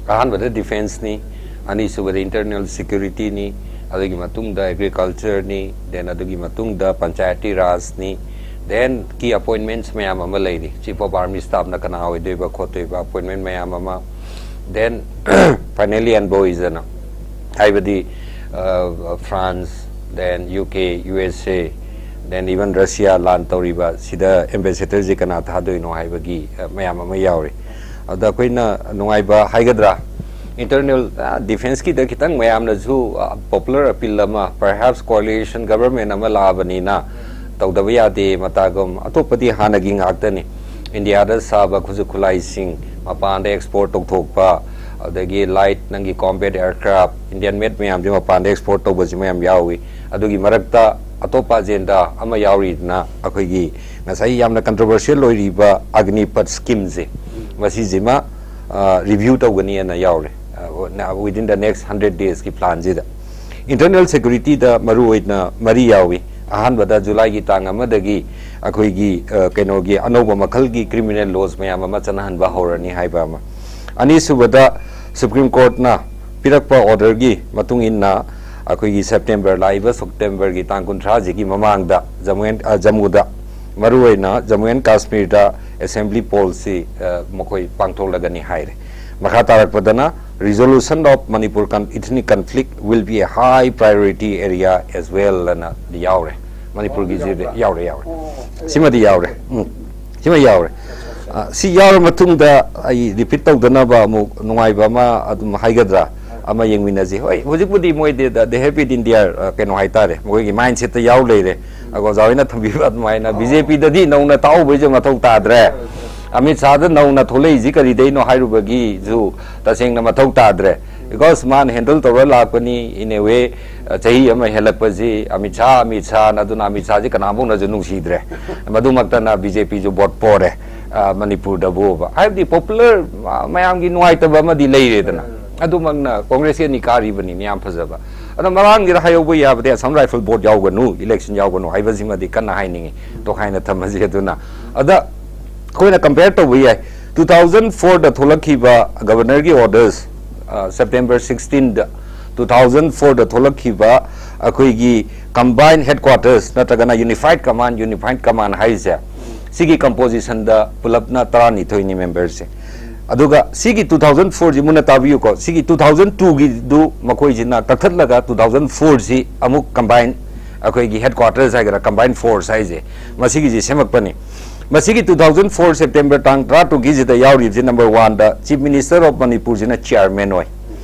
ꯑꯍꯥꯟꯕꯗ ꯗꯤꯐꯦꯟꯁꯅꯤ, ꯑꯅꯤꯁꯨꯕꯗ ꯏꯟꯇꯔꯅꯦꯜ ꯁꯦꯀ꯭ꯌꯨꯔꯤꯇꯤꯅꯤ, ꯑꯗꯨꯒꯤ ꯃꯇꯨꯡꯗ ꯑꯦꯒ꯭ꯔꯤꯀꯜꯆꯔꯅꯤ, ꯗꯦꯟ ꯑꯗꯨꯒꯤ ꯃꯇꯨꯡꯗ ꯄꯟꯆꯥꯌꯇꯤ ꯔꯥꯖꯅꯤ, ꯗꯦꯟ ꯀꯤ ꯑꯦꯄꯣꯏꯟꯃꯦꯟꯠꯁ ꯃꯌꯥꯝ ꯑꯃ ꯂꯩꯔꯤ, ꯆꯤꯐ ꯑꯣꯐ ꯑꯥꯔꯃꯤ ꯁ꯭ꯇꯥꯐꯅ ꯀꯅꯥ ꯑꯣꯏꯗꯣꯏꯕ ꯈꯣꯠꯇꯣꯏꯕ ꯑꯦꯄꯣꯏꯟꯃꯦꯟꯠ ꯃꯌꯥꯝ ꯑꯃ, ꯗꯦꯟ ꯐꯥꯏꯅꯦꯂꯤ ꯑꯦꯟ ꯕꯣꯏꯁ ꯑꯅ, ꯍꯥꯏꯕꯗꯤ, ꯑ, France, then U K, U S A, then even Russia ꯂꯥꯟ ꯇꯧꯔꯤꯕ ꯁꯤꯗ ꯑꯦꯝꯕꯦꯁꯦꯗꯔꯁꯤ ꯀꯅꯥ ꯊꯥꯗꯣꯏꯅꯣ ꯍꯥꯏꯕꯒꯤ, ꯑ, ꯃꯌꯥꯝ ꯑꯃ ꯌꯥꯎꯔꯤ꯫ ꯑꯗ ꯑꯩꯈꯣꯏꯅ ꯅꯨꯡꯉꯥꯏꯕ ꯍꯥꯏꯒꯗ꯭ꯔꯥ, ꯏꯟꯇꯔꯅꯦꯜ, ꯑ, ꯗꯤꯐꯦꯟꯁꯀꯤꯗ ꯈꯤꯇꯪ ꯃꯌꯥꯝꯅꯁꯨ, ꯑ, ꯄꯣꯄꯨꯂꯔ ꯑꯄꯤꯜ ꯑꯃ, ꯄꯔꯍꯦꯞꯁ ꯀꯣꯑꯣꯂꯤꯁꯟ ꯒꯕꯔꯃꯦꯟ ꯑꯃ ꯂꯥꯛꯑꯕꯅꯤꯅ ꯇꯧꯗꯕ ꯌꯥꯗꯦ ꯃꯇꯥꯒꯨꯝ, ꯑꯇꯣꯞꯄꯗꯤ ꯍꯥꯟꯅꯒꯤ ꯉꯥꯛꯇꯅꯤ꯫ ꯏꯟꯗꯤꯌꯥꯗ ꯁꯥꯕ ꯈꯨꯠꯁꯨ ꯈꯨꯠꯂꯥꯏꯁꯤꯡ ꯃꯄꯥꯟꯗ ꯑꯦꯛꯁꯄꯣꯔꯠ ꯇꯧꯊꯣꯛꯄ, ꯑꯗꯒꯤ ꯂꯥꯏꯠ, ꯅꯪꯒꯤ ꯀꯣꯝꯕꯦꯠ ꯑꯦꯌꯔꯀ꯭ꯔꯥꯐ, ꯏꯟꯗꯤꯌꯟ ꯃꯦꯗ ꯃꯌꯥꯝꯁꯦ ꯃꯄꯥꯟꯗ ꯑꯦꯛꯁꯄꯣꯔꯠ ꯇꯧꯕꯁꯤ ꯃꯌꯥꯝ ꯌꯥꯎꯏ꯫ ꯑꯗꯨꯒꯤ ꯃꯔꯛꯇ ꯑꯇꯣꯞꯄ ꯑꯖꯦꯟꯗꯥ ꯑꯃ ꯌꯥꯎꯔꯤꯗꯅ, ꯑꯩꯈꯣꯏꯒꯤ ꯉꯁꯥꯏ ꯌꯥꯝꯅ ꯀꯟꯇ꯭ꯔꯣꯚꯔꯁꯤꯌꯦꯜ ꯑꯣꯏꯔꯤꯕ ꯑꯒꯅꯤꯄꯠ ꯁ꯭ꯀꯤꯝꯁꯦ, ꯃꯁꯤꯁꯤꯃ, ꯑ, ꯔꯤꯚ꯭ꯌꯨ ꯇꯧꯒꯅꯤꯅ ꯌꯥꯎꯔꯦ, ꯑ, within the next hundred days ꯀꯤ ꯄ꯭ꯂꯥꯟꯁꯤꯗ꯫ ꯏꯟꯇꯔꯅꯦꯜ ꯁꯦꯀ꯭ꯌꯨꯔꯤꯇꯤꯗ ꯃꯔꯨ ꯑꯣꯏꯅ ꯃꯔꯤ ꯌꯥꯎꯏ꯫ ꯑꯍꯥꯟꯕꯗ ꯖꯨꯂꯥꯏꯒꯤ ꯇꯥꯡ ꯑꯃꯗꯒꯤ ꯑꯩꯈꯣꯏꯒꯤ, ꯑ, ꯀꯩꯅꯣꯒꯤ ꯑꯅꯧꯕ ꯃꯈꯜꯒꯤ criminal laws ꯃꯌꯥꯝ ꯑꯃ ꯆꯠꯅꯍꯟꯕ ꯍꯧꯔꯅꯤ ꯍꯥꯏꯕ ꯑꯃ꯫ ꯑꯅꯤꯁꯨꯕꯗ, Supreme Courtꯅ ꯄꯤꯔꯛꯄ orderꯒꯤ ꯃꯇꯨꯡ ꯏꯟꯅ, ꯑꯩꯈꯣꯏꯒꯤ September, ꯂꯥꯛꯏꯕ Septemberꯒꯤ ꯇꯥꯡ ꯀꯨꯟꯊ꯭ꯔꯥꯁꯤꯒꯤ ꯃꯃꯥꯡꯗ ꯖꯃꯨ ꯑꯦꯟ, ꯑ, ꯖꯃꯨꯗ, ꯃꯔꯨꯑꯣꯏꯅ ꯖꯃꯨ ꯑꯦꯟ ꯀꯥꯁꯃꯤꯔꯗ assembly pollꯁꯤ, ꯑ, ꯃꯈꯣꯏ ꯄꯥꯡꯊꯣꯛꯂꯒꯅꯤ ꯍꯥꯏꯔꯦ꯫ ꯃꯈꯥ ꯇꯥꯔꯛꯄꯗꯅ, "Resolution of Manipur con-, ethnic conflict will be a high priority area as well" ꯑꯅ ꯌꯥꯎꯔꯦ꯫ ꯃꯅꯤꯄꯨꯔꯒꯤꯁꯤꯗꯤ ꯌꯥꯎꯔꯦ, ꯌꯥꯎꯔꯦ꯫ ꯁꯤꯃꯗꯤ ꯌꯥꯎꯔꯦ꯫ ꯎꯝ, ꯁꯤꯃ ꯌꯥꯎꯔꯦ꯫ ꯑ, ꯁꯤ ꯌꯥꯎꯔ ꯃꯇꯨꯡꯗ ꯑꯩ repeat ꯇꯧꯗꯅꯕ ꯑꯃꯨꯛ ꯅꯨꯡꯉꯥꯏꯕ ꯑꯃ ꯑꯗꯨꯝ ꯍꯥꯏꯒꯗ꯭ꯔꯥ ꯑꯃ ꯌꯦꯡꯃꯤꯟꯅꯁꯤ꯫ ꯍꯣꯏ, ꯍꯧꯖꯤꯛꯄꯨꯗꯤ ꯃꯣꯏꯗꯤ the, they have it in their, ꯑ, ꯀꯩꯅꯣ ꯍꯥꯏꯇꯥꯔꯦ, ꯃꯈꯣꯏꯒꯤ mindsetꯇ ꯌꯥꯎ ꯂꯩꯔꯦ꯫ ꯑꯗꯣ ꯑꯣꯖꯥ ꯍꯣꯏꯅ ꯊꯝꯕꯤꯕ ꯑꯗꯨꯃꯥꯏꯅ BJPꯗꯗꯤ ꯅꯧꯅ ꯇꯥꯛꯎꯕꯩꯁꯨ ꯃꯊꯧ ꯇꯥꯗ꯭ꯔꯦ꯫ ꯑꯃꯤꯠ ꯁꯥꯍꯗ ꯅꯧꯅ ꯊꯣꯛꯂꯛꯏꯁꯤ ꯀꯔꯤꯗꯩꯅꯣ ꯍꯥꯏꯔꯨꯕꯒꯤꯁꯨ ꯇꯁꯦꯡꯅ ꯃꯊꯧ ꯇꯥꯗ꯭ꯔꯦ꯫ Because ꯃꯥꯅ handle ꯇꯧꯔ ꯂꯥꯛꯄꯅꯤ, in a way, ꯑ, ꯆꯍꯤ ꯑꯃ ꯍꯦꯜꯂꯛꯄꯁꯤ ꯑꯃꯤꯠ ꯁꯥꯍ, ꯑꯃꯤꯠ ꯁꯥꯍꯅ, ꯑꯗꯨꯅ ꯑꯃꯤꯠ ꯁꯥꯍꯁꯤ ꯀꯅꯥꯐꯥꯎꯅꯁꯨ ꯅꯨꯡꯁꯤꯗ꯭ꯔꯦ꯫ ꯃꯗꯨꯃꯛꯇꯅ BJPꯁꯨ vote ꯄꯣꯔꯦ, ꯑ, ꯃꯅꯤꯄꯨꯔꯗꯕꯨꯕ꯫ ꯍꯥꯏꯕꯗꯤ popular, ꯑ, ꯃꯌꯥꯝꯒꯤ ꯅꯨꯡꯉꯥꯏꯇꯕ ꯑꯃꯗꯤ ꯂꯩꯔꯦꯗꯅ꯫ ꯑꯗꯨꯃꯛꯅ Congressꯀꯤ ꯑꯅꯤ ꯀꯥꯔꯤꯕꯅꯤꯅ ꯌꯥꯝ ꯐꯖꯕ꯫ ꯑꯗꯣ ꯃꯃꯥꯡꯒꯤꯗ ꯍꯥꯏꯍꯧꯕ ꯌꯥꯕꯗꯤ Assam Rifle vote ꯌꯥꯎꯒꯅꯨ, election ꯌꯥꯎꯒꯅꯨ ꯍꯥꯏꯕꯁꯤꯃꯗꯤ ꯀꯟꯅ ꯍꯥꯏꯅꯤꯡꯉꯤ꯫ ꯇꯣꯈꯥꯏꯅ ꯊꯝꯃꯁꯤ꯫ ꯑꯗꯨꯅ ꯑꯗ ꯑꯩꯈꯣꯏꯅ compare ꯇꯧꯕ ꯌꯥꯏ꯫ Two thousand fourꯗ ꯊꯣꯛꯂꯛꯈꯤꯕ Governorꯒꯤ orders, ꯑ, September sixteenꯗ, two thousand fourꯗ ꯊꯣꯛꯂꯛꯈꯤꯕ ꯑꯩꯈꯣꯏꯒꯤ combined headquarters ꯅꯠꯇ꯭ꯔꯒꯅ unified command, unified command ꯍꯥꯏꯔꯤꯁꯦ, ꯁꯤꯒꯤ compositionꯗ ꯄꯨꯂꯞꯅ ꯇꯔꯥꯅꯤꯊꯣꯏꯅꯤ memberꯁꯦ꯫ ꯑꯗꯨꯒ ꯁꯤꯒꯤ two thousand fourꯁꯤ ꯃꯨꯟꯅ ꯇꯥꯕꯤꯌꯨꯀꯣ, ꯁꯤꯒꯤ two thousand twoꯒꯤꯗꯨ ꯃꯈꯣꯏꯁꯤꯅ ꯀꯛꯊꯠꯂꯒ two thousand fourꯁꯤ ꯑꯃꯨꯛ combine, ꯑꯩꯈꯣꯏꯒꯤ headquarters ꯍꯥꯏꯒꯗ꯭ꯔꯥ, combined force ꯍꯥꯏꯁꯦ, ꯃꯁꯤꯒꯤꯁꯤ ꯁꯦꯝꯃꯛꯄꯅꯤ꯫ ꯃꯁꯤꯒꯤ two thousand four September ꯇꯥꯡ ꯇꯔꯥꯇꯔꯨꯛꯀꯤꯁꯤꯗ ꯌꯥꯎꯔꯤꯕꯁꯤ, number oneꯗ Chief Minister of ꯃꯅꯤꯄꯨꯔꯁꯤꯅ chairman ꯑꯣꯏ,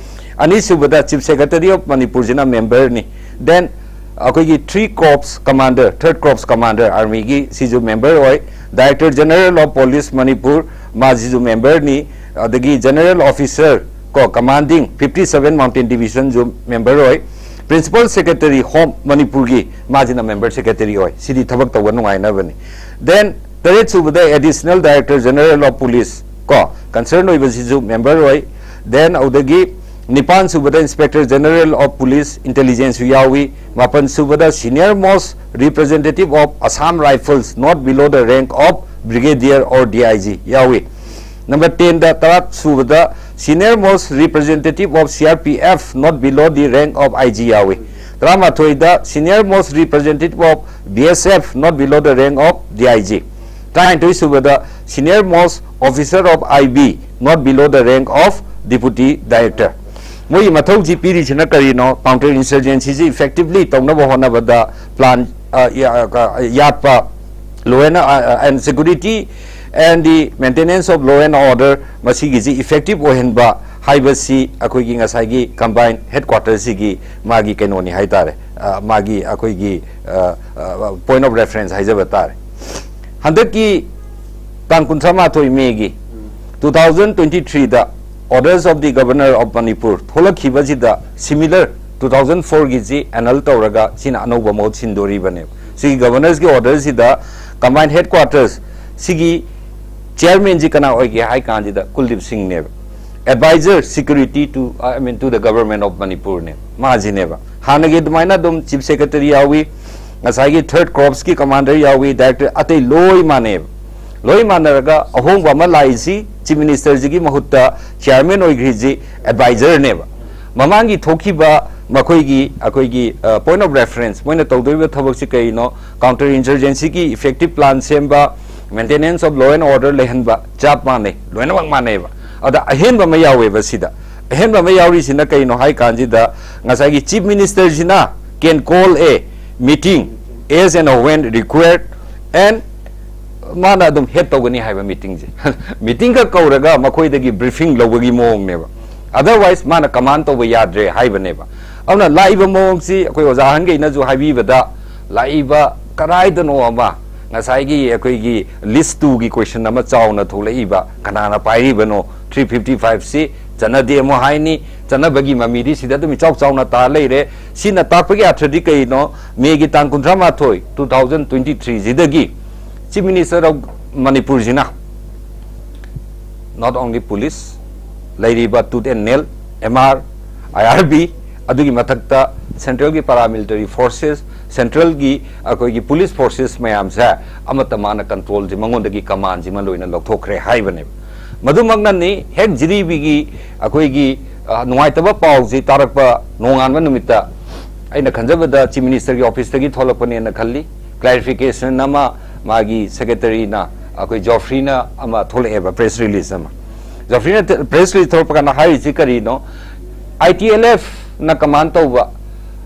ꯑꯅꯤꯁꯨꯕꯗ Chief Secretary of ꯃꯅꯤꯄꯨꯔꯁꯤꯅ memberꯅꯤ, then ꯑꯩꯈꯣꯏꯒꯤ three corps commander, third corps commander armyꯒꯤ, ꯁꯤꯁꯨ member ꯑꯣꯏ, Director General of Police Manipur, ꯃꯥꯁꯤꯁꯨ memberꯅꯤ, ꯑꯗꯒꯤ General Officer ꯀꯣ, commanding fifty seven Mountain Divisionꯁꯨ member ꯑꯣꯏ, Principal Secretary Home ꯃꯅꯤꯄꯨꯔꯒꯤ, ꯃꯥꯁꯤꯅ member secretary ꯑꯣꯏ꯫ ꯁꯤꯗꯤ ꯊꯕꯛ ꯇꯧꯕ ꯅꯨꯡꯉꯥꯏꯅꯕꯅꯤ꯫ Then ꯇꯔꯦꯠ ꯁꯨꯕꯗ Additional Director General of Police ꯀꯣ, concern ꯑꯣꯏꯕꯁꯤꯁꯨ member ꯑꯣꯏ꯫ Then ꯑꯗꯨꯗꯒꯤ ꯅꯤꯄꯥꯟ ꯁꯨꯕꯗ Inspector General of Police Intelligence ꯁꯨ ꯌꯥꯎꯏ꯫ ꯃꯥꯄꯟ ꯁꯨꯕꯗ Senior Most Representative of Assam Rifles, not below the rank of Brigadier or D I G ꯌꯥꯎꯏ꯫ Number ten ꯗ, ꯇꯔꯥ ꯁꯨꯕꯗ Senior Most Representative of C R P F, not below the rank of I G ꯌꯥꯎꯏ꯫ ꯇꯔꯥꯃꯥꯊꯣꯏꯗ Senior Most Representative of B S F, not below the rank of D I G꯫ ꯇꯔꯥꯅꯤꯊꯣꯏ ꯁꯨꯕꯗ Senior Most Officer of I B, not below the rank of Deputy Director꯫ ꯃꯣꯏꯒꯤ ꯃꯊꯧꯁꯤ ꯄꯤꯔꯤꯁꯤꯅ ꯀꯔꯤꯅꯣ? Counter insurgency ꯁꯤ effectively ꯇꯧꯅꯕ ꯍꯣꯠꯅꯕꯗ plan, ꯑ, ꯌꯥ-, ꯑ, ꯌꯥꯠꯄ, law and, ꯑ, and security and the maintenance of law and order, ꯃꯁꯤꯒꯤꯁꯤ effective ꯑꯣꯏꯍꯟꯕ ꯍꯥꯏꯕꯁꯤ ꯑꯩꯈꯣꯏꯒꯤ ꯉꯁꯥꯏꯒꯤ combined headquarters ꯁꯤꯒꯤ ꯃꯥꯒꯤ ꯀꯩꯅꯣꯅꯤ ꯍꯥꯏꯇꯥꯔꯦ, ꯑ, ꯃꯥꯒꯤ ꯑꯩꯈꯣꯏꯒꯤ, ꯑ, ꯑ, point of reference ꯍꯥꯏꯖꯕ ꯇꯥꯔꯦ꯫ ꯍꯟꯗꯛꯀꯤ ꯇꯥꯡ ꯀꯨꯟꯊ꯭ꯔꯥ ꯃꯥꯊꯣꯏ ꯃꯦꯒꯤ two thousand twenty three the Orders of the Governor of Manipur ꯊꯣꯛꯂꯛꯈꯤꯕꯁꯤꯗ similar two thousand four ꯒꯤꯁꯤ annul ꯇꯧꯔꯒ ꯁꯤꯅ ꯑꯅꯧꯕ ꯃꯍꯨꯠ ꯁꯤꯟꯗꯣꯔꯤꯕꯅꯦꯕ꯫ ꯁꯤꯒꯤ Governor's ꯒꯤ order ꯁꯤꯗ combined headquarters ꯁꯤꯒꯤ chairman ꯁꯤ ꯀꯅꯥ ꯑꯣꯏꯒꯦ ꯍꯥꯏ ꯀꯥꯟꯁꯤꯗ ꯀꯨꯜꯗꯤꯞ ꯁꯤꯡꯅꯦꯕ꯫ Advisor security to, I mean, to the Government of Manipur ꯅꯦ, ꯃꯥꯁꯤꯅꯦꯕ꯫ ꯍꯥꯟꯅꯒꯤ ꯑꯗꯨꯃꯥꯏꯅ ꯑꯗꯨꯝ Chief Secretary ꯌꯥꯎꯏ, ꯉꯁꯥꯏꯒꯤ third corps ꯀꯤ commander ꯌꯥꯎꯏ, director ꯑꯇꯩ ꯂꯣꯏ ꯃꯥꯟꯅꯩꯕ꯫ ꯂꯣꯏ ꯃꯥꯟꯅꯔꯒ ꯑꯍꯣꯡꯕ ꯑꯃ ꯂꯥꯛꯏꯁꯤ Chief Minister ꯁꯤꯒꯤ ꯃꯍꯨꯠꯇ chairman ꯑꯣꯏꯈ꯭ꯔꯤꯁꯤ advisor ꯅꯦꯕ꯫ ꯃꯃꯥꯡꯒꯤ ꯊꯣꯛꯈꯤꯕ ꯃꯈꯣꯏꯒꯤ, ꯑꯩꯈꯣꯏꯒꯤ, ꯑ, point of reference, ꯃꯣꯏꯅ ꯇꯧꯗꯣꯔꯤꯕ ꯊꯕꯛꯁꯤ ꯀꯔꯤꯅꯣ? Counter insurgency ꯒꯤ effective plan ꯁꯦꯝꯕ, maintenance of law and order ꯂꯩꯍꯟꯕ, ꯆꯞ ꯃꯥꯟꯅꯩ, ꯂꯣꯏꯅꯃꯛ ꯃꯥꯟꯅꯩꯕ꯫ ꯑꯗ ꯑꯍꯦꯟꯕ ꯑꯃ ꯌꯥꯎꯋꯦꯕ ꯁꯤꯗ꯫ ꯑꯍꯦꯟꯕ ꯑꯃ ꯌꯥꯎꯔꯤꯁꯤꯅ ꯀꯩꯅꯣ ꯍꯥꯏ ꯀꯥꯟꯁꯤꯗ, ꯉꯁꯥꯏꯒꯤ Chief Minister ꯁꯤꯅ can call a meeting as and when required and ꯃꯥꯅ ꯑꯗꯨꯝ head ꯇꯧꯒꯅꯤ ꯍꯥꯏꯕ meeting ꯁꯦ꯫ Meeting ꯈꯛ ꯀꯧꯔꯒ ꯃꯈꯣꯏꯗꯒꯤ briefing ꯂꯧꯕꯒꯤ ꯃꯑꯣꯡꯅꯦꯕ꯫ Otherwise ꯃꯥꯅ command ꯇꯧꯕ ꯌꯥꯗ꯭ꯔꯦ ꯍꯥꯏꯕꯅꯦꯕ꯫ ꯑꯗꯨꯅ ꯂꯥꯛꯏꯕ ꯃꯑꯣꯡꯁꯤ ꯑꯩꯈꯣꯏ ꯑꯣꯖꯥ ꯑꯍꯟꯈꯩꯅꯁꯨ ꯍꯥꯏꯕꯤꯕꯗ, ꯂꯥꯛꯏꯕ ꯀꯔꯥꯏꯗꯅꯣ ꯑꯃ ꯉꯁꯥꯏꯒꯤ ꯑꯩꯈꯣꯏꯒꯤ list two ꯒꯤ question ꯑꯃ ꯆꯥꯎꯅ ꯊꯣꯛꯂꯛꯏꯕ, ꯀꯅꯥꯅ ꯄꯥꯏꯔꯤꯕꯅꯣ? Three fifty five ꯁꯤ ꯆꯠꯅꯗꯦ ꯑꯃꯨꯛ ꯍꯥꯏꯅꯤ, ꯆꯠꯅꯕꯒꯤ ꯃꯃꯤꯗꯤ ꯁꯤꯗ ꯑꯗꯨꯝ ꯏꯆꯥꯎ ꯆꯥꯎꯅ ꯇꯥ ꯂꯩꯔꯦ꯫ ꯁꯤꯅ ꯇꯥꯛꯄꯒꯤ ꯑꯥꯔꯊꯗꯤ ꯀꯩꯅꯣ? ꯃꯦꯒꯤ ꯇꯥꯡ ꯀꯨꯟꯊ꯭ꯔꯥ ꯃꯥꯊꯣꯏ, two thousand twenty three ꯁꯤꯗꯒꯤ Chief Minister of ꯃꯅꯤꯄꯨꯔꯁꯤꯅ not only police, ꯂꯩꯔꯤꯕ tooth and nail, M R, I R B, ꯑꯗꯨꯒꯤ ꯃꯊꯛꯇ ꯁꯦꯟꯇ꯭ꯔꯦꯜꯒꯤ ꯄꯦꯔꯥꯃꯤꯂꯤꯇꯔꯤ ꯐꯣꯔꯁꯦꯁ, ꯁꯦꯟꯇ꯭ꯔꯦꯜꯒꯤ ꯑꯩꯈꯣꯏꯒꯤ ꯄꯨꯂꯤꯁ ꯐꯣꯔꯁꯦꯁ ꯃꯌꯥꯝꯁꯦ ꯑꯃꯠꯇ ꯃꯥꯅ ꯀꯟꯇ꯭ꯔꯣꯜꯁꯦ, ꯃꯉꯣꯟꯗꯒꯤ ꯀꯃꯥꯟꯁꯤꯃ ꯂꯣꯏꯅ ꯂꯧꯊꯣꯛꯈ꯭ꯔꯦ ꯍꯥꯏꯕꯅꯦꯕ꯫ ꯃꯗꯨꯃꯛꯅꯅꯤ ꯍꯦꯛ ꯖꯤꯔꯤꯕꯤꯒꯤ ꯑꯩꯈꯣꯏꯒꯤ, ꯑ, ꯅꯨꯡꯉꯥꯏꯇꯕ ꯄꯥꯎꯁꯤ ꯇꯥꯔꯛꯄ ꯅꯣꯡꯉꯥꯟꯕ ꯅꯨꯃꯤꯠꯇ ꯑꯩꯅ ꯈꯟꯖꯕꯗ ꯆꯤꯐ ꯃꯤꯅꯤꯁꯇꯔꯒꯤ ꯑꯣꯐꯤꯁꯇꯒꯤ ꯊꯣꯛꯂꯛꯄꯅꯦꯅ ꯈꯜꯂꯤ꯫ ꯀ꯭ꯂꯦꯔꯤꯐꯤꯀꯦꯁꯟ ꯑꯃ ꯃꯥꯒꯤ ꯁꯦꯀ꯭ꯔꯦꯇꯔꯤꯅ, ꯑꯩꯈꯣꯏ ꯖꯣꯐ꯭ꯔꯤꯅ ꯑꯃ ꯊꯣꯛꯂꯛꯑꯦꯕ, ꯄ꯭ꯔꯦꯁ ꯔꯤꯂꯤꯖ ꯑꯃ꯫ ꯖꯣꯐ꯭ꯔꯤꯅ ꯄ꯭ꯔꯦꯁ ꯔꯤꯂꯤꯖ ꯊꯣꯛꯂꯛꯄ ꯀꯥꯟꯗ ꯍꯥꯏꯔꯤꯁꯤ ꯀꯔꯤꯅꯣ? ꯑꯥꯏ ꯇꯤ ꯑꯦꯜ ꯑꯦꯐꯅ ꯀꯃꯥꯟ ꯇꯧꯕ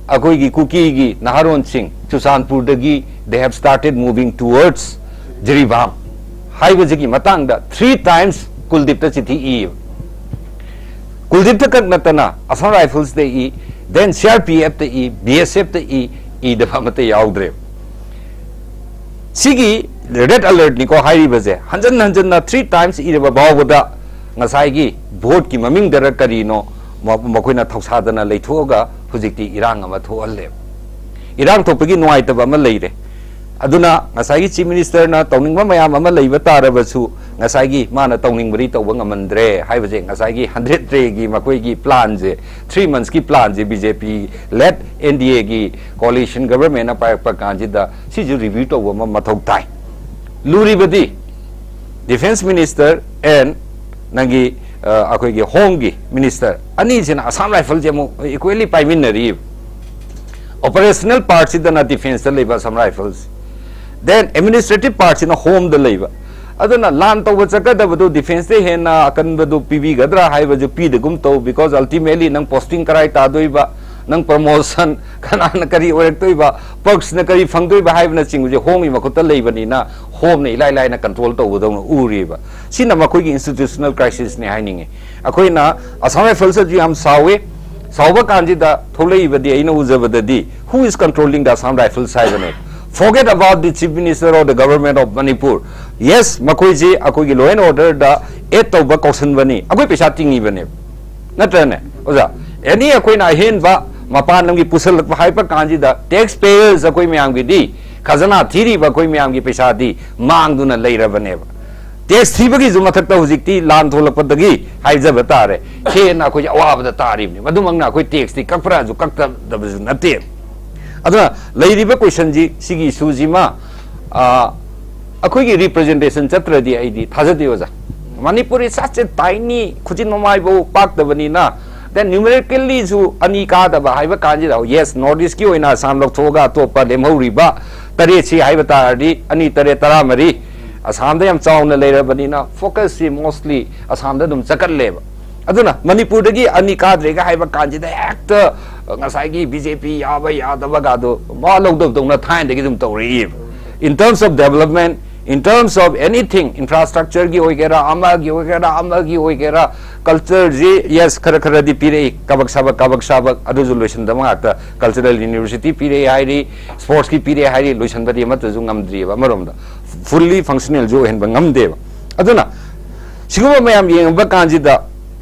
ꯑꯩꯈꯣꯏꯒꯤ ꯀꯨꯀꯤꯒꯤ ꯅꯍꯥꯔꯣꯟꯁꯤꯡ ꯆꯨꯔꯆꯥꯟꯄꯨꯔꯗꯒꯤ they have started moving towards Jiribam ꯍꯥꯏꯕꯁꯤꯒꯤ ꯃꯇꯥꯡꯗ three times ꯀꯨꯜꯗꯤꯞꯇ ꯆꯤꯊꯤ ꯏꯌꯦꯕ꯫ ꯀꯨꯜꯗꯤꯞꯇ ꯈꯛ ꯅꯠꯇꯅ Assam ꯔꯥꯏꯐꯜꯁꯇ E, then C R P ꯑꯦꯐꯇ E, B ꯑꯦꯁ ꯑꯦꯐꯇ ꯏ, ꯏꯗꯕ ꯑꯃꯠꯇ ꯌꯥꯎꯗ꯭ꯔꯦꯕ꯫ ꯁꯤꯒꯤ ꯔꯦꯗ ꯑꯂꯔꯠꯅꯤꯀꯣ ꯍꯥꯏꯔꯤꯕꯁꯦ, ꯍꯟꯖꯟ ꯍꯟꯖꯟꯅ three times ꯏꯔꯕ ꯐꯥꯎꯕꯗ ꯉꯁꯥꯏꯒꯤ ꯚꯣꯠꯀꯤ ꯃꯃꯤꯡꯗꯔ ꯀꯔꯤꯅꯣ ꯃ-, ꯃꯈꯣꯏꯅ ꯊꯧꯁꯥꯗꯅ ꯂꯩꯊꯣꯛꯑꯒ ꯍꯧꯖꯤꯛꯇꯤ ꯏꯔꯥꯡ ꯑꯃ ꯊꯣꯛꯍꯜꯂꯦꯕ꯫ ꯏꯔꯥꯡ ꯊꯣꯛꯄꯒꯤ ꯅꯨꯡꯉꯥꯏꯇꯕ ꯑꯃ ꯂꯩꯔꯦ꯫ ꯑꯗꯨꯅ ꯉꯁꯥꯏꯒꯤ ꯆꯤꯐ ꯃꯤꯅꯤꯁꯇꯔꯅ ꯇꯧꯅꯤꯡꯕ ꯃꯌꯥꯝ ꯑꯃ ꯂꯩꯕ ꯇꯥꯔꯕꯁꯨ, ꯉꯁꯥꯏꯒꯤ ꯃꯥꯅ ꯇꯧꯅꯤꯡꯕꯗꯤ ꯇꯧꯕ ꯉꯝꯃꯟꯗ꯭ꯔꯦ ꯍꯥꯏꯕꯁꯦ, ꯉꯁꯥꯏꯒꯤ ꯍꯟꯗ꯭ꯔꯦꯠ ꯗꯦꯒꯤ ꯃꯈꯣꯏꯒꯤ ꯄ꯭ꯂꯥꯟꯁꯦ, ꯊ꯭ꯔꯤ ꯃꯟꯁꯀꯤ ꯄ꯭ꯂꯥꯟꯁꯦ ꯕꯤ ꯖꯦ ꯄꯤ ꯂꯦꯗ ꯑꯦꯟ ꯗꯤ ꯑꯦꯒꯤ ꯀꯣꯑꯣꯂꯤꯁꯟ ꯒꯕꯔꯃꯦꯟꯅ ꯄꯥꯏꯔꯛꯄ ꯀꯥꯟꯁꯤꯗ ꯁꯤꯁꯨ ꯔꯤꯚ꯭ꯌꯨ ꯇꯧꯕ ꯑꯃ ꯃꯊꯧ ꯇꯥꯏ꯫ ꯂꯨꯔꯤꯕꯗꯤ ꯗꯤꯐꯦꯟꯁ ꯃꯤꯅꯤꯁꯇꯔ ꯑꯦꯟ ꯅꯪꯒꯤ, ꯑ, ꯑꯩꯈꯣꯏꯒꯤ ꯍꯣꯝꯒꯤ ꯃꯤꯅꯤꯁꯇꯔ ꯑꯅꯤꯁꯤꯅ ꯑꯁꯥꯝ ꯔꯥꯏꯐꯜꯁꯦ ꯑꯃꯨꯛ ꯏꯀ꯭ꯋꯦꯂꯤ ꯄꯥꯏꯃꯤꯟꯅꯔꯤꯕ꯫ ꯑꯣꯄꯔꯦꯁꯅꯦꯜ ꯄꯥꯔꯠꯁꯤꯗꯅ ꯗꯤꯐꯦꯟꯁꯇ ꯂꯩꯕ ꯑꯁꯥꯝ ꯔꯥꯏꯐꯜꯁ, ꯗꯦꯟ ꯑꯦꯗꯃꯤꯅꯤꯁꯇ꯭ꯔꯦꯇꯤꯚ ꯄꯥꯔꯠꯁꯤꯅ ꯍꯣꯝꯗ ꯂꯩꯕ꯫ ꯑꯗꯨꯅ ꯂꯥꯟ ꯇꯧꯕ ꯆꯠꯀꯗꯕꯗꯨ ꯗꯤꯐꯦꯟꯁꯇ ꯍꯦꯟꯅ ꯑꯀꯟꯕꯗꯨ ꯄꯤꯕꯤꯒꯗ꯭ꯔꯥ ꯍꯥꯏꯕꯁꯨ ꯄꯤꯗꯒꯨꯝ ꯇꯧ, because ultimately ꯅꯪ ꯄꯣꯁꯇꯤꯡ ꯀꯔꯥꯏ ꯇꯥꯗꯣꯏꯕ, ꯅꯪ ꯄ꯭ꯔꯃꯣꯁꯟ ꯀꯅꯥꯅ ꯀꯔꯤ ꯑꯣꯏꯔꯛꯇꯣꯏꯕ, ꯄꯔꯛꯁꯅ ꯀꯔꯤ ꯐꯪꯗꯣꯏꯕ ꯍꯥꯏꯕꯅꯆꯤꯡꯕꯁꯦ ꯍꯣꯝꯒꯤ ꯃꯈꯨꯠꯇ ꯂꯩꯕꯅꯤꯅ ꯍꯣꯝꯅ ꯏꯂꯥꯏ ꯂꯥꯏꯅ ꯀꯟꯇ꯭ꯔꯣꯜ ꯇꯧꯕꯗꯧꯅ ꯎꯔꯤꯕ꯫ ꯁꯤꯅ ꯃꯈꯣꯏꯒꯤ ꯏꯟꯁꯇꯤꯇ꯭ꯌꯨꯁꯅꯦꯜ ꯀ꯭ꯔꯥꯏꯁꯤꯁꯅꯦ ꯍꯥꯏꯅꯤꯡꯉꯤ꯫ ꯑꯩꯈꯣꯏꯅ ꯑꯁꯥꯝ ꯔꯥꯏꯐꯜꯁꯇꯁꯨ ꯌꯥꯝ ꯁꯥꯎꯏ꯫ ꯁꯥꯎꯕ ꯀꯥꯟꯁꯤꯗ ꯊꯣꯛꯂꯛꯏꯕꯗꯤ ꯑꯩꯅ ꯎꯖꯕꯗꯗꯤ, "Who is controlling the Assam Rifles?" ꯍꯥꯏꯕꯅꯦ꯫ Forget about the Chief Minister or the Government of Manipur. Yes, ꯃꯈꯣꯏꯁꯤ ꯑꯩꯈꯣꯏꯒꯤ law and orderꯗ add ꯇꯧꯕ ꯀꯧꯁꯟꯕꯅꯤ, ꯑꯩꯈꯣꯏ ꯄꯩꯁꯥ ꯇꯤꯡꯉꯤꯕꯅꯦꯕ, ꯅꯠꯇ꯭ꯔꯅꯦ ꯑꯣꯖꯥ? ꯑꯦꯅꯤ ꯑꯩꯈꯣꯏꯅ ꯑꯍꯦꯟꯕ ꯃꯄꯥꯟ ꯂꯝꯒꯤ ꯄꯨꯁꯜꯂꯛꯄ ꯍꯥꯏꯕ ꯀꯥꯟꯁꯤꯗ, tax payers ꯑꯩꯈꯣꯏ ꯃꯌꯥꯝꯒꯤꯗꯤ, ꯈꯖꯅꯥ ꯊꯤꯔꯤꯕ ꯑꯩꯈꯣꯏ ꯃꯌꯥꯝꯒꯤ ꯄꯩꯁꯥꯗꯤ ꯃꯥꯡꯗꯨꯅ ꯂꯩꯔꯕꯅꯦꯕ꯫ ꯇꯦꯛꯁ ꯊꯤꯕꯒꯤꯁꯨ ꯃꯊꯛꯇ ꯍꯧꯖꯤꯛꯇꯤ ꯂꯥꯟ ꯊꯣꯛꯂꯛꯄꯗꯒꯤ ꯍꯥꯏꯖꯕ ꯇꯥꯔꯦ, ꯍꯦꯟꯅ ꯑꯩꯈꯣꯏꯁꯦ ꯑꯋꯥꯕꯗ ꯇꯥꯔꯤꯕꯅꯤ꯫ ꯃꯗꯨꯃꯛꯅ ꯑꯩꯈꯣꯏ ꯇꯦꯛꯁꯇꯤ ꯀꯛꯄ꯭ꯔꯥꯁꯨ ꯀꯛꯇꯕꯁꯨ ꯅꯠꯇꯦ꯫ ꯑꯗꯨꯅ ꯂꯩꯔꯤꯕ ꯀꯣꯏꯁꯟꯁꯤ, ꯁꯤꯒꯤ ꯏꯁꯨꯁꯤꯃ, ꯑ, ꯑꯩꯈꯣꯏꯒꯤ ꯔꯤꯄ꯭ꯔꯖꯦꯟꯇꯦꯁꯟ ꯆꯠꯇ꯭ꯔꯗꯤ ꯑꯩꯗꯤ ꯊꯥꯖꯗꯦ, ꯑꯣꯖꯥ꯫ Manipur is such a tiny, ꯈꯨꯖꯤꯟ ꯃꯃꯥꯏꯐꯥꯎ ꯄꯥꯛꯇꯕꯅꯤꯅ, then numerically ꯁꯨ ꯑꯅꯤ ꯀꯥꯗꯕ ꯍꯥꯏꯕ ꯀꯥꯟꯁꯤꯗ, yes, North East ꯀꯤ ꯑꯣꯏꯅ ꯑꯁꯥꯝ ꯂꯧꯊꯣꯛꯑꯒ ꯑꯇꯣꯞꯄ ꯂꯦꯝꯍꯧꯔꯤꯕ ꯇꯔꯦꯠꯁꯤ ꯍꯥꯏꯕ ꯇꯥꯔꯗꯤ, ꯑꯅꯤ, ꯇꯔꯦꯠ, ꯇꯔꯥꯃꯔꯤ, ꯑꯁꯥꯝꯗ ꯌꯥꯝ ꯆꯥꯎꯅ ꯂꯩꯔꯕꯅꯤꯅ, focus ꯁꯤ mostly ꯑꯁꯥꯝꯗ ꯑꯗꯨꯝ ꯆꯠꯀꯠꯂꯦꯕ꯫ ꯑꯗꯨꯅ ꯃꯅꯤꯄꯨꯔꯗꯒꯤ ꯑꯅꯤ ꯀꯥꯗ꯭ꯔꯦꯒ ꯍꯥꯏꯕ ꯀꯥꯟꯁꯤꯗ, ꯍꯦꯛꯇ ꯉꯁꯥꯏꯒꯤ ꯕꯤ ꯖꯦ ꯄꯤ ꯌꯥꯕ ꯌꯥꯗꯕꯒꯗꯣ ꯃꯋꯥ ꯂꯧꯗꯕꯗꯧꯅ ꯊꯥꯏꯅꯗꯒꯤ ꯑꯗꯨꯝ ꯇꯧꯔꯛꯏꯕ꯫ In terms of development, in terms of anything, infrastructure ꯒꯤ ꯑꯣꯏꯒꯦꯔꯥ, ꯑꯃꯒꯤ ꯑꯣꯏꯒꯦꯔꯥ, ꯑꯃꯒꯤ ꯑꯣꯏꯒꯦꯔꯥ, culture ꯁꯤ, yes, ꯈꯔ ꯈꯔꯗꯤ ꯄꯤꯔꯛꯏ, ꯀꯕꯛ ꯁꯥꯕꯛ, ꯀꯕꯛ ꯁꯥꯕꯛ, ꯑꯗꯨꯁꯨ ꯂꯣꯏꯁꯤꯟꯗꯕ ꯉꯥꯛꯇ꯫ Cultural university ꯄꯤꯔꯛꯑꯦ ꯍꯥꯏꯔꯤ, sports ꯀꯤ ꯄꯤꯔꯛꯑꯦ ꯍꯥꯏꯔꯤ, ꯂꯣꯏꯁꯤꯟꯕꯗꯤ ꯑꯃꯠꯇꯁꯨ ꯉꯝꯗ꯭ꯔꯤꯑꯕ꯫ ꯑꯃꯔꯣꯝꯗ fully functional ꯁꯨ ꯑꯣꯏꯍꯟꯕ ꯉꯝꯗꯦꯕ꯫ ꯑꯗꯨꯅ ꯁꯤꯒꯨꯝꯕ ꯃꯌꯥꯝ ꯌꯦꯡꯉꯕ ꯀꯥꯟꯁꯤꯗ,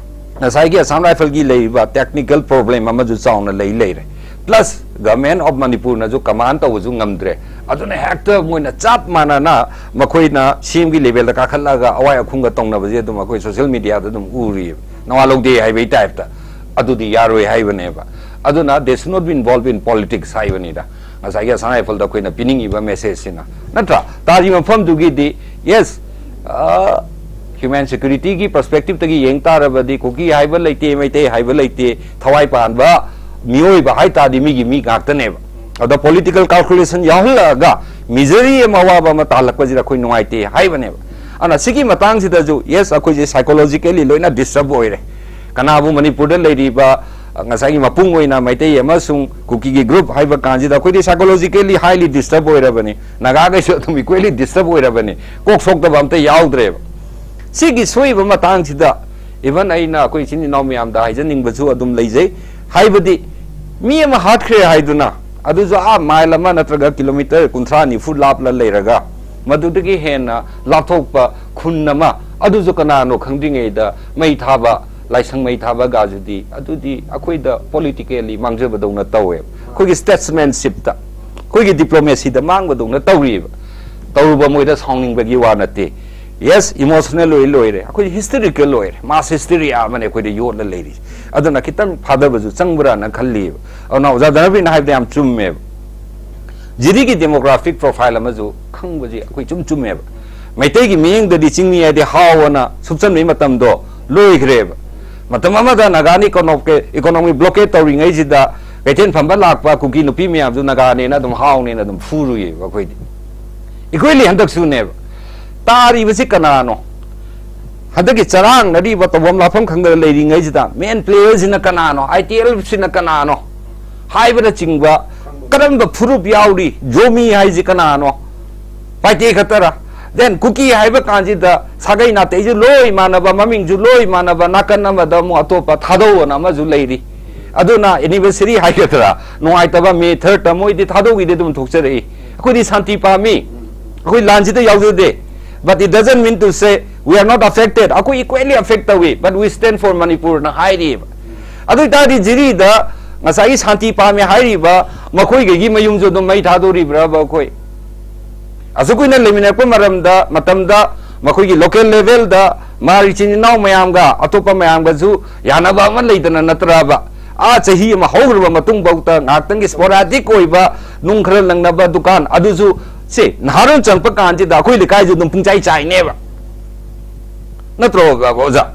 ꯉꯁꯥꯏꯒꯤ Assam Rifle ꯒꯤ ꯂꯩꯔꯤꯕ technical problem ꯑꯃꯁꯨ ꯆꯥꯎꯅ ꯂꯩ ꯂꯩꯔꯦ, plus Government of Manipur ꯅꯁꯨ command ꯇꯧꯕꯁꯨ ꯉꯝꯗ꯭ꯔꯦ꯫ ꯑꯗꯨꯅ ꯍꯦꯛꯇ ꯃꯣꯏꯅ ꯆꯞ ꯃꯥꯟꯅꯅ, ꯃꯈꯣꯏꯅ ꯁꯤ ꯑꯦꯝ ꯒꯤ level ꯗ ꯀꯥꯈꯠꯂꯒ ꯑꯋꯥꯏ ꯑꯈꯨꯝꯒ ꯇꯧꯅꯕꯁꯦ ꯑꯗꯨꯝ ꯑꯩꯈꯣꯏ social media ꯗ ꯑꯗꯨꯝ ꯎꯔꯤꯑꯕ, ꯅꯋꯥ ꯂꯧꯗꯦ ꯍꯥꯏꯕꯒꯤ type ꯇ꯫ ꯑꯗꯨꯗꯤ ꯌꯥꯔꯣꯏ ꯍꯥꯏꯕꯅꯦꯕ꯫ ꯑꯗꯨꯅ they should not be involved in politics ꯍꯥꯏꯕꯅꯤꯗ꯫ ꯉꯁꯥꯏꯒꯤ Assam Rifle ꯗ ꯑꯩꯈꯣꯏꯅ ꯄꯤꯅꯤꯡꯉꯤꯕ message ꯁꯤꯅ, ꯅꯠꯇ꯭ꯔꯥ? ꯇꯥꯔꯤ ꯃꯐꯝꯗꯨꯒꯤꯗꯤ, yes, ꯑ, human security ꯒꯤ perspective ꯇꯒꯤ ꯌꯦꯡ ꯇꯥꯔꯕꯗꯤ, ꯀꯨꯀꯤ ꯍꯥꯏꯕ ꯂꯩꯇꯦ, ꯃꯩꯇꯩ ꯍꯥꯏꯕ ꯂꯩꯇꯦ, ꯊꯋꯥꯏ ꯄꯥꯟꯕ ꯃꯤꯑꯣꯏꯕ ꯍꯥꯏ ꯇꯥꯔꯗꯤ ꯃꯤꯒꯤ ꯃꯤ ꯉꯥꯛꯇꯅꯦꯕ꯫ ꯑꯗ political calculation ꯌꯥꯎꯍꯜꯂꯛꯑꯒ misery ꯑꯃ, ꯑꯋꯥꯕ ꯑꯃ ꯇꯥꯍꯜꯂꯛꯄꯁꯤꯗ ꯑꯩꯈꯣꯏ ꯅꯨꯡꯉꯥꯏꯇꯦ ꯍꯥꯏꯕꯅꯦꯕ꯫ ꯑꯗꯨꯅ ꯁꯤꯒꯤ ꯃꯇꯥꯡꯁꯤꯗꯁꯨ, yes, ꯑꯩꯈꯣꯏꯁꯦ psychologically ꯂꯣꯏꯅ disturb ꯑꯣꯏꯔꯦ꯫ ꯀꯅꯥꯕꯨ ꯃꯅꯤꯄꯨꯔꯗ ꯂꯩꯔꯤꯕ, ꯑ, ꯉꯁꯥꯏꯒꯤ ꯃꯄꯨꯡ ꯑꯣꯏꯅ ꯃꯩꯇꯩ ꯑꯃꯁꯨꯡ ꯀꯨꯀꯤꯒꯤ group ꯍꯥꯏꯕ ꯀꯥꯟꯁꯤꯗ ꯑꯩꯈꯣꯏꯗꯤ psychologically highly disturb ꯑꯣꯏꯔꯕꯅꯤ꯫ ꯅꯥꯒꯥꯈꯩꯁꯨ ꯑꯗꯨꯝ equally disturb ꯑꯣꯏꯔꯕꯅꯤ꯫ ꯀꯣꯛ ꯁꯣꯛꯇꯕ ꯑꯝꯇ ꯌꯥꯎꯗ꯭ꯔꯦꯕ꯫ ꯁꯤꯒꯤ ꯁꯣꯏꯕ ꯃꯇꯥꯡꯁꯤꯗ even ꯑꯩꯅ ꯑꯩꯈꯣꯏ ꯏꯆꯤꯟ ꯏꯅꯥꯎ ꯃꯌꯥꯝꯗ ꯍꯥꯏꯖꯅꯤꯡꯕꯁꯨ ꯑꯗꯨꯝ ꯂꯩꯖꯩ꯫ ꯍꯥꯏꯕꯗꯤ ꯃꯤ ꯑꯃ ꯍꯥꯠꯈ꯭ꯔꯦ ꯍꯥꯏꯗꯨꯅ, ꯑꯗꯨꯁꯨ ꯑꯥ ꯃꯥꯏꯜ ꯑꯃ ꯅꯠꯇ꯭ꯔꯒ ꯀꯤꯂꯣꯃꯤꯇꯔ ꯀꯨꯟꯊ꯭ꯔꯥ ꯅꯤꯐꯨ ꯂꯥꯞꯂ ꯂꯩꯔꯒ, ꯃꯗꯨꯗꯒꯤ ꯍꯦꯟꯅ ꯂꯥꯞꯊꯣꯛꯄ ꯈꯨꯟ ꯑꯃ, ꯑꯗꯨꯁꯨ ꯀꯅꯥꯅꯣ ꯈꯪꯗ꯭ꯔꯤꯉꯩꯗ ꯃꯩ ꯊꯥꯕ, ꯂꯥꯏꯁꯪ ꯃꯩ ꯊꯥꯕꯒꯁꯤꯗꯤ, ꯑꯗꯨꯗꯤ ꯑꯩꯈꯣꯏꯗ politically ꯃꯥꯡꯖꯕꯗꯧꯅ ꯇꯧꯋꯦꯕ꯫ ꯑꯩꯈꯣꯏꯒꯤ statesmanship ꯇ, ꯑꯩꯈꯣꯏꯒꯤ diplomacy ꯗ ꯃꯥꯡꯕꯗꯧꯅ ꯇꯧꯔꯤꯑꯕ꯫ ꯇꯧꯔꯨꯕ ꯃꯣꯏꯗ ꯁꯥꯎꯅꯤꯡꯕꯒꯤ ꯋꯥ ꯅꯠꯇꯦ꯫ Yes, emotional ꯑꯣꯏ ꯂꯣꯏꯔꯦ, ꯑꯩꯈꯣꯏ historical ꯑꯣꯏꯔꯦ, mass hysteria ꯑꯃꯅꯦ ꯑꯩꯈꯣꯏꯗ ꯌꯣꯠꯂ ꯂꯩꯔꯤꯁꯦ꯫ ꯑꯗꯨꯅ ꯈꯤꯇꯪ ꯐꯥꯗꯕꯁꯨ ꯆꯪꯕ꯭ꯔꯥꯅ ꯈꯜꯂꯤꯕ꯫ ꯑꯗꯨꯅ ꯑꯣꯖꯥ ꯙꯅꯕꯤꯔꯅ ꯍꯥꯏꯕꯗ ꯌꯥꯝ ꯆꯨꯝꯃꯦꯕ꯫ ꯖꯤꯔꯤꯒꯤ demographic profile ꯑꯃꯁꯨ ꯈꯪꯕꯁꯤ ꯑꯩꯈꯣꯏ ꯆꯨꯝ ꯆꯨꯝꯃꯦꯕ꯫ ꯃꯩꯇꯩꯒꯤ ꯃꯤꯠꯌꯦꯡꯗꯗꯤ ꯆꯤꯡꯃꯤ ꯍꯥꯏꯗꯤ ꯍꯥꯎ ꯑꯅ ꯁꯨꯞꯆꯟꯕꯒꯤ ꯃꯇꯝꯗꯣ ꯂꯣꯏꯈ꯭ꯔꯦꯕ꯫ ꯃꯇꯝ ꯑꯃꯗ ꯅꯥꯒꯥꯅ economic, economic blockade ꯇꯧꯔꯤꯉꯩꯁꯤꯗ ꯀꯩꯊꯦꯜ ꯐꯝꯕ ꯂꯥꯛꯄ ꯀꯨꯀꯤ ꯅꯨꯄꯤ ꯃꯌꯥꯝꯁꯨ ꯅꯥꯒꯥꯅꯦꯅ ꯑꯗꯨꯝ ꯍꯥꯎꯅꯦꯅ ꯑꯗꯨꯝ ꯐꯨꯔꯨꯏꯌꯦꯕ ꯑꯩꯈꯣꯏꯗꯤ꯫ Equally ꯍꯟꯗꯛꯁꯨꯅꯦꯕ꯫ ꯇꯥꯔꯤꯕꯁꯤ ꯀꯅꯥꯅꯣ? ꯍꯟꯗꯛꯀꯤ ꯆꯔꯥꯡꯅꯔꯤꯕ ꯇꯧꯐꯝ ꯂꯥꯛꯐꯝ ꯈꯪꯗꯅ ꯂꯩꯔꯤꯉꯩꯁꯤꯗ main player ꯁꯤꯅ ꯀꯅꯥꯅꯣ? ꯑꯥꯏ ꯇꯤ ꯑꯦꯜ ꯁꯤꯅ ꯀꯅꯥꯅꯣ? ꯍꯥꯏꯕꯅꯆꯤꯡꯕ ꯀꯔꯝꯕ ꯐꯨꯔꯨꯞ ꯌꯥꯎꯔꯤ? ꯖꯣꯃꯤ ꯍꯥꯏꯁꯤ ꯀꯅꯥꯅꯣ? ꯄꯥꯏꯇꯦ ꯈꯛꯇꯔ? Then ꯀꯨꯀꯤ ꯍꯥꯏꯕ ꯀꯥꯟꯁꯤꯗ ꯁꯥꯒꯩ ꯅꯥꯇꯩꯁꯨ ꯂꯣꯏ ꯃꯥꯟꯅꯕ, ꯃꯃꯤꯡꯁꯨ ꯂꯣꯏ ꯃꯥꯟꯅꯕ, ꯅꯥꯀꯟ ꯑꯃꯗ ꯑꯃꯨꯛ ꯑꯇꯣꯞꯄ ꯊꯥꯗꯧ ꯑꯅ ꯑꯃꯁꯨ ꯂꯩꯔꯤ꯫ ꯑꯗꯨꯅ anniversary ꯍꯥꯏꯒꯗ꯭ꯔꯥ, ꯅꯨꯡꯉꯥꯏꯇꯕ May third ꯇ ꯃꯣꯏꯗꯤ ꯊꯥꯗꯧꯒꯤꯗꯤ ꯑꯗꯨꯝ ꯊꯣꯛꯆꯔꯛꯏ꯫ ꯑꯩꯈꯣꯏꯗꯤ ꯁꯥꯟꯇꯤ ꯄꯥꯝꯃꯤ, ꯑꯩꯈꯣꯏ ꯂꯥꯟꯁꯤꯗ ꯌꯥꯎꯖꯗꯦ, but it doesn't mean to say we are not affected. ꯑꯩꯈꯣꯏ equally affect ꯇꯧꯏ, but we stand for Manipur ꯅ ꯍꯥꯏꯔꯤꯕ꯫ ꯑꯗꯨ ꯑꯣꯏꯇꯥꯔꯗꯤ ꯖꯤꯔꯤꯗ ꯉꯁꯥꯏꯒꯤ ꯁꯥꯟꯇꯤ ꯄꯥꯝꯃꯤ ꯍꯥꯏꯔꯤꯕ ꯃꯈꯣꯏꯈꯩꯒꯤ ꯃꯌꯨꯝꯁꯨ ꯑꯗꯨꯝ ꯃꯩ ꯊꯥꯗꯣꯔꯤꯕ꯭ꯔꯕ? ꯑꯩꯈꯣꯏ ꯑꯁꯨꯛ ꯀꯨꯏꯅ ꯂꯩꯃꯤꯟꯅꯔꯛꯄ ꯃꯔꯝꯗ, ꯃꯇꯝꯗ ꯃꯈꯣꯏꯒꯤ local level ꯗ ꯃꯥꯔ ꯏꯆꯤꯟ ꯏꯅꯥꯎ ꯃꯌꯥꯝꯒ, ꯑꯇꯣꯞꯄ ꯃꯌꯥꯝꯒꯁꯨ ꯌꯥꯅꯕ ꯑꯃ ꯂꯩꯗꯅ ꯅꯠꯇ꯭ꯔꯕ? ꯑꯥ, ꯆꯍꯤ ꯑꯃ ꯍꯧꯈ꯭ꯔꯕ ꯃꯇꯨꯡꯐꯥꯎꯗ ꯉꯥꯏꯍꯥꯛꯇꯪꯒꯤ sporadic ꯑꯣꯏꯕ ꯅꯨꯡ ꯈꯔ ꯂꯪꯅꯕ ꯗꯨꯀꯥꯟ ꯑꯗꯨꯁꯨ, ꯁꯦ, ꯅꯍꯥꯔꯣꯟ ꯆꯪꯉꯛꯄ ꯀꯥꯟꯁꯤꯗ ꯑꯩꯈꯣꯏ ꯂꯩꯀꯥꯏꯁꯨ ꯑꯗꯨꯝ ꯄꯨꯡꯆꯥꯏ ꯆꯥꯏꯅꯦꯕ꯫ ꯅꯠꯇ꯭ꯔꯣ, ꯑꯣꯖꯥ?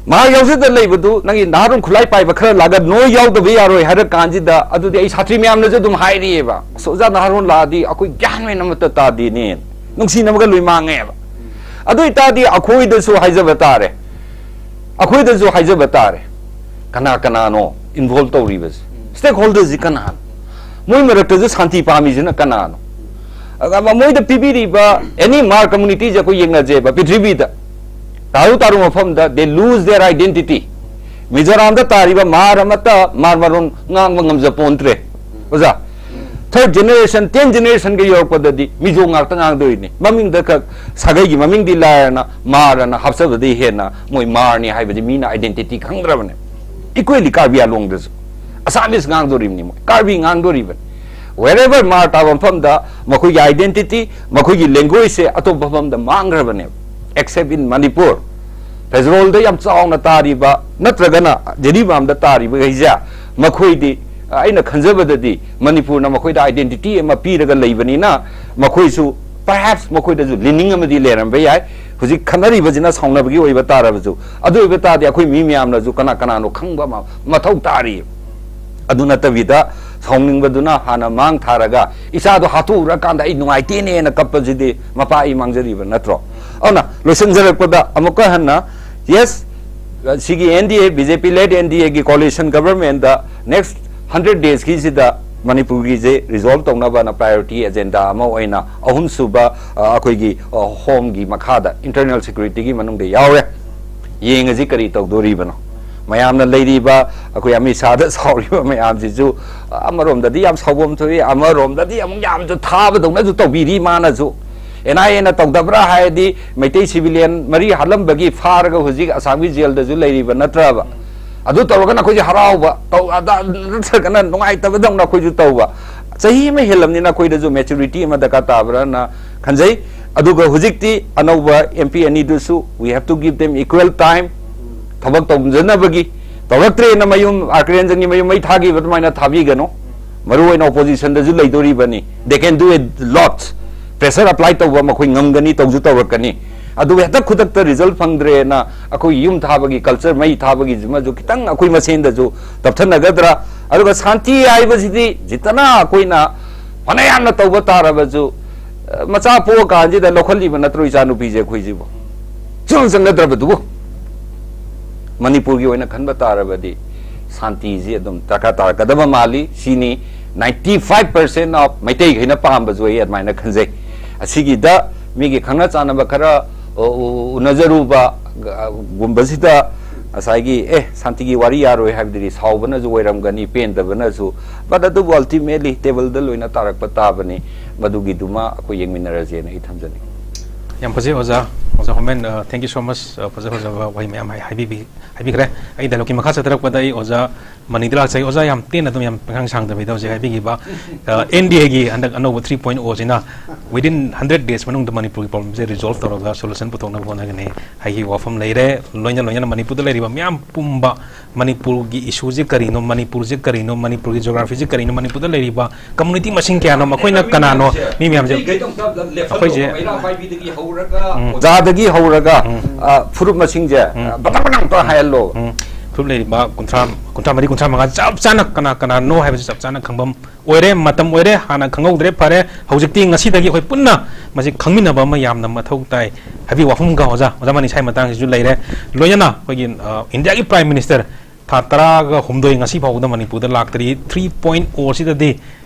ꯃꯍꯥꯛ ꯌꯥꯎꯖꯗ ꯂꯩꯕꯗꯨ ꯅꯪꯒꯤ ꯅꯍꯥꯔꯣꯟ ꯈꯨꯠꯂꯥꯏ ꯄꯥꯏꯕ ꯈꯔ ꯂꯥꯛꯑꯒ ꯅꯣꯏ ꯌꯥꯎꯗꯕ ꯌꯥꯔꯣꯏ ꯍꯥꯏꯔ ꯀꯥꯟꯁꯤꯗ, ꯑꯗꯨꯗꯤ ꯑꯩ ꯁꯥꯇ꯭ꯔꯤ ꯃꯌꯥꯝꯅꯁꯨ ꯑꯗꯨꯝ ꯍꯥꯏꯔꯤꯑꯕ, "ꯑꯁ, ꯑꯣꯖꯥ ꯅꯍꯥꯔꯣꯟ ꯂꯥꯛꯑꯗꯤ ꯑꯩꯈꯣꯏ ꯒ꯭ꯌꯥꯟ ꯃꯦꯟ ꯑꯃꯠꯇ ꯇꯥꯗꯦꯅꯦ, ꯅꯨꯡꯁꯤꯅꯕꯒ ꯂꯣꯏ ꯃꯥꯡꯉꯦꯕ"꯫ ꯑꯗꯨ ꯑꯣꯏꯇꯥꯔꯗꯤ ꯑꯩꯈꯣꯏꯗꯁꯨ ꯍꯥꯏꯖꯕ ꯇꯥꯔꯦ, ꯑꯩꯈꯣꯏꯗꯁꯨ ꯍꯥꯏꯖꯕ ꯇꯥꯔꯦ, ꯀꯅꯥ ꯀꯅꯥꯅꯣ involve ꯇꯧꯔꯤꯕꯁꯦ? Stakeholders ꯁꯤ ꯀꯅꯥꯅꯣ? ꯃꯣꯏ ꯃꯔꯛꯇꯁꯨ ꯁꯥꯟꯇꯤ ꯄꯥꯝꯃꯤꯁꯤꯅ ꯀꯅꯥꯅꯣ? ꯑꯗꯨꯒ ꯃꯣꯏꯗ ꯄꯤꯕꯤꯔꯤꯕ any Hmar community ꯁꯦ ꯑꯩꯈꯣꯏ ꯌꯦꯡꯅꯖꯦꯕ, ꯄ꯭ꯔꯤꯊꯤꯕꯤꯗ ꯇꯥꯔꯨ ꯇꯥꯔꯨ ꯃꯐꯝꯗ they lose their identity꯫ ꯃꯤꯖꯣꯔꯥꯝꯗ ꯇꯥꯔꯤꯕ ꯃꯥꯔ ꯑꯃꯠꯇ ꯃꯥꯔ ꯃꯔꯣꯟ ꯉꯥꯡꯕ ꯉꯝꯖ ꯄꯣꯟꯇ꯭ꯔꯦ꯫ ꯑꯣꯖꯥ, third generation, ten generation ꯒ ꯌꯧꯔꯛꯄꯗꯗꯤ ꯃꯤꯖꯣ ꯉꯥꯛꯇ ꯉꯥꯡꯗꯣꯏꯅꯤ꯫ ꯃꯃꯤꯡꯗ ꯈꯛ ꯁꯥꯒꯩꯒꯤ ꯃꯃꯤꯡꯗꯤ ꯂꯥꯏꯔꯅ ꯃꯥꯔ ꯑꯅ ꯍꯥꯞꯆꯕꯗꯒꯤ ꯍꯦꯟꯅ ꯃꯣꯏ ꯃꯥꯔꯅꯤ ꯍꯥꯏꯕꯁꯤ ꯃꯤꯅ identity ꯈꯪꯗ꯭ꯔꯕꯅꯦ꯫ Equally ꯀꯥꯔꯕꯤ ꯑꯂꯣꯡꯗꯁꯨ Assamese ꯉꯥꯡꯗꯣꯔꯤꯕꯅꯤ, ꯃꯣꯏ ꯀꯥꯔꯕꯤ ꯉꯥꯡꯗꯣꯔꯤꯕꯅꯤ꯫ Wherever ꯃꯥꯔ ꯇꯥꯕ ꯃꯐꯝꯗ ꯃꯈꯣꯏꯒꯤ identity, ꯃꯈꯣꯏꯒꯤ language ꯁꯦ ꯑꯇꯣꯞꯄ ꯃꯐꯝꯗ ꯃꯥꯡꯈ꯭ꯔꯕꯅꯦꯕ, except in Manipur꯫ ꯐꯦꯖꯔꯣꯜꯗ ꯌꯥꯝ ꯆꯥꯎꯅ ꯇꯥꯔꯤꯕ ꯅꯠꯇ꯭ꯔꯒꯅ ꯖꯤꯔꯤꯕꯥꯝꯗ ꯇꯥꯔꯤꯕꯈꯩꯁꯦ, ꯃꯈꯣꯏꯗꯤ, ꯑꯩꯅ ꯈꯟꯖꯕꯗꯗꯤ, ꯃꯅꯤꯄꯨꯔꯅ ꯃꯈꯣꯏꯗ identity ꯑꯃ ꯄꯤꯔꯒ ꯂꯩꯕꯅꯤꯅ, ꯃꯈꯣꯏꯁꯨ perhaps ꯃꯈꯣꯏꯗꯁꯨ leaning ꯑꯃꯗꯤ ꯂꯩꯔꯝꯕ ꯌꯥꯏ꯫ ꯍꯧꯖꯤꯛ ꯈꯠꯅꯔꯤꯕꯁꯤꯅ ꯁꯥꯎꯅꯕꯒꯤ ꯑꯣꯏꯕ ꯇꯥꯔꯕꯁꯨ, ꯑꯗꯨ ꯑꯣꯏꯕ ꯇꯥꯔꯗꯤ ꯑꯩꯈꯣꯏ ꯃꯤ ꯃꯌꯥꯝꯅꯁꯨ ꯀꯅꯥ ꯀꯅꯥꯅꯣ ꯈꯪꯕ ꯑꯃ ꯃꯊꯧ ꯇꯥꯔꯤ꯫ ꯑꯗꯨ ꯅꯠꯇꯕꯤꯗ, ꯁꯥꯎꯅꯤꯡꯕꯗꯨꯅ ꯍꯥꯟꯅ ꯃꯥꯡ ꯊꯥꯔꯒ, ꯏꯆꯥꯗꯣ ꯍꯥꯠꯇꯣꯛꯎꯔꯀꯥꯟꯗ ꯑꯩ ꯅꯨꯡꯉꯥꯏꯇꯦꯅꯦꯅ ꯀꯞꯄꯁꯤꯗꯤ ꯃꯄꯥ ꯑꯩ ꯃꯥꯡꯖꯔꯤꯕ ꯅꯠꯇ꯭ꯔꯣ? ꯑꯗꯨꯅ ꯂꯣꯏꯁꯤꯟꯖꯔꯛꯄꯗ ꯑꯃꯨꯛꯀ ꯍꯟꯅ, yes, ꯁꯤꯒꯤ N D A, B J P led N D A ꯒꯤ coalition government ꯗ next hundred days ꯀꯤꯁꯤꯗ ꯃꯅꯤꯄꯨꯔꯒꯤꯁꯦ resolve ꯇꯧꯅꯕꯅ priority agenda ꯑꯃ ꯑꯣꯏꯅ ꯑꯍꯨꯝꯁꯨꯕ, ꯑ, ꯑꯩꯈꯣꯏꯒꯤ, ꯑ, home ꯒꯤ ꯃꯈꯥꯗ, internal security ꯒꯤ ꯃꯅꯨꯡꯗ ꯌꯥꯎꯔꯦ꯫ ꯌꯦꯡꯉꯁꯤ ꯀꯔꯤ ꯇꯧꯗꯣꯔꯤꯕꯅꯣ꯫ ꯃꯌꯥꯝꯅ ꯂꯩꯔꯤꯕ ꯑꯩꯈꯣꯏ ꯑꯃꯤꯠ ꯁꯥꯗ ꯁꯥꯎꯔꯤꯕ ꯃꯌꯥꯝꯁꯤꯁꯨ, ꯑ, ꯑꯃꯔꯣꯝꯗꯗꯤ ꯌꯥꯝ ꯁꯥꯎꯐꯝ ꯊꯣꯛꯏ, ꯑꯃꯔꯣꯝꯗꯗꯤ ꯑꯃꯨꯛ ꯌꯥꯝꯁꯨ ꯊꯥꯕꯗꯧꯅꯁꯨ ꯇꯧꯕꯤꯔꯤ ꯃꯥꯅꯁꯨ꯫ N I A ꯅ ꯇꯧꯗꯕ꯭ꯔꯥ ꯍꯥꯏꯔꯗꯤ, ꯃꯩꯇꯩ civilian ꯃꯔꯤ ꯍꯥꯠꯂꯝꯕꯒꯤ ꯐꯥꯔꯒ ꯍꯧꯖꯤꯛ ꯑꯁꯥꯝꯒꯤ ꯖꯦꯜꯗꯁꯨ ꯂꯩꯔꯤꯕ ꯅꯠꯇ꯭ꯔꯕ? ꯑꯗꯨ ꯇꯧꯔꯒꯅ ꯑꯩꯈꯣꯏꯁꯦ ꯍꯔꯥꯎꯕ, ꯇꯧ-, ꯑꯗ-, ꯅꯠꯇ꯭ꯔꯒꯅ ꯅꯨꯡꯉꯥꯏꯇꯕꯗꯧꯅ ꯑꯩꯈꯣꯏꯁꯨ ꯇꯧꯕ꯫ ꯆꯍꯤ ꯑꯃ ꯍꯦꯜꯂꯝꯅꯤꯅ ꯑꯩꯈꯣꯏꯗꯁꯨ maturity ꯑꯃ ꯗꯔꯀꯥꯔ ꯇꯥꯕ꯭ꯔꯥꯅ ꯈꯟꯖꯩ꯫ ꯑꯗꯨꯒ ꯍꯧꯖꯤꯛꯇꯤ ꯑꯅꯧꯕ M P ꯑꯅꯤꯗꯨꯁꯨ, we have to give them equal time꯫ ꯊꯕꯛ ꯇꯧꯖꯅꯕꯒꯤ, ꯇꯧꯔꯛꯇ꯭ꯔꯦꯅ ꯃꯌꯨꯝ, ꯑꯥꯔ ꯀꯦ ꯔꯟꯖꯟꯒꯤ ꯃꯌꯨꯝ ꯃꯩ ꯊꯥꯈꯤꯕ ꯑꯗꯨꯃꯥꯏꯅ ꯊꯥꯕꯤꯒꯅꯨ꯫ ꯃꯔꯨ ꯑꯣꯏꯅ opposition ꯗꯁꯨ ꯂꯩꯗꯣꯔꯤꯕꯅꯤ, they can do a lot꯫ Pressure apply ꯇꯧꯕ ꯃꯈꯣꯏ ꯉꯝꯒꯅꯤ, ꯇꯧꯁꯨ ꯇꯧꯔꯛꯀꯅꯤ꯫ ꯑꯗꯨꯕꯨ ꯍꯦꯛꯇ ꯈꯨꯗꯛꯇ result ꯐꯪꯗ꯭ꯔꯦꯅ ꯑꯩꯈꯣꯏꯒꯤ ꯌꯨꯝ ꯊꯥꯕꯒꯤ culture, ꯃꯩ ꯊꯥꯕꯒꯤꯁꯤꯃꯁꯨ ꯈꯤꯇꯪ ꯑꯩꯈꯣꯏ ꯃꯁꯦꯟꯗꯁꯨ ꯇꯞꯊꯅꯒꯗ꯭ꯔꯥ? ꯑꯗꯨꯒ ꯁꯥꯟꯇꯤ ꯍꯥꯏꯕꯁꯤꯗꯤ ꯖꯤꯇꯅ ꯑꯩꯈꯣꯏꯅ ꯐꯅ ꯌꯥꯝꯅ ꯇꯧꯕ ꯇꯥꯔꯕꯁꯨ, ꯑ, ꯃꯆꯥ ꯄꯣꯛꯑꯀꯥꯟꯁꯤꯗ ꯂꯧꯈꯠꯂꯤꯕ ꯅꯠꯇ꯭ꯔꯣ ꯏꯆꯥꯅꯨꯄꯤꯁꯦ ꯑꯩꯈꯣꯏꯁꯤꯕꯨ? ꯁꯨꯡꯆꯪ ꯆꯪꯅꯗ꯭ꯔꯕꯗꯨꯕꯨ꯫ ꯃꯅꯤꯄꯨꯔꯒꯤ ꯑꯣꯏꯅ ꯈꯟꯕ ꯇꯥꯔꯕꯗꯤ ꯁꯥꯟꯇꯤꯁꯤ ꯑꯗꯨꯝ ꯗꯔꯀꯥꯔ ꯇꯥꯔꯛꯀꯗꯕ ꯃꯥꯜꯂꯤ꯫ ꯁꯤꯅꯤ ninety five percent of ꯃꯩꯇꯩꯈꯩꯅ ꯄꯥꯝꯕꯁꯨ ꯑꯩ ꯑꯗꯨꯃꯥꯏꯅ ꯈꯟꯖꯩ꯫ ꯑꯁꯤꯒꯤꯗ ꯃꯤꯒꯤ ꯈꯪꯅ ꯆꯥꯟꯅꯕ ꯈꯔ, ꯑ, ꯎ-, ꯎꯅꯖꯔꯨꯕ, ꯑ, ꯒꯨꯝꯕꯁꯤꯗ ꯉꯁꯥꯏꯒꯤ, "ꯑꯦ, ꯁꯥꯟꯇꯤꯒꯤ ꯋꯥꯔꯤ ꯌꯥꯔꯣꯏ" ꯍꯥꯏꯕꯗꯨꯗꯤ ꯁꯥꯎꯕꯅꯁꯨ ꯑꯣꯏꯔꯝꯒꯅꯤ, ꯄꯦꯟꯗꯕꯅꯁꯨ꯫ But ꯑꯗꯨꯕꯨ ultimately ꯇꯦꯕꯜꯗ ꯂꯣꯏꯅ ꯇꯥꯔꯛꯄ ꯇꯥꯕꯅꯤ꯫ ꯃꯗꯨꯒꯤꯗꯨꯃ ꯑꯩꯈꯣꯏ ꯌꯦꯡꯃꯤꯟꯅꯔꯁꯦꯅ ꯑꯩ ꯊꯝꯖꯅꯤꯡꯉꯤ꯫ ꯌꯥꯝ ꯐꯖꯩ ꯑꯣꯖꯥ꯫ ꯑꯣꯖꯥ ꯍꯣꯃꯦꯟ, uh, thank you so much, uh, ꯐꯖ ꯐꯖꯕ ꯋꯥꯍꯩ ꯃꯌꯥꯝ ꯍꯥꯏ- ꯍꯥꯏꯕꯤꯕꯤ- ꯍꯥꯏꯕꯤꯈ꯭ꯔꯦ꯫ ꯑꯩ ꯗꯥꯏꯂꯣꯒꯀꯤ ꯃꯈꯥ ꯆꯠꯊꯔꯛꯄꯗ ꯑꯩ ꯑꯣꯖꯥ ꯃꯅꯤꯗ ꯂꯥꯛꯆꯩ꯫ ꯑꯣꯖꯥ, ꯌꯥꯝ ꯇꯦꯟꯅ ꯑꯗꯨꯝ, ꯌꯥꯝ ꯄꯪꯁꯥꯡ ꯁꯥꯡꯗꯕꯤꯗ ꯍꯧꯖꯤꯛ ꯍꯥꯏꯕꯤꯈꯤꯕ, ꯑꯦꯟ ꯗꯤ ꯑꯦꯒꯤ ꯍꯟꯗꯛ ꯑꯅꯧꯕ ꯊ꯭ꯔꯤ ꯄꯣꯏꯟ ꯑꯣꯁꯤꯅ within hundred days ꯃꯅꯨꯡꯗ ꯃꯅꯤꯄꯨꯔꯒꯤ ꯄ꯭ꯔꯣꯕ꯭ꯂꯦꯝꯁꯦ ꯔꯤꯖꯣꯜꯕ ꯇꯧꯔꯒ ꯁꯣꯂꯨꯁꯟ ꯄꯨꯊꯣꯛꯅꯕ ꯍꯣꯠꯅꯒꯅꯤ ꯍꯥꯏꯈꯤꯕ ꯋꯥꯐꯝ ꯂꯩꯔꯦ꯫ ꯂꯣꯏꯅ ꯂꯣꯏꯅꯅ ꯃꯅꯤꯄꯨꯔꯗ ꯂꯩꯔꯤꯕ ꯃꯌꯥꯝ ꯄꯨꯝꯕ, ꯃꯅꯤꯄꯨꯔꯒꯤ ꯏꯁꯨꯁꯦ ꯀꯔꯤꯅꯣ, ꯃꯅꯤꯄꯨꯔꯁꯦ ꯀꯔꯤꯅꯣ, ꯃꯅꯤꯄꯨꯔꯒꯤ ꯖꯣꯒ꯭ꯔꯥꯐꯤꯁꯦ ꯀꯔꯤꯅꯣ, ꯃꯅꯤꯄꯨꯔꯗ ꯂꯩꯔꯤꯕ ꯀꯝꯃꯨꯅꯤꯇꯤ ꯃꯁꯤꯡ ꯀꯌꯥꯅꯣ, ꯃꯈꯣꯏꯅ ꯀꯅꯥꯅꯣ, ꯃꯤ ꯃꯌꯥꯝꯁꯦ ꯑꯩꯈꯣꯏꯁꯦ ꯎꯝ꯫ ꯖꯥꯗꯒꯤ ꯍꯧꯔꯒ, ꯎꯝ꯫ ꯑ, ꯐꯨꯔꯨꯞ ꯃꯁꯤꯡꯁꯦ, ꯎꯝ꯫ ꯑ, ꯕꯇꯪ ꯕꯇꯪ ꯑꯝꯇ ꯍꯥꯏꯍꯜꯂꯣ꯫ ꯎꯝ꯫ ꯐꯨꯔꯨꯞ ꯂꯩꯔꯤꯕ ꯀꯨꯟꯊ꯭ꯔꯥ, ꯀꯨꯟꯊ꯭ꯔꯥ ꯃꯔꯤ, ꯀꯨꯟꯊ꯭ꯔꯥ ꯃꯉꯥ ꯆꯞ ꯆꯥꯅ ꯀꯅꯥ ꯀꯅꯥꯅꯣ ꯍꯥꯏꯕꯁꯤ ꯆꯞ ꯆꯥꯅ ꯈꯪꯐꯝ ꯑꯣꯏꯔꯦ, ꯃꯇꯝ ꯑꯣꯏꯔꯦ, ꯍꯥꯟꯅ ꯈꯪꯍꯧꯗ꯭ꯔꯦ꯫ ꯐꯔꯦ, ꯍꯧꯖꯤꯛꯇꯤ ꯉꯁꯤꯗꯒꯤ ꯑꯩꯈꯣꯏ ꯄꯨꯟꯅ ꯃꯁꯤ ꯈꯪꯃꯤꯟꯅꯕ ꯑꯃ ꯌꯥꯝꯅ ꯃꯊꯧ ꯇꯥꯏ ꯍꯥꯏꯕꯒꯤ ꯋꯥꯐꯝꯒ ꯑꯣꯖꯥ, ꯑꯣꯖꯥ ꯃꯅꯤ ꯏꯁꯥꯒꯤ ꯃꯇꯥꯡꯁꯤꯁꯨ ꯂꯩꯔꯦ꯫ ꯂꯣꯏꯅꯅ ꯑꯩꯈꯣꯏꯒꯤ, ꯑ, ꯏꯟꯗꯤꯌꯥꯒꯤ ꯄ꯭ꯔꯥꯏꯝ ꯃꯤꯅꯤꯁꯇꯔ ꯊꯥ ꯇꯔꯥꯒ ꯍꯨꯝꯗꯣꯏ ꯉꯁꯤ ꯐꯥꯎꯕꯗ ꯃꯅꯤꯄꯨꯔꯗ ꯂꯥꯛꯇ꯭ꯔꯤ꯫ ꯊ꯭ꯔꯤ ꯄꯣꯏꯟ ꯑꯣ ꯁꯤꯗꯗꯤ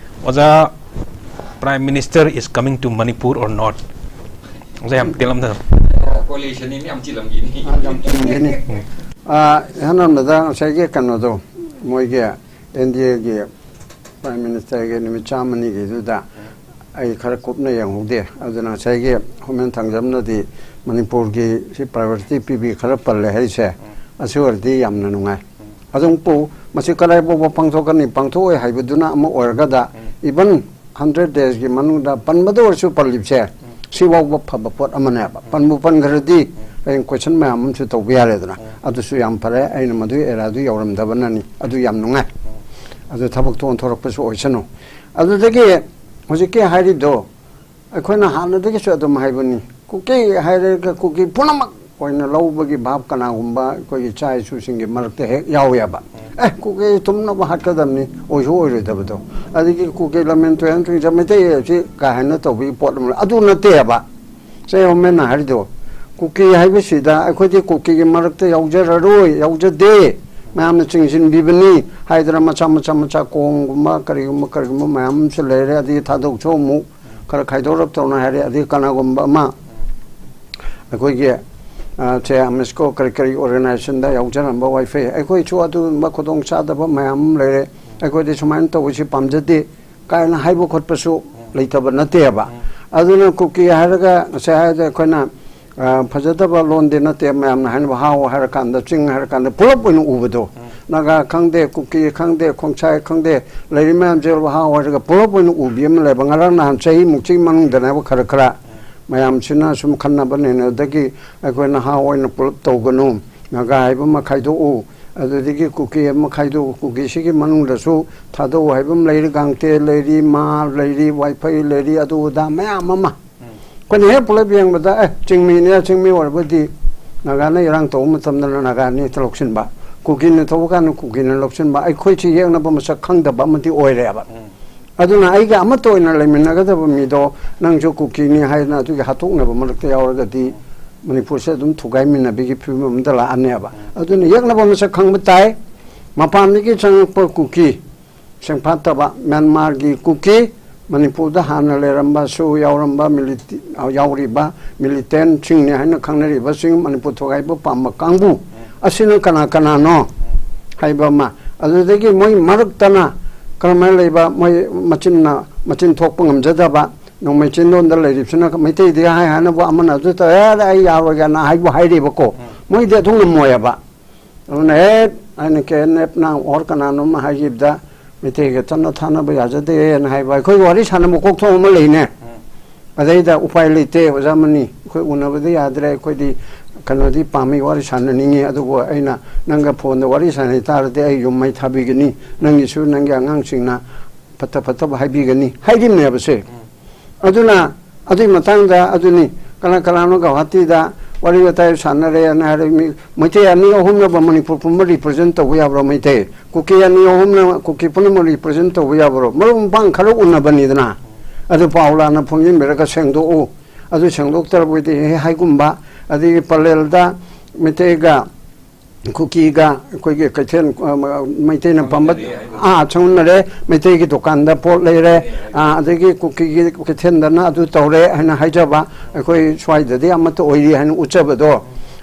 ꯑꯣꯖꯥ, Prime Minister is coming to Manipur or not? ꯑꯣꯖꯥ, ꯌꯥꯝ ꯇꯦꯜꯂꯝꯗ꯫ ꯀꯣꯂꯦꯁꯟꯅꯤ ꯌꯥꯝ ꯆꯤꯜꯂꯝꯈꯤꯅꯤ꯫ ꯑꯥ, ꯌꯥꯝ ꯆꯤꯜꯂꯝꯈꯤꯅꯤ꯫ ꯑꯥ, ꯏꯍꯥꯟ ꯍꯥꯟꯕꯗ ꯉꯁꯥꯏꯒꯤ ꯀꯩꯅꯣꯗꯣ, ꯃꯣꯏꯒꯤ ꯑꯦꯟ ꯗꯤ ꯑꯦꯒꯤ ꯄ꯭ꯔꯥꯏꯝ ꯃꯤꯅꯤꯁꯇꯔꯒꯤ ꯅꯨꯃꯤꯠ ꯆꯥꯝꯃꯅꯤꯒꯤꯗꯨꯗ ꯑꯩ ꯈꯔ ꯀꯨꯞꯅ ꯌꯦꯡꯍꯧꯗꯦ꯫ ꯑꯗꯨꯅ ꯉꯁꯥꯏꯒꯤ ꯍꯣꯃꯦꯟ ꯊꯥꯡꯖꯝꯅꯗꯤ ꯃꯅꯤꯄꯨꯔꯒꯤ ꯁꯤ ꯄ꯭ꯔꯥꯏꯌꯣꯔꯤꯇꯤ ꯄꯤꯕꯤ ꯈꯔ ꯄꯜꯂꯦ ꯍꯥꯏꯁꯦ, ꯑꯁꯤ ꯑꯣꯏꯔꯗꯤ ꯌꯥꯝꯅ ꯅꯨꯡꯉꯥꯏ꯫ ꯑꯗꯨꯕꯨ ꯃꯁꯤ ꯀꯗꯥꯏ ꯐꯥꯎꯕ ꯄꯥꯡꯊꯣꯛꯀꯅꯤ, ꯄꯥꯡꯊꯣꯛꯑꯣꯏ ꯍꯥꯏꯕꯗꯨꯅ ꯑꯃ ꯑꯣꯏꯔꯒꯗ, even hundred days ꯀꯤ ꯃꯅꯨꯡꯗ ꯄꯟꯕꯗ ꯑꯣꯏꯔꯁꯨ ꯄꯜꯂꯤꯕꯁꯦ, ꯁꯤꯐꯥꯎꯕ ꯐꯕ ꯄꯣꯠ ꯑꯃꯅꯦꯕ꯫ ꯄꯟꯕꯨ ꯄꯟꯈ꯭ꯔꯗꯤ ꯍꯌꯦꯡ ꯀꯣꯏꯁꯟ ꯃꯌꯥꯝ ꯑꯃꯁꯨ ꯇꯧꯕ ꯌꯥꯔꯦꯗꯅ꯫ ꯑꯗꯨꯁꯨ ꯌꯥꯝ ꯐꯔꯦ, ꯑꯩꯅ ꯃꯗꯨꯒꯤ ꯑꯦꯔꯥꯗꯨ ꯌꯧꯔꯝꯗꯕꯅꯅꯤ꯫ ꯑꯗꯨ ꯌꯥꯝ ꯅꯨꯡꯉꯥꯏ꯫ ꯑꯗꯨ ꯊꯕꯛꯇꯣ ꯑꯣꯟꯊꯣꯔꯛꯄꯁꯨ ꯑꯣꯏꯁꯅꯨ꯫ ꯑꯗꯨꯗꯒꯤ ꯍꯧꯖꯤꯛꯀꯤ ꯍꯥꯏꯔꯤꯗꯣ, ꯑꯩꯈꯣꯏꯅ ꯍꯥꯟꯅꯗꯒꯤꯁꯨ ꯑꯗꯨꯝ ꯍꯥꯏꯕꯅꯤ, ꯀꯨꯀꯤ ꯍꯥꯏꯔꯒ ꯀꯨꯀꯤ ꯄꯨꯝꯅꯃꯛ ꯑꯣꯏꯅ ꯂꯧꯕꯒꯤ ꯚꯥꯕ ꯀꯅꯥꯒꯨꯝꯕ ꯑꯩꯈꯣꯏꯒꯤ ꯏꯆꯥ ꯏꯁꯨꯁꯤꯡꯒꯤ ꯃꯔꯛꯇ ꯍꯦꯛ ꯌꯥꯎꯋꯦꯕ꯫ ꯑꯦ, ꯀꯨꯀꯤ ꯇꯨꯝꯅꯕ ꯍꯥꯠꯀꯗꯕꯅꯤ, ꯑꯣꯏꯁꯨ ꯑꯣꯏꯔꯣꯏꯗꯕꯗꯣ꯫ ꯑꯗꯒꯤ ꯀꯨꯀꯤ ꯂꯝꯃꯦꯟ ꯇꯨꯔꯦꯟ ꯇꯨꯔꯦꯟ ꯃꯩꯇꯩ ꯑꯁꯤ ꯀꯥ ꯍꯦꯟꯅ ꯇꯧꯕꯒꯤ ꯄꯣꯠ ꯑꯃ ꯂꯩ꯫ ꯑꯗꯨ ꯅꯠꯇꯦꯕ꯫ ꯆꯩꯔꯧꯃꯦꯟꯅ ꯍꯥꯏꯔꯤꯗꯣ, ꯀꯨꯀꯤ ꯍꯥꯏꯕꯁꯤꯗ ꯑꯩꯈꯣꯏꯗꯤ ꯀꯨꯀꯤꯒꯤ ꯃꯔꯛꯇ ꯌꯥꯎꯖꯔꯔꯣꯏ, ꯌꯥꯎꯖꯗꯦ, ꯃꯌꯥꯝꯅ ꯆꯤꯡꯁꯤꯟꯕꯤꯕꯅꯤ ꯍꯥꯏꯗꯅ ꯃꯆꯥ ꯃꯆꯥ ꯃꯆꯥ ꯀꯣꯡꯒꯨꯝꯕ ꯀꯔꯤꯒꯨꯝꯕ ꯀꯔꯤꯒꯨꯝꯕ ꯃꯌꯥꯝ ꯑꯃꯁꯨ ꯂꯩꯔꯦ꯫ ꯑꯗꯒꯤ ꯊꯥꯗꯣꯛꯁꯨ ꯑꯃꯨꯛ ꯈꯔ ꯈꯥꯏꯗꯣꯔꯛ ꯇꯧꯅ ꯍꯥꯏꯔꯦ꯫ ꯑꯗꯒꯤ ꯀꯅꯥꯒꯨꯝꯕ ꯑꯃ ꯑꯩꯈꯣꯏꯒꯤ, ꯑ, ꯁꯦ ꯑꯃꯤꯁꯀꯣ ꯀꯔꯤ ꯀꯔꯤ ꯑꯣꯔꯒꯅꯥꯏꯖꯦꯁꯟꯗ ꯌꯥꯎꯖꯔꯝꯕ ꯋꯥꯏꯐꯩ꯫ ꯑꯩꯈꯣꯏꯁꯨ ꯑꯗꯨꯒꯨꯝꯕ ꯈꯨꯗꯣꯡ ꯆꯥꯗꯕ ꯃꯌꯥꯝ ꯑꯃ ꯂꯩꯔꯦ꯫ ꯑꯩꯈꯣꯏꯗꯤ ꯁꯨꯃꯥꯏꯅ ꯇꯧꯕꯁꯤ ꯄꯥꯝꯖꯗꯦ ꯀꯥꯏꯅ ꯍꯥꯏꯕ ꯈꯣꯠꯄꯁꯨ ꯂꯩꯇꯕ ꯅꯠꯇꯦꯕ꯫ ꯑꯗꯨꯅ ꯀꯨꯀꯤ ꯍꯥꯏꯔꯒ ꯉꯁꯥꯏ ꯍꯥꯏꯕꯗ ꯑꯩꯈꯣꯏꯅ ꯑ, ꯐꯖꯗꯕ ꯂꯣꯟꯗꯤ ꯅꯠꯇꯦ, ꯃꯌꯥꯝꯅ ꯍꯥꯏꯅꯕ ꯍꯥꯎ ꯍꯥꯏꯔꯀꯥꯟꯗ, ꯆꯤꯡ ꯍꯥꯏꯔꯀꯥꯟꯗ ꯄꯨꯂꯞ ꯑꯣꯏꯅ ꯎꯕꯗꯣ꯫ ꯅꯥꯒꯥ ꯈꯪꯗꯦ, ꯀꯨꯀꯤ ꯈꯪꯗꯦ, ꯈꯣꯡꯁꯥꯏ ꯈꯪꯗꯦ, ꯂꯩꯔꯤ ꯃꯌꯥꯝꯁꯦ ꯍꯥꯎ ꯍꯥꯏꯔꯒ ꯄꯨꯂꯞ ꯑꯣꯏꯅ ꯎꯕꯤ ꯑꯃ ꯂꯩꯕ꯫ ꯉꯔꯥꯡ ꯅꯍꯥꯟ ꯆꯍꯤꯃꯨꯛꯁꯤꯒꯤ ꯃꯅꯨꯡꯗꯅꯦꯕ ꯈꯔ ꯈꯔ ꯃꯌꯥꯝꯁꯤꯅ ꯁꯨꯝ ꯈꯟꯅꯕꯅꯤꯅ, ꯑꯗꯒꯤ ꯑꯩꯈꯣꯏ ꯅꯍꯥ ꯑꯣꯏꯅ ꯄꯨꯂꯞ ꯇꯧꯒꯅꯨ, ꯅꯥꯒꯥ ꯍꯥꯏꯕ ꯑꯃ ꯈꯥꯏꯗꯣꯛꯎ, ꯑꯗꯨꯗꯒꯤ ꯀꯨꯀꯤ ꯑꯃ ꯈꯥꯏꯗꯣꯛꯎ, ꯀꯨꯀꯤꯁꯤꯒꯤ ꯃꯅꯨꯡꯗꯁꯨ ꯊꯥꯗꯧ ꯍꯥꯏꯕ ꯑꯃ ꯂꯩꯔꯤ, ꯒꯥꯡꯇꯦ ꯂꯩꯔꯤ, ꯃꯥ ꯂꯩꯔꯤ, ꯋꯥꯏꯐꯩ ꯂꯩꯔꯤ, ꯑꯗꯨ ꯑꯗꯥ ꯃꯌꯥꯝ ꯑꯃ꯫ ꯑꯩꯈꯣꯏꯅ ꯍꯦꯛ ꯄꯨꯂꯞ ꯌꯦꯡꯕꯗ, ꯑꯦ, ꯆꯤꯡꯃꯤꯅꯦ, ꯆꯤꯡꯃꯤ ꯑꯣꯏꯔꯕꯗꯤ ꯅꯥꯒꯥꯅ ꯏꯔꯥꯡ ꯇꯧꯕ ꯃꯇꯝꯗꯅ ꯅꯥꯒꯥꯅꯤ ꯍꯦꯛꯇ ꯂꯧꯁꯤꯟꯕ, ꯀꯨꯀꯤꯅ ꯇꯧꯕ ꯀꯥꯟꯗ ꯀꯨꯀꯤꯅ ꯂꯧꯁꯤꯟꯕ, ꯑꯩꯈꯣꯏꯁꯤ ꯌꯦꯛꯅꯕ ꯃꯁꯛ ꯈꯪꯗꯕ ꯑꯃꯗꯤ ꯑꯣꯏꯔꯦꯕ꯫ ꯑꯗꯨꯅ ꯑꯩꯒ ꯑꯃꯠꯇ ꯑꯣꯏꯅ ꯂꯩꯃꯤꯟꯅꯒꯗꯕ ꯃꯤꯗꯣ ꯅꯪꯁꯨ ꯀꯨꯀꯤꯅꯤ ꯍꯥꯏꯅ ꯑꯗꯨꯒꯤ ꯍꯥꯠꯇꯣꯛꯅꯕ ꯃꯔꯛꯇ ꯌꯥꯎꯔꯒꯗꯤ ꯃꯅꯤꯄꯨꯔꯁꯦ ꯑꯗꯨꯝ ꯊꯨꯒꯥꯏꯃꯤꯟꯅꯕꯒꯤ ꯐꯤꯕꯝ ꯑꯃꯗ ꯂꯥꯛꯑꯅꯦꯕ꯫ ꯑꯗꯨꯅ ꯌꯦꯛꯅꯕ ꯃꯁꯛ ꯈꯪꯕ ꯇꯥꯏ꯫ ꯃꯄꯥꯟꯗꯒꯤ ꯆꯪꯉꯛꯄ ꯀꯨꯀꯤ, ꯁꯦꯡꯐꯥꯠꯇꯕ ꯃ꯭ꯌꯥꯟꯃꯥꯔꯒꯤ ꯀꯨꯀꯤ, ꯃꯅꯤꯄꯨꯔꯗ ꯍꯥꯟꯅ ꯂꯩꯔꯝꯕꯁꯨ ꯌꯥꯎꯔꯝꯕ ꯃꯤꯂꯤꯇꯤ-, ꯌꯥꯎꯔꯤꯕ ꯃꯤꯂꯤꯇꯦꯟꯁꯤꯡꯅꯤ ꯍꯥꯏꯅ ꯈꯪꯅꯔꯤꯕꯁꯤꯡ, ꯃꯅꯤꯄꯨꯔ ꯊꯨꯒꯥꯏꯕ ꯄꯥꯝꯕ ꯀꯥꯡꯕꯨ ꯑꯁꯤꯅ ꯀꯅꯥ ꯀꯅꯥꯅꯣ ꯍꯥꯏꯕ ꯑꯃ, ꯑꯗꯨꯗꯒꯤ ꯃꯣꯏ ꯃꯔꯛꯇꯅ ꯀꯔꯝꯍꯥꯏꯅ ꯂꯩꯕ, ꯃꯣꯏ ꯃꯆꯤꯟꯅ, ꯃꯆꯤꯟ ꯊꯣꯛꯄ ꯉꯝꯖꯗꯕ, ꯅꯣꯡꯃꯩ ꯆꯤꯟꯗꯣꯟꯗ ꯂꯩꯔꯤꯕꯁꯤꯅ ꯃꯩꯇꯩꯗꯤ ꯍꯥꯏ ꯍꯥꯏꯅꯕꯨ ꯑꯃꯅ ꯑꯗꯨ ꯇꯧꯔꯦ, "ꯑꯦ, ꯑꯩ ꯌꯥꯔꯣꯏ" ꯀꯥꯏꯅ ꯍꯥꯏꯕꯨ ꯍꯥꯏꯔꯤꯕꯀꯣ, ꯃꯣꯏꯗꯤ ꯑꯗꯨ ꯉꯝꯃꯣꯏꯑꯕ꯫ ꯑꯗꯨꯅ ꯍꯦꯛ ꯑꯩꯅ ꯀꯦ ꯑꯦꯟ ꯑꯦꯐꯅ ꯑꯣꯔ ꯀꯅꯥꯅꯣꯝ ꯍꯥꯏꯈꯤꯕꯗ, "ꯃꯩꯇꯩꯒ ꯆꯠꯅ ꯊꯥꯅꯕ ꯌꯥꯖꯗꯦꯅ" ꯍꯥꯏꯕ, ꯑꯩꯈꯣꯏꯒꯤ ꯋꯥꯔꯤ ꯁꯥꯟꯅꯕ ꯀꯣꯛꯊꯣꯛ ꯑꯃ ꯂꯩꯅꯦ꯫ ꯑꯗꯩꯗ ꯎꯄꯥꯏ ꯂꯩꯇꯦ, ꯑꯣꯖꯥ ꯃꯅꯤ, ꯑꯩꯈꯣꯏ ꯎꯅꯕꯗꯤ ꯌꯥꯗ꯭ꯔꯦ, ꯑꯩꯈꯣꯏꯗꯤ ꯀꯩꯅꯣꯗꯤ ꯄꯥꯝꯃꯤ, ꯋꯥꯔꯤ ꯁꯥꯟꯅꯅꯤꯡꯉꯤ, ꯑꯗꯨꯕꯨ ꯑꯩꯅ ꯅꯪꯒ ꯐꯣꯟꯗ ꯋꯥꯔꯤ ꯁꯥꯟꯅ ꯇꯥꯔꯗꯤ ꯑꯩ ꯌꯨꯝ ꯃꯩ ꯊꯥꯕꯤꯒꯅꯤ, ꯅꯪꯒꯤꯁꯨ ꯅꯪꯒꯤ ꯑꯉꯥꯡꯁꯤꯡꯅ ꯐꯠꯇ ꯐꯠꯇꯕ ꯍꯥꯏꯕꯤꯒꯅꯤ ꯍꯥꯏꯔꯤꯕꯅꯦꯕꯁꯦ꯫ ꯑꯗꯨꯅ ꯑꯗꯨꯒꯤ ꯃꯇꯥꯡꯗ ꯑꯗꯨꯅꯤ, ꯀꯅꯥ ꯀꯅꯥꯅꯣ ꯒꯧꯍꯥꯇꯤꯗ ꯋꯥꯔꯤ ꯋꯥꯇꯥꯏ ꯁꯥꯟꯅꯔꯦꯅ ꯍꯥꯏꯔꯒ ꯃꯤ ꯃꯩꯇꯩ ꯑꯅꯤ ꯑꯍꯨꯝꯅꯕ ꯃꯅꯤꯄꯨꯔ ꯄꯨꯝꯕ ꯔꯤꯄ꯭ꯔꯖꯦꯟ ꯇꯧꯕ ꯌꯥꯕ꯭ꯔꯣ? ꯃꯩꯇꯩ ꯀꯨꯀꯤ ꯑꯅꯤ ꯑꯍꯨꯝꯅ ꯀꯨꯀꯤ ꯄꯨꯝꯅꯃꯛ ꯔꯤꯄ꯭ꯔꯖꯦꯟ ꯇꯧꯕ ꯌꯥꯕ꯭ꯔꯣ? ꯃꯔꯨꯞ ꯃꯄꯥꯡ ꯈꯔ ꯎꯅꯕꯅꯤꯗꯅ, ꯑꯗꯨ ꯄꯥꯎ ꯂꯥꯟꯅ ꯐꯣꯡꯖꯤꯟꯕꯤꯔꯒ ꯁꯦꯡꯗꯣꯛꯎ꯫ ꯑꯗꯨ ꯁꯦꯡꯗꯣꯛꯇ꯭ꯔꯕꯗꯤ ꯍꯦ ꯍꯥꯏꯒꯨꯝꯕ, ꯑꯗꯒꯤ ꯄꯂꯦꯜꯗ ꯃꯩꯇꯩꯒ ꯀꯨꯀꯤꯒ ꯑꯩꯈꯣꯏꯒꯤ ꯀꯩꯊꯦꯜ, ꯑ, ꯃꯩꯇꯩꯅ ꯄꯥꯝꯕ, ꯑꯥ, ꯁꯪꯅꯔꯦ, ꯃꯩꯇꯩꯒꯤ ꯗꯨꯀꯥꯟꯗ ꯄꯣꯠ ꯂꯩꯔꯦ, ꯑꯥ, ꯑꯗꯒꯤ ꯀꯨꯀꯤꯒꯤ ꯀꯩꯊꯦꯜꯗꯅ ꯑꯗꯨ ꯇꯧꯔꯦ ꯍꯥꯏꯅ ꯍꯥꯏꯖꯕ, ꯑꯩꯈꯣꯏ ꯁ꯭ꯋꯥꯏꯗꯗꯤ ꯑꯃꯠꯇ ꯑꯣꯏꯔꯤ ꯍꯥꯏꯅ ꯎꯠꯆꯕꯗꯣ,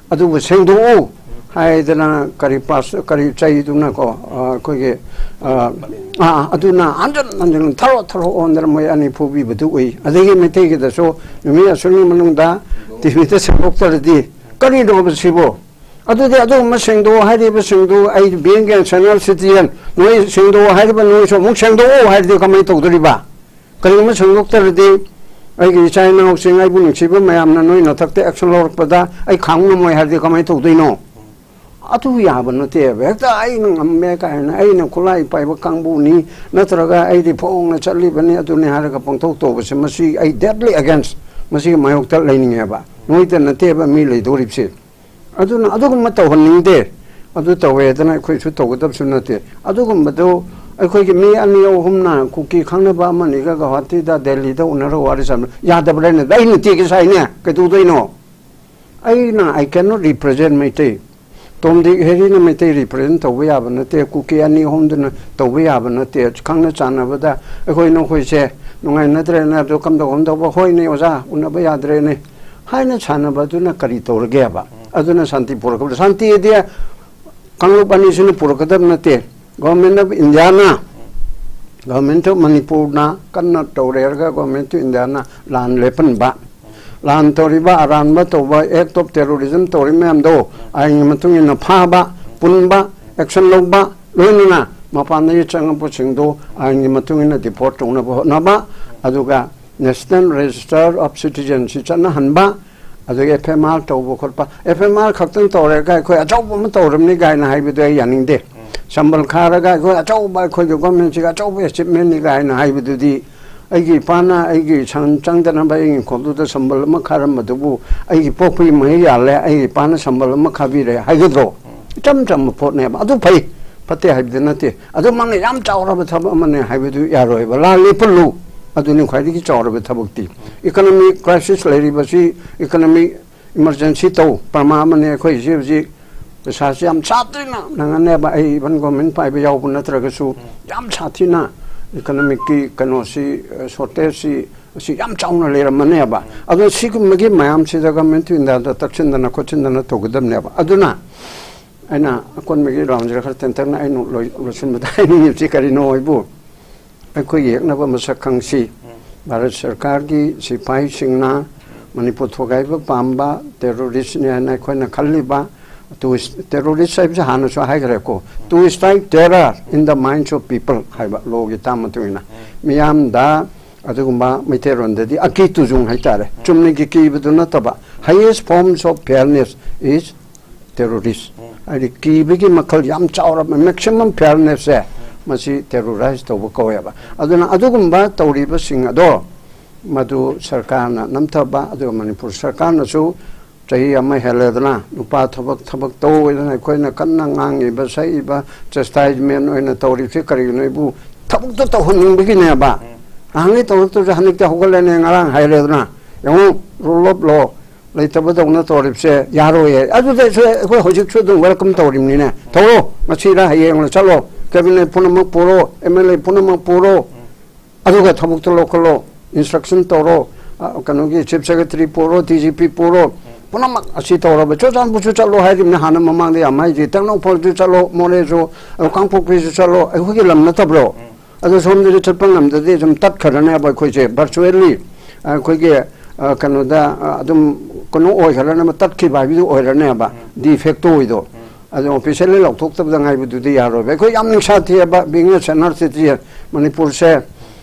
ꯑꯗꯨꯕꯨ ꯁꯦꯡꯗꯣꯛꯎ ꯍꯥꯏꯗꯅ ꯀꯔꯤ ꯄꯥꯁ-, ꯀꯔꯤ ꯆꯩꯗꯨꯅꯀꯣ, ꯑ, ꯑꯩꯈꯣꯏꯒꯤ, ꯑ, ꯑꯥ, ꯑꯗꯨꯅ ꯍꯟꯖꯤꯟ ꯍꯟꯖꯤꯟ ꯊꯔꯣ ꯊꯔꯣ ꯑꯣꯟꯗꯅ ꯃꯣꯏ ꯑꯅꯤ ꯐꯨꯕꯤꯕꯗꯨ ꯎꯏ꯫ ꯑꯗꯒꯤ ꯃꯩꯇꯩꯒꯤꯗꯁꯨ ꯅꯨꯃꯤꯠ ꯑꯁꯨꯛꯅꯤ ꯃꯅꯨꯡꯗ ꯇꯤ ꯚꯤꯗ ꯁꯦꯡꯗꯣꯛꯇ꯭ꯔꯗꯤ ꯀꯔꯤꯅꯣꯕ ꯁꯤꯕꯨ? ꯑꯗꯨꯗꯤ ꯑꯗꯨꯒꯨꯝꯕ ꯁꯦꯡꯗꯣꯛꯑꯣ ꯍꯥꯏꯔꯤꯕꯁꯤꯡꯗꯨ ꯑꯩ ꯕꯦꯡꯒꯤ ꯁꯦꯅꯤꯌꯔ ꯁꯤꯇꯤꯖꯦꯟ, ꯅꯣꯏ ꯁꯦꯡꯗꯣꯛꯑꯣ ꯍꯥꯏꯔꯤꯕ ꯅꯣꯏꯁꯨ ꯑꯃꯨꯛ ꯁꯦꯡꯗꯣꯛꯑꯣ ꯍꯥꯏꯔꯗꯤ ꯀꯃꯥꯏꯅ ꯇꯧꯗꯣꯔꯤꯕ? ꯀꯔꯤꯒꯨꯝꯕ ꯁꯦꯡꯗꯣꯛꯇ꯭ꯔꯗꯤ ꯑꯩꯒꯤ ꯏꯆꯥ ꯏꯅꯥꯎꯁꯤꯡ, ꯑꯩꯕꯨ ꯅꯨꯡꯁꯤꯕ ꯃꯌꯥꯝꯅ ꯅꯣꯏ ꯅꯊꯛꯇ action ꯂꯧꯔꯛꯄꯗ ꯑꯩ ꯈꯥꯡ ꯉꯝꯃꯣꯏ ꯍꯥꯏꯔꯗꯤ ꯀꯃꯥꯏꯅ ꯇꯧꯗꯣꯏꯅꯣ? ꯑꯗꯨ ꯌꯥꯕ ꯅꯠꯇꯦꯕ꯫ ꯍꯦꯛꯇ ꯑꯩꯅ ꯉꯝꯃꯦ ꯀꯥꯏꯅ, ꯑꯩꯅ ꯈꯨꯠꯂꯥꯏ ꯄꯥꯏꯕ ꯀꯥꯡꯕꯨꯅꯤ, ꯅꯠꯇ꯭ꯔꯒ ꯑꯩꯗꯤ ꯐꯣꯡꯅ ꯆꯠꯂꯤꯕꯅꯤ, ꯑꯗꯨꯅꯤ ꯍꯥꯏꯔꯒ ꯄꯪꯇꯧ ꯇꯧꯕꯁꯦ, ꯃꯁꯤ ꯑꯩ deadly against, ꯃꯁꯤꯒꯤ ꯃꯥꯌꯣꯛꯇ ꯂꯩꯅꯤꯡꯉꯦꯕ꯫ ꯅꯣꯏꯗ ꯅꯠꯇꯦꯕ ꯃꯤ ꯂꯩꯗꯣꯔꯤꯕꯁꯦ꯫ ꯑꯗꯨꯅ ꯑꯗꯨꯒꯨꯝꯕ ꯇꯧꯍꯟꯅꯤꯡꯗꯦ꯫ ꯑꯗꯨ ꯇꯧꯋꯦꯗꯅ ꯑꯩꯈꯣꯏꯁꯨ ꯇꯧꯒꯗꯕꯁꯨ ꯅꯠꯇꯦ꯫ ꯑꯗꯨꯒꯨꯝꯕꯗꯣ ꯑꯩꯈꯣꯏꯒꯤ ꯃꯤ ꯑꯅꯤ ꯑꯍꯨꯝꯅ ꯀꯨꯀꯤ ꯈꯪꯅꯕ ꯑꯃꯅꯤꯒ ꯒꯧꯍꯥꯇꯤꯗ, ꯗꯦꯜꯂꯤꯗ ꯎꯅꯔꯒ ꯋꯥꯔꯤ ꯁꯥꯟꯅ ꯌꯥꯗꯕ꯭ꯔꯥꯅꯦ? ꯑꯩ ꯅꯨꯡꯇꯤꯒꯤ ꯁꯥꯏꯅꯦ, ꯀꯩꯗꯧꯗꯣꯏꯅꯣ? ꯑꯩꯅ, I cannot represent Meitei. ꯇꯣꯝꯗꯤꯛ ꯍꯦꯔꯤꯅ Meitei represent ꯇꯧꯕ ꯌꯥꯕ ꯅꯠꯇꯦ, ꯀꯨꯀꯤ ꯑꯅꯤ ꯑꯍꯨꯝꯗꯨꯅ ꯇꯧꯕ ꯌꯥꯕ ꯅꯠꯇꯦ꯫ ꯈꯪꯅ ꯆꯥꯟꯅꯕꯗ ꯑꯩꯈꯣꯏ ꯅꯈꯣꯏꯁꯦ ꯅꯨꯡꯉꯥꯏꯅꯗ꯭ꯔꯦꯅ, ꯑꯗꯨ ꯀꯝꯗꯧ ꯀꯝꯗꯧꯕ, "ꯍꯣꯏꯅꯦ ꯑꯣꯖꯥ, ꯎꯅꯕ ꯌꯥꯗ꯭ꯔꯦꯅꯦ" ꯍꯥꯏꯅ ꯁꯥꯟꯅꯕꯗꯨꯅ ꯀꯔꯤ ꯇꯧꯔꯒꯦꯕ? ꯑꯗꯨꯅ ꯁꯥꯟꯇꯤ ꯄꯨꯔꯛꯀꯗ꯭ꯔꯥ? ꯁꯥꯟꯇꯤꯗꯤ ꯀꯥꯡꯂꯨꯞ ꯑꯅꯤꯁꯤꯅ ꯄꯨꯔꯛꯀꯗꯕ ꯅꯠꯇꯦ꯫ Government of Indiaꯅ, Government of ꯃꯅꯤꯄꯨꯔꯅ ꯀꯟꯅ ꯇꯧꯔꯦꯔꯒ Government of Indiaꯅ ꯂꯥꯟ ꯂꯦꯞꯍꯟꯕ, ꯂꯥꯟ ꯇꯧꯔꯤꯕ, ꯑꯔꯥꯟꯕ ꯇꯧꯕ, act of terrorism ꯇꯧꯔꯤꯕ ꯃꯌꯥꯝꯗꯣ ꯑꯥꯏꯟꯒꯤ ꯃꯇꯨꯡ ꯏꯟꯅ ꯐꯥꯕ, ꯄꯨꯟꯕ, action ꯂꯧꯕ, ꯂꯣꯏꯅꯅ ꯃꯄꯥꯟꯗꯒꯤ ꯆꯪꯉꯛꯄꯁꯤꯡꯗꯣ ꯑꯥꯏꯟꯒꯤ ꯃꯇꯨꯡ ꯏꯟꯅ deport ꯇꯧꯅꯕ ꯍꯣꯠꯅꯕ, ꯑꯗꯨꯒ National Register of Citizenship ꯆꯠꯅꯍꯟꯕ, ꯑꯗꯒꯤ F M R ꯇꯧꯕ ꯈꯣꯠꯄ, F M R ꯈꯛꯇꯪ ꯇꯧꯔꯒ ꯑꯩꯈꯣꯏ ꯑꯆꯧꯕ ꯑꯃ ꯇꯧꯔꯕꯅꯤ ꯀꯥꯏꯅ ꯍꯥꯏꯕꯗꯨ ꯑꯩ ꯌꯥꯅꯤꯡꯗꯦ꯫ ꯁꯝꯕꯜ ꯈꯥꯔꯒ ꯑꯩꯈꯣꯏ ꯑꯆꯧꯕ, ꯑꯩꯈꯣꯏꯒꯤ governmentꯁꯤꯒ ꯑꯆꯧꯕ achievement ꯅꯤ ꯀꯥꯏꯅ ꯍꯥꯏꯕꯗꯨꯗꯤ, ꯑꯩꯒꯤ ꯏꯄꯥꯅ ꯑꯩꯒꯤ ꯁꯟ ꯆꯪꯗꯅꯕ ꯑꯩꯒꯤ ꯏꯪꯈꯣꯜꯗꯨꯗ ꯁꯝꯕꯜ ꯑꯃ ꯈꯥꯔꯝꯕꯗꯨꯕꯨ ꯑꯩꯒꯤ ꯄꯣꯛꯄꯒꯤ ꯃꯍꯩ ꯌꯥꯜꯂꯦ, ꯑꯩꯒꯤ ꯏꯄꯥꯅ ꯁꯝꯕꯜ ꯑꯃ ꯈꯥꯕꯤꯔꯦ ꯍꯥꯏꯒꯗ꯭ꯔꯣ? ꯏꯆꯝ ꯆꯝꯕ ꯄꯣꯠꯅꯦꯕ꯫ ꯑꯗꯨ ꯐꯩ, ꯐꯠꯇꯦ ꯍꯥꯏꯕꯗꯤ ꯅꯠꯇꯦ꯫ ꯑꯗꯨꯃꯛꯅ ꯌꯥꯝ ꯆꯥꯎꯔꯕ ꯊꯕꯛ ꯑꯃꯅꯦ ꯍꯥꯏꯕꯗꯨ ꯌꯥꯔꯣꯏꯕ꯫ ꯂꯥꯟ ꯂꯦꯞꯍꯜꯂꯨ, ꯑꯗꯨꯅꯤ ꯈ꯭ꯋꯥꯏꯗꯒꯤ ꯆꯥꯎꯔꯕ ꯊꯕꯛꯇꯤ꯫ Economic crisis ꯂꯩꯔꯤꯕꯁꯤ, economic emergency ꯇꯧ, ꯄ꯭ꯔꯃꯥ ꯑꯃꯅꯤ꯫ ꯑꯩꯈꯣꯏꯁꯤ ꯍꯧꯖꯤꯛ ꯄꯩꯁꯥꯁꯤ ꯌꯥꯝ ꯁꯥꯊꯤꯅ ꯅꯪꯉꯅꯦꯕ꯫ ꯑꯩ even government ꯄꯥꯏꯕ ꯌꯥꯎꯕ ꯅꯠꯇ꯭ꯔꯒꯁꯨ ꯌꯥꯝ ꯁꯥꯊꯤꯅ economicꯀꯤ ꯀꯩꯅꯣꯁꯤ, ꯑ, shortageꯁꯤ, ꯑꯁꯤ ꯌꯥꯝ ꯆꯥꯎꯅ ꯂꯩꯔꯝꯃꯅꯦꯕ꯫ ꯑꯗꯨꯅ ꯁꯤꯒꯨꯝꯕꯒꯤ ꯃꯌꯥꯝꯁꯤꯗ Government of Indiaꯗ ꯇꯛꯁꯤꯟꯗꯅ ꯈꯣꯠꯆꯤꯟꯗꯅ ꯇꯧꯒꯗꯕꯅꯦꯕ꯫ ꯑꯗꯨꯅ ꯑꯩꯅ ꯑꯀꯣꯟꯕꯒꯤ roundꯁꯤꯗ ꯈꯔ ꯇꯦꯟꯇꯛꯅ ꯑꯩꯅ ꯂꯣꯏ-, ꯂꯣꯏꯁꯤꯟꯕꯗ ꯍꯥꯏꯅꯤꯡꯉꯤꯕꯁꯤ ꯀꯔꯤꯅꯣ ꯍꯥꯏꯕꯨ, ꯑꯩꯈꯣꯏꯒꯤ ꯌꯦꯛꯅꯕ ꯃꯁꯛ ꯈꯪꯁꯤ꯫ ꯚꯥꯔꯠ ꯁꯔꯀꯥꯔꯒꯤ ꯁꯤꯐꯥꯏꯁꯤꯡꯅ ꯃꯅꯤꯄꯨꯔ ꯊꯨꯒꯥꯏꯕ ꯄꯥꯝꯕ ꯇꯦꯔꯣꯔꯤꯁꯅꯤ ꯍꯥꯏꯅ ꯑꯩꯈꯣꯏꯅ ꯈꯜꯂꯤꯕ, ꯇꯦꯔꯣꯔꯤꯁ ꯍꯥꯏꯕꯁꯤ ꯍꯥꯟꯅꯁꯨ ꯍꯥꯏꯈ꯭ꯔꯦꯀꯣ, to strike terror in the minds of people ꯍꯥꯏꯕ ꯂꯣꯒꯤ ꯇꯥꯝ ꯃꯇꯨꯡ ꯏꯟꯅ ꯃꯤꯌꯥꯝꯗ ꯑꯗꯨꯒꯨꯝꯕ ꯃꯩꯇꯩꯂꯣꯟꯗꯗꯤ ꯑꯀꯤ ꯇꯨꯖꯨꯡ ꯍꯥꯏꯇꯥꯔꯦ, ꯆꯨꯝꯅꯒꯤ ꯀꯤꯕꯗꯨ ꯅꯠꯇꯕ, highest forms of fearness is terrorist. ꯍꯥꯏꯗꯤ ꯀꯤꯕꯒꯤ ꯃꯈꯜ ꯌꯥꯝ ꯆꯥꯎꯔꯕ maximum fearnessꯁꯦ ꯃꯁꯤ terrorize ꯇꯧꯕ ꯀꯧꯋꯦꯕ꯫ ꯑꯗꯨꯅ ꯑꯗꯨꯒꯨꯝꯕ ꯇꯧꯔꯤꯕꯁꯤꯡ ꯑꯗꯣ ꯃꯗꯨ ꯁꯔꯀꯥꯔꯅ ꯅꯝꯊꯕ, ꯑꯗꯨꯒ ꯃꯅꯤꯄꯨꯔ ꯁꯔꯀꯥꯔꯅꯁꯨ ꯆꯍꯤ ꯑꯃ ꯍꯦꯜꯂꯦꯗꯅ ꯅꯨꯄꯥ ꯊꯕꯛ ꯊꯕꯛ ꯇꯧ ꯍꯥꯏꯗꯅ ꯑꯩꯈꯣꯏꯅ ꯀꯟꯅ ꯉꯥꯡꯉꯤꯕ ꯁꯛꯏꯕ, chastisement ꯑꯣꯏꯅ ꯇꯧꯔꯤꯕꯁꯤ ꯀꯔꯤꯒꯤꯅꯣ? ꯑꯩꯕꯨ ꯊꯕꯛꯇꯣ ꯇꯧꯍꯟꯅꯤꯡꯕꯒꯤꯅꯦꯕ꯫ ꯅꯍꯥꯟꯒꯩ ꯇꯧꯔꯛꯇꯕꯁꯦ ꯍꯟꯗꯛꯇꯤ ꯍꯧꯒꯠꯂꯦꯅꯦ, ꯉꯔꯥꯡ ꯍꯥꯏꯔꯦꯗꯅ, ꯌꯦꯡꯉꯨ, rule of law ꯂꯩꯇꯕꯗꯧꯅ ꯇꯧꯔꯤꯕꯁꯦ ꯌꯥꯔꯣꯏꯌꯦ꯫ ꯑꯗꯨꯗꯁꯨ ꯑꯩꯈꯣꯏ ꯍꯧꯖꯤꯛꯁꯨ ꯑꯗꯨꯝ welcome ꯇꯧꯔꯤꯕꯅꯤꯅꯦ꯫ ꯇꯧꯔꯣ, ꯉꯁꯤꯔ ꯍꯌꯦꯡꯂ ꯆꯠꯂꯣ, cabinet ꯄꯨꯝꯅꯃꯛ ꯄꯨꯔꯣ, MLA ꯄꯨꯝꯅꯃꯛ ꯄꯨꯔꯣ, ꯑꯗꯨꯒ ꯊꯕꯛꯇꯣ ꯂꯧꯈꯠꯂꯣ, instruction ꯇꯧꯔꯣ, ꯑ, ꯀꯩꯅꯣꯒꯤ chief secretary ꯄꯨꯔꯣ, DGP ꯄꯨꯔꯣ, ꯄꯨꯝꯅꯃꯛ ꯑꯁꯤ ꯇꯧꯔꯕ꯫ ꯆꯨꯔꯆꯥꯟꯄꯨꯔꯁꯨ ꯆꯠꯂꯣ ꯍꯥꯏꯔꯤꯕꯅꯤ ꯍꯥꯟꯅ ꯃꯃꯥꯡꯗ ꯌꯥꯝ ꯍꯥꯏꯁꯦ, ꯇꯦꯡꯅꯧꯄꯜꯁꯨ ꯆꯠꯂꯣ, ꯃꯣꯔꯦꯁꯨ, ꯑ, ꯀꯥꯡꯄꯣꯛꯄꯤꯁꯨ ꯆꯠꯂꯣ, ꯑꯩꯈꯣꯏꯒꯤ ꯂꯝ ꯅꯠꯇꯕ꯭ꯔꯣ? ꯑꯗꯣ ꯁꯣꯝꯗꯁꯨ ꯆꯠꯄ ꯉꯝꯗ꯭ꯔꯗꯤ ꯁꯨꯝ ꯇꯠꯈ꯭ꯔꯅꯦꯕ ꯑꯩꯈꯣꯏꯁꯦ, virtually ꯑꯩꯈꯣꯏꯒꯤ, ꯑ, ꯀꯩꯅꯣꯗ, ꯑ, ꯑꯗꯨꯝ ꯀꯩꯅꯣ ꯑꯣꯏꯈ꯭ꯔꯅꯦꯕ, ꯇꯠꯈꯤꯕ ꯍꯥꯏꯕꯗꯨ ꯑꯣꯏꯔꯅꯦꯕ, de facto ꯑꯣꯏꯗꯣ꯫ ꯑꯗꯣ officially ꯂꯧꯊꯣꯛꯇꯕꯗ ꯉꯥꯏꯕꯗꯨꯗꯤ ꯌꯥꯔꯣꯏꯕ꯫ ꯑꯩꯈꯣꯏ ꯌꯥꯝ ꯅꯤꯡꯁꯥ ꯊꯤꯑꯕ, being a senior citizen, ꯃꯅꯤꯄꯨꯔꯁꯦ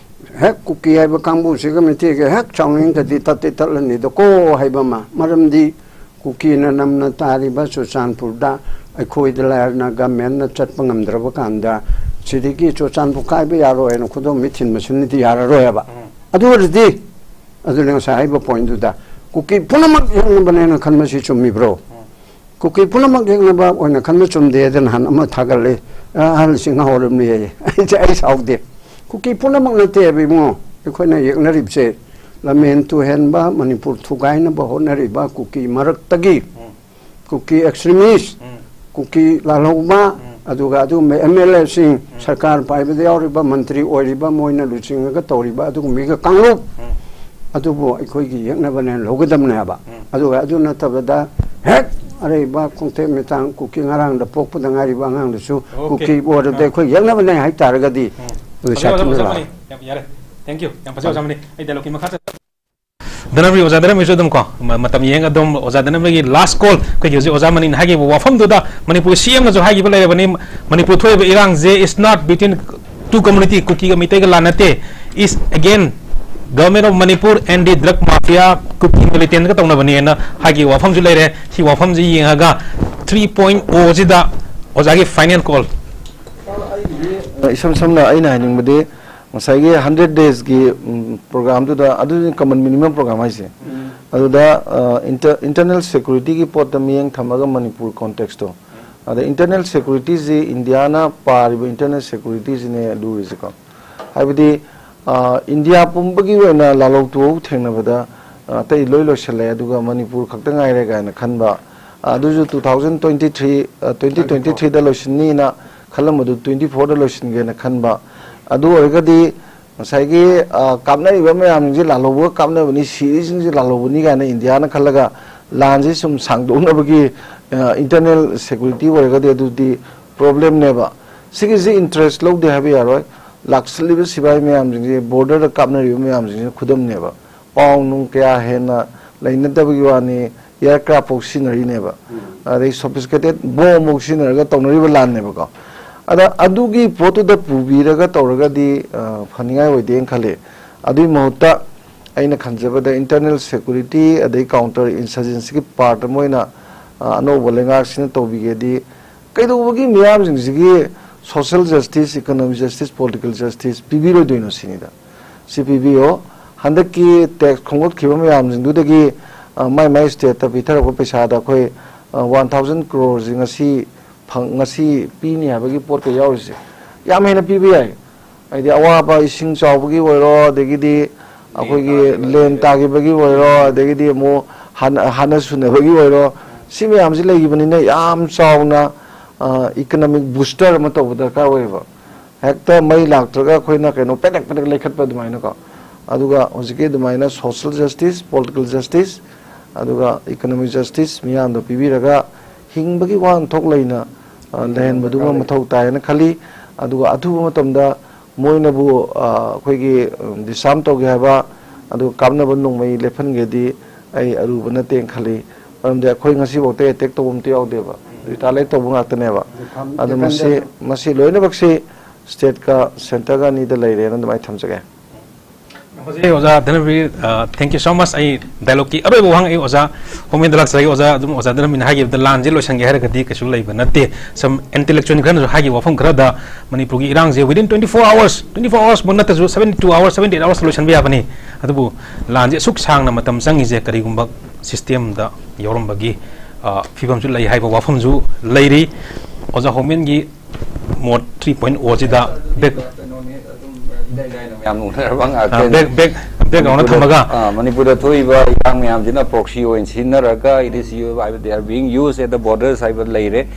ꯍꯦꯛ ꯀꯨꯀꯤ ꯍꯥꯏꯕ ꯀꯥꯡꯕꯨꯁꯤꯒ ꯃꯩꯇꯩꯒ ꯍꯦꯛ ꯆꯥꯎꯅꯤꯡꯗꯗꯤ ꯇꯠꯇꯤ ꯇꯠꯂꯅꯤꯗꯀꯣ ꯍꯥꯏꯕ ꯑꯃ꯫ ꯃꯔꯝꯗꯤ ꯀꯨꯀꯤꯅ ꯅꯝꯅ ꯇꯥꯔꯤꯕ ꯆꯨꯔꯆꯥꯟꯄꯨꯔꯗ ꯑꯩꯈꯣꯏꯗ ꯂꯥꯏꯔꯅ governmentꯅ ꯆꯠꯄ ꯉꯝꯗ꯭ꯔꯕ ꯀꯥꯟꯗ ꯁꯤꯗꯒꯤ ꯆꯨꯔꯆꯥꯟꯄꯨꯔ ꯀꯥꯏꯕ ꯌꯥꯔꯣꯏ ꯍꯥꯏꯅ ꯈꯨꯗꯣꯝ ꯃꯤꯠ ꯊꯤꯟꯕꯁꯤꯅꯗꯤ ꯌꯥꯔꯔꯣꯏꯕ꯫ ꯑꯗꯨ ꯑꯣꯏꯔꯗꯤ, ꯑꯗꯨꯅ ꯉꯁꯥꯏ ꯍꯥꯏꯕ pointꯗꯨꯗ ꯀꯨꯀꯤ ꯄꯨꯝꯅꯃꯛ ꯌꯦꯛꯅꯕꯅꯦꯅ ꯈꯟꯕꯁꯤ ꯆꯨꯝꯃꯤꯕ꯭ꯔꯣ? ꯀꯨꯀꯤ ꯄꯨꯝꯅꯃꯛ ꯌꯦꯛꯅꯕ ꯑꯣꯏꯅ ꯈꯟꯕ ꯆꯨꯝꯗꯦ ꯍꯥꯏꯗꯅ ꯅꯍꯥꯟ ꯑꯃ ꯊꯥꯒꯠꯂꯦ꯫ ꯑ, ꯑꯍꯜꯁꯤꯡ ꯉꯥꯎꯔꯕꯅꯤ ꯍꯥꯏꯌꯦ꯫ ꯑꯩꯁꯦ, ꯑꯩ ꯁꯥꯎꯗꯦ꯫ ꯀꯨꯀꯤ ꯄꯨꯝꯅꯃꯛ ꯅꯠꯇꯦꯕ ꯏꯕꯨꯡꯉꯣ꯫ ꯑꯩꯈꯣꯏꯅ ꯌꯦꯛꯅꯔꯤꯕꯁꯦ ꯂꯝꯍꯦꯟ ꯇꯨꯍꯦꯟꯕ, ꯃꯅꯤꯄꯨꯔ ꯊꯨꯒꯥꯏꯅꯕ ꯍꯣꯠꯅꯔꯤꯕ ꯀꯨꯀꯤ ꯃꯔꯛꯇꯒꯤ ꯀꯨꯀꯤ extremist, ꯀꯨꯀꯤ ꯂꯥꯜꯍꯧꯕ, ꯑꯗꯨꯒ ꯑꯗꯨꯒꯨꯝꯕ MLAꯁꯤꯡ, ꯁꯔꯀꯥꯔ ꯄꯥꯏꯕꯗ ꯌꯥꯎꯔꯤꯕ, ꯃꯟꯇ꯭ꯔꯤ ꯑꯣꯏꯔꯤꯕ, ꯃꯣꯏꯅ ꯂꯨꯆꯤꯡꯉꯒ ꯇꯧꯔꯤꯕ ꯑꯗꯨꯒꯨꯝꯕꯒ ꯀꯥꯡꯂꯨꯞ ꯑꯗꯨꯕꯨ ꯑꯩꯈꯣꯏꯒꯤ ꯌꯦꯛꯅꯕꯅꯦꯅ ꯂꯧꯒꯗꯕꯅꯦꯕ꯫ ꯑꯗꯨꯒ ꯑꯗꯨ ꯅꯠꯇꯕꯗ ꯍꯦꯛ ꯑꯔꯩꯕ ꯈꯣꯡꯇꯦꯛ ꯃꯤꯇꯥꯡ ꯀꯨꯀꯤ ꯉꯔꯥꯡꯗ ꯄꯣꯛꯄꯗ ꯉꯥꯏꯔꯤꯕ ꯑꯉꯥꯡꯗꯨꯁꯨ Okay. ꯀꯨꯀꯤ ꯑꯣꯏꯔꯗꯤ ꯑꯥ꯫ ꯑꯩꯈꯣꯏ ꯌꯦꯛꯅꯕꯅꯦ ꯍꯥꯏꯇꯥꯔꯒꯗꯤ ꯎꯝ꯫ ꯑꯗꯨ ꯐꯖꯩ, ꯁꯥꯊꯤꯅ ꯑꯣꯖꯥ ꯂꯥꯛꯑꯣ꯫ ꯃꯅꯤ꯫ ꯌꯥꯝ ꯌꯥꯔꯦ꯫ Thank you꯫ ꯌꯥꯝ ꯐꯖꯩ, ꯑꯣꯖꯥ ꯃꯅꯤ꯫ ꯑꯩ dialogueꯀꯤ ꯃꯈꯥ ꯆꯠ- ꯙꯅꯕꯤ, ꯑꯣꯖꯥ ꯙꯅꯕꯤꯁꯨ ꯑꯗꯨꯝ ꯀꯣ, ꯃ-, ꯃꯇꯝ ꯌꯦꯡ ꯑꯗꯨꯝ ꯑꯣꯖꯥ ꯙꯅꯕꯤꯒꯤ last call, ꯑꯩꯈꯣꯏꯒꯤ ꯍꯧꯖꯤꯛ ꯑꯣꯖꯥ ꯃꯅꯤꯅ ꯍꯥꯏꯈꯤꯕ ꯋꯥꯐꯝꯗꯨꯗ ꯃꯅꯤꯄꯨꯔ C M ꯅꯁꯨ ꯍꯥꯏꯈꯤꯕ ꯂꯩꯔꯕꯅꯤ, ꯃꯅꯤꯄꯨꯔ ꯊꯣꯛꯏꯕ ꯏꯔꯥꯡꯁꯦ is not between two community, ꯀꯨꯀꯤꯒ ꯃꯩꯇꯩꯒ ꯂꯥꯟꯅꯠꯇꯦ, is again Government of Manipur and the drug mafia, Kuki militant ꯀ ꯇꯧꯅꯕꯅꯦꯅ ꯍꯥꯏꯈꯤꯕ ꯋꯥꯐꯝꯁꯨ ꯂꯩꯔꯦ꯫ ꯁꯤ ꯋꯥꯐꯝꯁꯤ ꯌꯦꯡꯉꯒ three point O ꯁꯤꯗ ꯑꯣꯖꯥꯒꯤ final call꯫ ꯏꯁꯝ ꯁꯝꯅ ꯑꯩꯅ ꯍꯥꯏꯅꯤꯡꯕꯗꯤ, ꯉꯁꯥꯏꯒꯤ hundred days ꯀꯤ, ꯎꯝ, program ꯗꯨꯗ, ꯑꯗꯨꯗꯤ common minimum program ꯍꯥꯏꯁꯦ꯫ ꯑꯗꯨꯗ, ꯑ, inter-, internal security ꯒꯤ ꯄꯣꯠꯇ ꯃꯤꯠꯌꯦꯡ ꯊꯝꯃꯒ ꯃꯅꯤꯄꯨꯔ context ꯇꯣ, ꯑꯗ internal security ꯁꯤ ꯏꯟꯗꯤꯌꯥꯅ ꯄꯥꯔꯤꯕ internal security ꯁꯤꯅꯦ ꯂꯨꯔꯤꯁꯦꯀꯣ꯫ ꯍꯥꯏꯕꯗꯤ, ꯑ, ꯏꯟꯗꯤꯌꯥ ꯄꯨꯝꯕꯒꯤ ꯑꯣꯏꯅ ꯂꯥꯜꯍꯧ ꯇꯨꯍꯧ ꯊꯦꯡꯅꯕꯗ, ꯑ, ꯑꯇꯩ ꯂꯣꯏ ꯂꯣꯏꯁꯤꯜꯂꯦ, ꯑꯗꯨꯒ ꯃꯅꯤꯄꯨꯔ ꯈꯛꯇ ꯉꯥꯏꯔꯦ ꯀꯥꯏꯅ ꯈꯟꯕ, ꯑ, ꯑꯗꯨꯁꯨ two thousand twenty three, ꯑ, twenty twenty three ꯗ ꯂꯣꯏꯁꯤꯟꯅꯤꯅ ꯈꯜꯂꯝꯕꯗꯨ twenty four ꯗ ꯂꯣꯏꯁꯤꯟꯒꯦꯅ ꯈꯟꯕ꯫ ꯑꯗꯨ ꯑꯣꯏꯔꯒꯗꯤ ꯉꯁꯥꯏꯒꯤ, ꯑ, ꯀꯥꯞꯅꯔꯤꯕ ꯃꯌꯥꯝꯁꯤꯡꯁꯦ ꯂꯥꯜꯍꯧꯕꯒ ꯀꯥꯞꯅꯕꯅꯤ, ꯁꯤꯔꯤꯁꯤꯡꯁꯦ ꯂꯥꯜꯍꯧꯕꯅꯤ ꯀꯥꯏꯅ ꯏꯟꯗꯤꯌꯥꯅ ꯈꯜꯂꯒ ꯂꯥꯟꯁꯤ ꯁꯨꯝ ꯁꯥꯡꯗꯣꯛꯅꯕꯒꯤ, ꯑ, internal security ꯑꯣꯏꯔꯒꯗꯤ ꯑꯗꯨꯗꯤ problem ꯅꯦꯕ꯫ ꯁꯤꯒꯤꯁꯤ interest ꯂꯧꯗꯦ ꯍꯥꯏꯕ ꯌꯥꯔꯣꯏ꯫ ꯂꯥꯛꯁꯤꯜꯂꯤꯕ ꯁꯤꯐꯥꯏ ꯃꯌꯥꯝꯁꯤꯡꯁꯦ, border ꯗ ꯀꯥꯞꯅꯔꯤꯕ ꯃꯌꯥꯝꯁꯤꯡꯁꯤꯅ ꯈꯨꯗꯝꯅꯦꯕ꯫ ꯄꯥꯎ ꯅꯨꯡ ꯀꯌꯥ ꯍꯦꯟꯅ ꯂꯩꯅꯗꯕꯒꯤ ꯋꯥꯅꯤ, aircraft ꯐꯥꯎ ꯁꯤꯖꯤꯟꯅꯔꯤꯅꯦꯕ꯫ ꯑꯗꯩ sophisticated bomb ꯐꯥꯎ ꯁꯤꯖꯤꯟꯅꯔꯒ ꯇꯧꯅꯔꯤꯕ ꯂꯥꯟꯅꯦꯕꯀꯣ꯫ ꯑꯗ ꯑꯗꯨꯒꯤ ꯄꯣꯠꯇꯨꯗ ꯄꯨꯕꯤꯔꯒ ꯇꯧꯔꯒꯗꯤ, ꯑ, ꯐꯅꯤꯡꯉꯥꯏ ꯑꯣꯏꯗꯦꯅ ꯈꯜꯂꯤ꯫ ꯑꯗꯨꯒꯤ ꯃꯍꯨꯠꯇ ꯑꯩꯅ ꯈꯟꯖꯕꯗ internal security ꯑꯗꯩ counter insurgency ꯒꯤ part ꯑꯃ ꯑꯣꯏꯅ, ꯑ, ꯑꯅꯧꯕ ꯂꯩꯉꯥꯛꯁꯤꯅ ꯇꯧꯕꯤꯒꯦꯗꯤ, ꯀꯩꯗꯧꯕꯒꯤ ꯃꯤꯌꯥꯝꯁꯤꯡꯁꯤꯒꯤ social justice, economic justice, political justice ꯄꯤꯕꯤꯔꯣꯏꯗꯣꯏꯅꯣ ꯁꯤꯅꯤꯗ꯫ ꯁꯤ ꯄꯤꯕꯤꯌꯣ꯫ ꯍꯟꯗꯛꯀꯤ tax ꯈꯣꯝꯒꯠꯈꯤꯕ ꯃꯌꯥꯝꯁꯤꯡꯗꯨꯗꯒꯤ, ꯑ, ꯃꯥꯏ ꯃꯥꯏ state ꯇ ꯄꯤꯊꯔꯛꯄ ꯄꯩꯁꯥꯗ ꯑꯩꯈꯣꯏ, ꯑ, one thousand crore ꯁꯤ ꯉꯁꯤ ꯐꯪ-, ꯉꯁꯤ ꯄꯤꯅꯤ ꯍꯥꯏꯕꯒꯤ ꯄꯣꯠꯀ ꯌꯥꯎꯔꯤꯁꯦ ꯌꯥꯝ ꯍꯦꯟꯅ ꯄꯤꯕ ꯌꯥꯏ꯫ ꯍꯥꯏꯗꯤ ꯑꯋꯥꯕ ꯏꯁꯤꯡ ꯆꯥꯎꯕꯒꯤ ꯑꯣꯏꯔꯣ, ꯑꯗꯒꯤꯗꯤ ꯑꯩꯈꯣꯏꯒꯤ ꯂꯦꯟ ꯇꯥꯈꯤꯕꯒꯤ ꯑꯣꯏꯔꯣ, ꯑꯗꯒꯤꯗꯤ ꯑꯃꯨꯛ ꯍꯥꯟꯅ, ꯍꯥꯟꯅ ꯁꯨꯅꯕꯒꯤ ꯑꯣꯏꯔꯣ, ꯁꯤ ꯃꯌꯥꯝꯁꯤ ꯂꯩꯈꯤꯕꯅꯤꯅ ꯌꯥꯝ ꯆꯥꯎꯅ, ꯑ, economic booster ꯑꯃ ꯇꯧꯕ ꯗꯔꯀꯥꯔ ꯑꯣꯏꯌꯦꯕ꯫ ꯍꯦꯛꯇ ꯃꯩ ꯂꯥꯛꯇ꯭ꯔꯒ ꯑꯩꯈꯣꯏꯅ ꯀꯩꯅꯣ ꯄꯦꯗꯦꯛ ꯄꯦꯗꯦꯛ ꯂꯩꯈꯠꯄ ꯑꯗꯨꯃꯥꯏꯅꯀꯣ꯫ ꯑꯗꯨꯒ ꯍꯧꯖꯤꯛꯀꯤ ꯑꯗꯨꯃꯥꯏꯅ social justice, political justice, ꯑꯗꯨꯒ economic justice ꯃꯤꯌꯥꯝꯗ ꯄꯤꯕꯤꯔꯒ ꯍꯤꯡꯕꯒꯤ ꯋꯥꯍꯟꯊꯣꯛ ꯂꯩꯅ, ꯑ, ꯂꯩꯍꯟꯕꯗꯨꯃ ꯃꯊꯧ ꯇꯥꯏꯌꯦꯅ ꯈꯜꯂꯤ꯫ ꯑꯗꯨꯒ ꯑꯊꯨꯕ ꯃꯇꯝꯗ ꯃꯣꯏꯅꯕꯨ, ꯑ, ꯑꯩꯈꯣꯏꯒꯤ, ꯎꯝ, disarm ꯇꯧꯒꯦ ꯍꯥꯏꯕ, ꯑꯗꯨꯒ ꯀꯥꯞꯅꯕ ꯅꯣꯡꯃꯩ ꯂꯦꯞꯍꯟꯒꯦꯗꯤ ꯑꯩ ꯑꯔꯨꯕ ꯅꯠꯇꯦꯅ ꯈꯜꯂꯤ꯫ ꯃꯔꯝꯗꯤ ꯑꯩꯈꯣꯏ ꯉꯁꯤꯐꯥꯎꯗ ꯑꯦꯇꯦꯛ ꯇꯧꯕ ꯑꯝꯇ ꯌꯥꯎꯗꯦꯕ, ꯔꯤꯇꯥꯂꯦꯠ ꯇꯧꯕ ꯉꯥꯛꯇꯅꯦꯕ꯫ ꯑꯗꯨ ꯃꯁꯤ, ꯃꯁꯤ ꯂꯣꯏꯅꯃꯛꯁꯤ ꯁ꯭ꯇꯦꯠꯀ ꯁꯦꯟꯇꯔꯒ ꯑꯅꯤꯗ ꯂꯩꯔꯦꯅ ꯑꯗꯨꯃꯥꯏꯅ ꯊꯝꯖꯒꯦ꯫ ꯍꯧꯖꯤꯛ ꯑꯣꯖꯥ ꯙꯅꯕꯤꯔ, ꯑ, thank you so much꯫ ꯑꯩ ꯗꯥꯏꯂꯣꯛꯀꯤ ꯑꯔꯣꯏꯕ ꯋꯥꯍꯪ ꯑꯩ ꯑꯣꯖꯥ ꯍꯣꯃꯦꯟꯗ ꯂꯥꯛꯆꯔꯒꯦ꯫ ꯑꯣꯖꯥ ꯑꯗꯨꯝ ꯑꯣꯖꯥ ꯙꯅꯕꯤꯔꯅ ꯍꯥꯏꯈꯤꯕꯗ ꯂꯥꯟꯁꯦ ꯂꯣꯏꯁꯟꯒꯦ ꯍꯥꯏꯔꯒꯗꯤ ꯀꯩꯁꯨ ꯂꯩꯕ ꯅꯠꯇꯦ꯫ Some intellectual ꯈꯔꯅꯁꯨ ꯍꯥꯏꯈꯤꯕ ꯋꯥꯐꯝ ꯈꯔꯗ ꯃꯅꯤꯄꯨꯔꯒꯤ ꯏꯔꯥꯡꯁꯦ within twenty four hours, twenty four hours ꯃꯛ ꯅꯠꯇ꯭ꯔꯁꯨ seventy two hours, seventy eight hours ꯂꯣꯏꯁꯟꯕ ꯌꯥꯕꯅꯤ꯫ ꯑꯗꯨꯕꯨ ꯂꯥꯟꯁꯦ ꯑꯁꯨꯛ ꯁꯥꯡꯅ ꯃꯇꯝ ꯆꯪꯉꯤꯁꯦ ꯀꯔꯤꯒꯨꯝꯕ systemꯗ ꯌꯥꯎꯔꯝꯕꯒꯤ, ꯑ, ꯐꯤꯕꯝꯁꯨ ꯂꯩ ꯍꯥꯏꯕ ꯋꯥꯐꯝꯁꯨ ꯂꯩꯔꯤ꯫ ꯑꯣꯖꯥ ꯍꯣꯃꯦꯟꯒꯤ ꯃꯣꯠ three point O ꯁꯤꯗ ꯕꯦꯛ ꯀꯩꯅꯣꯅꯤ, ꯑꯗꯨꯝ ꯏꯔꯥꯏ ꯂꯥꯏꯅ ꯃꯌꯥꯝꯅ ꯎꯅꯔꯕ ꯑ, ꯉꯥꯛꯇꯅꯤ꯫ ꯕꯦꯛ, ꯕꯦꯛ, ꯕꯦꯛꯒ꯭ꯔꯥꯎꯟꯗ ꯃꯅꯤꯄꯨꯔꯗ, ꯊꯝꯃꯒ꯫ ꯑ, ꯃꯅꯤꯄꯨꯔꯗ ꯊꯣꯛꯏꯕ ꯏꯔꯥꯡ ꯃꯌꯥꯝꯁꯤꯅ proxy ꯑꯣꯏꯅ ꯁꯤꯖꯤꯟꯅꯔꯒ, it is you ꯍꯥꯏꯕ, they are being used at the borders ꯍꯥꯏꯕ ꯂꯩꯔꯦ꯫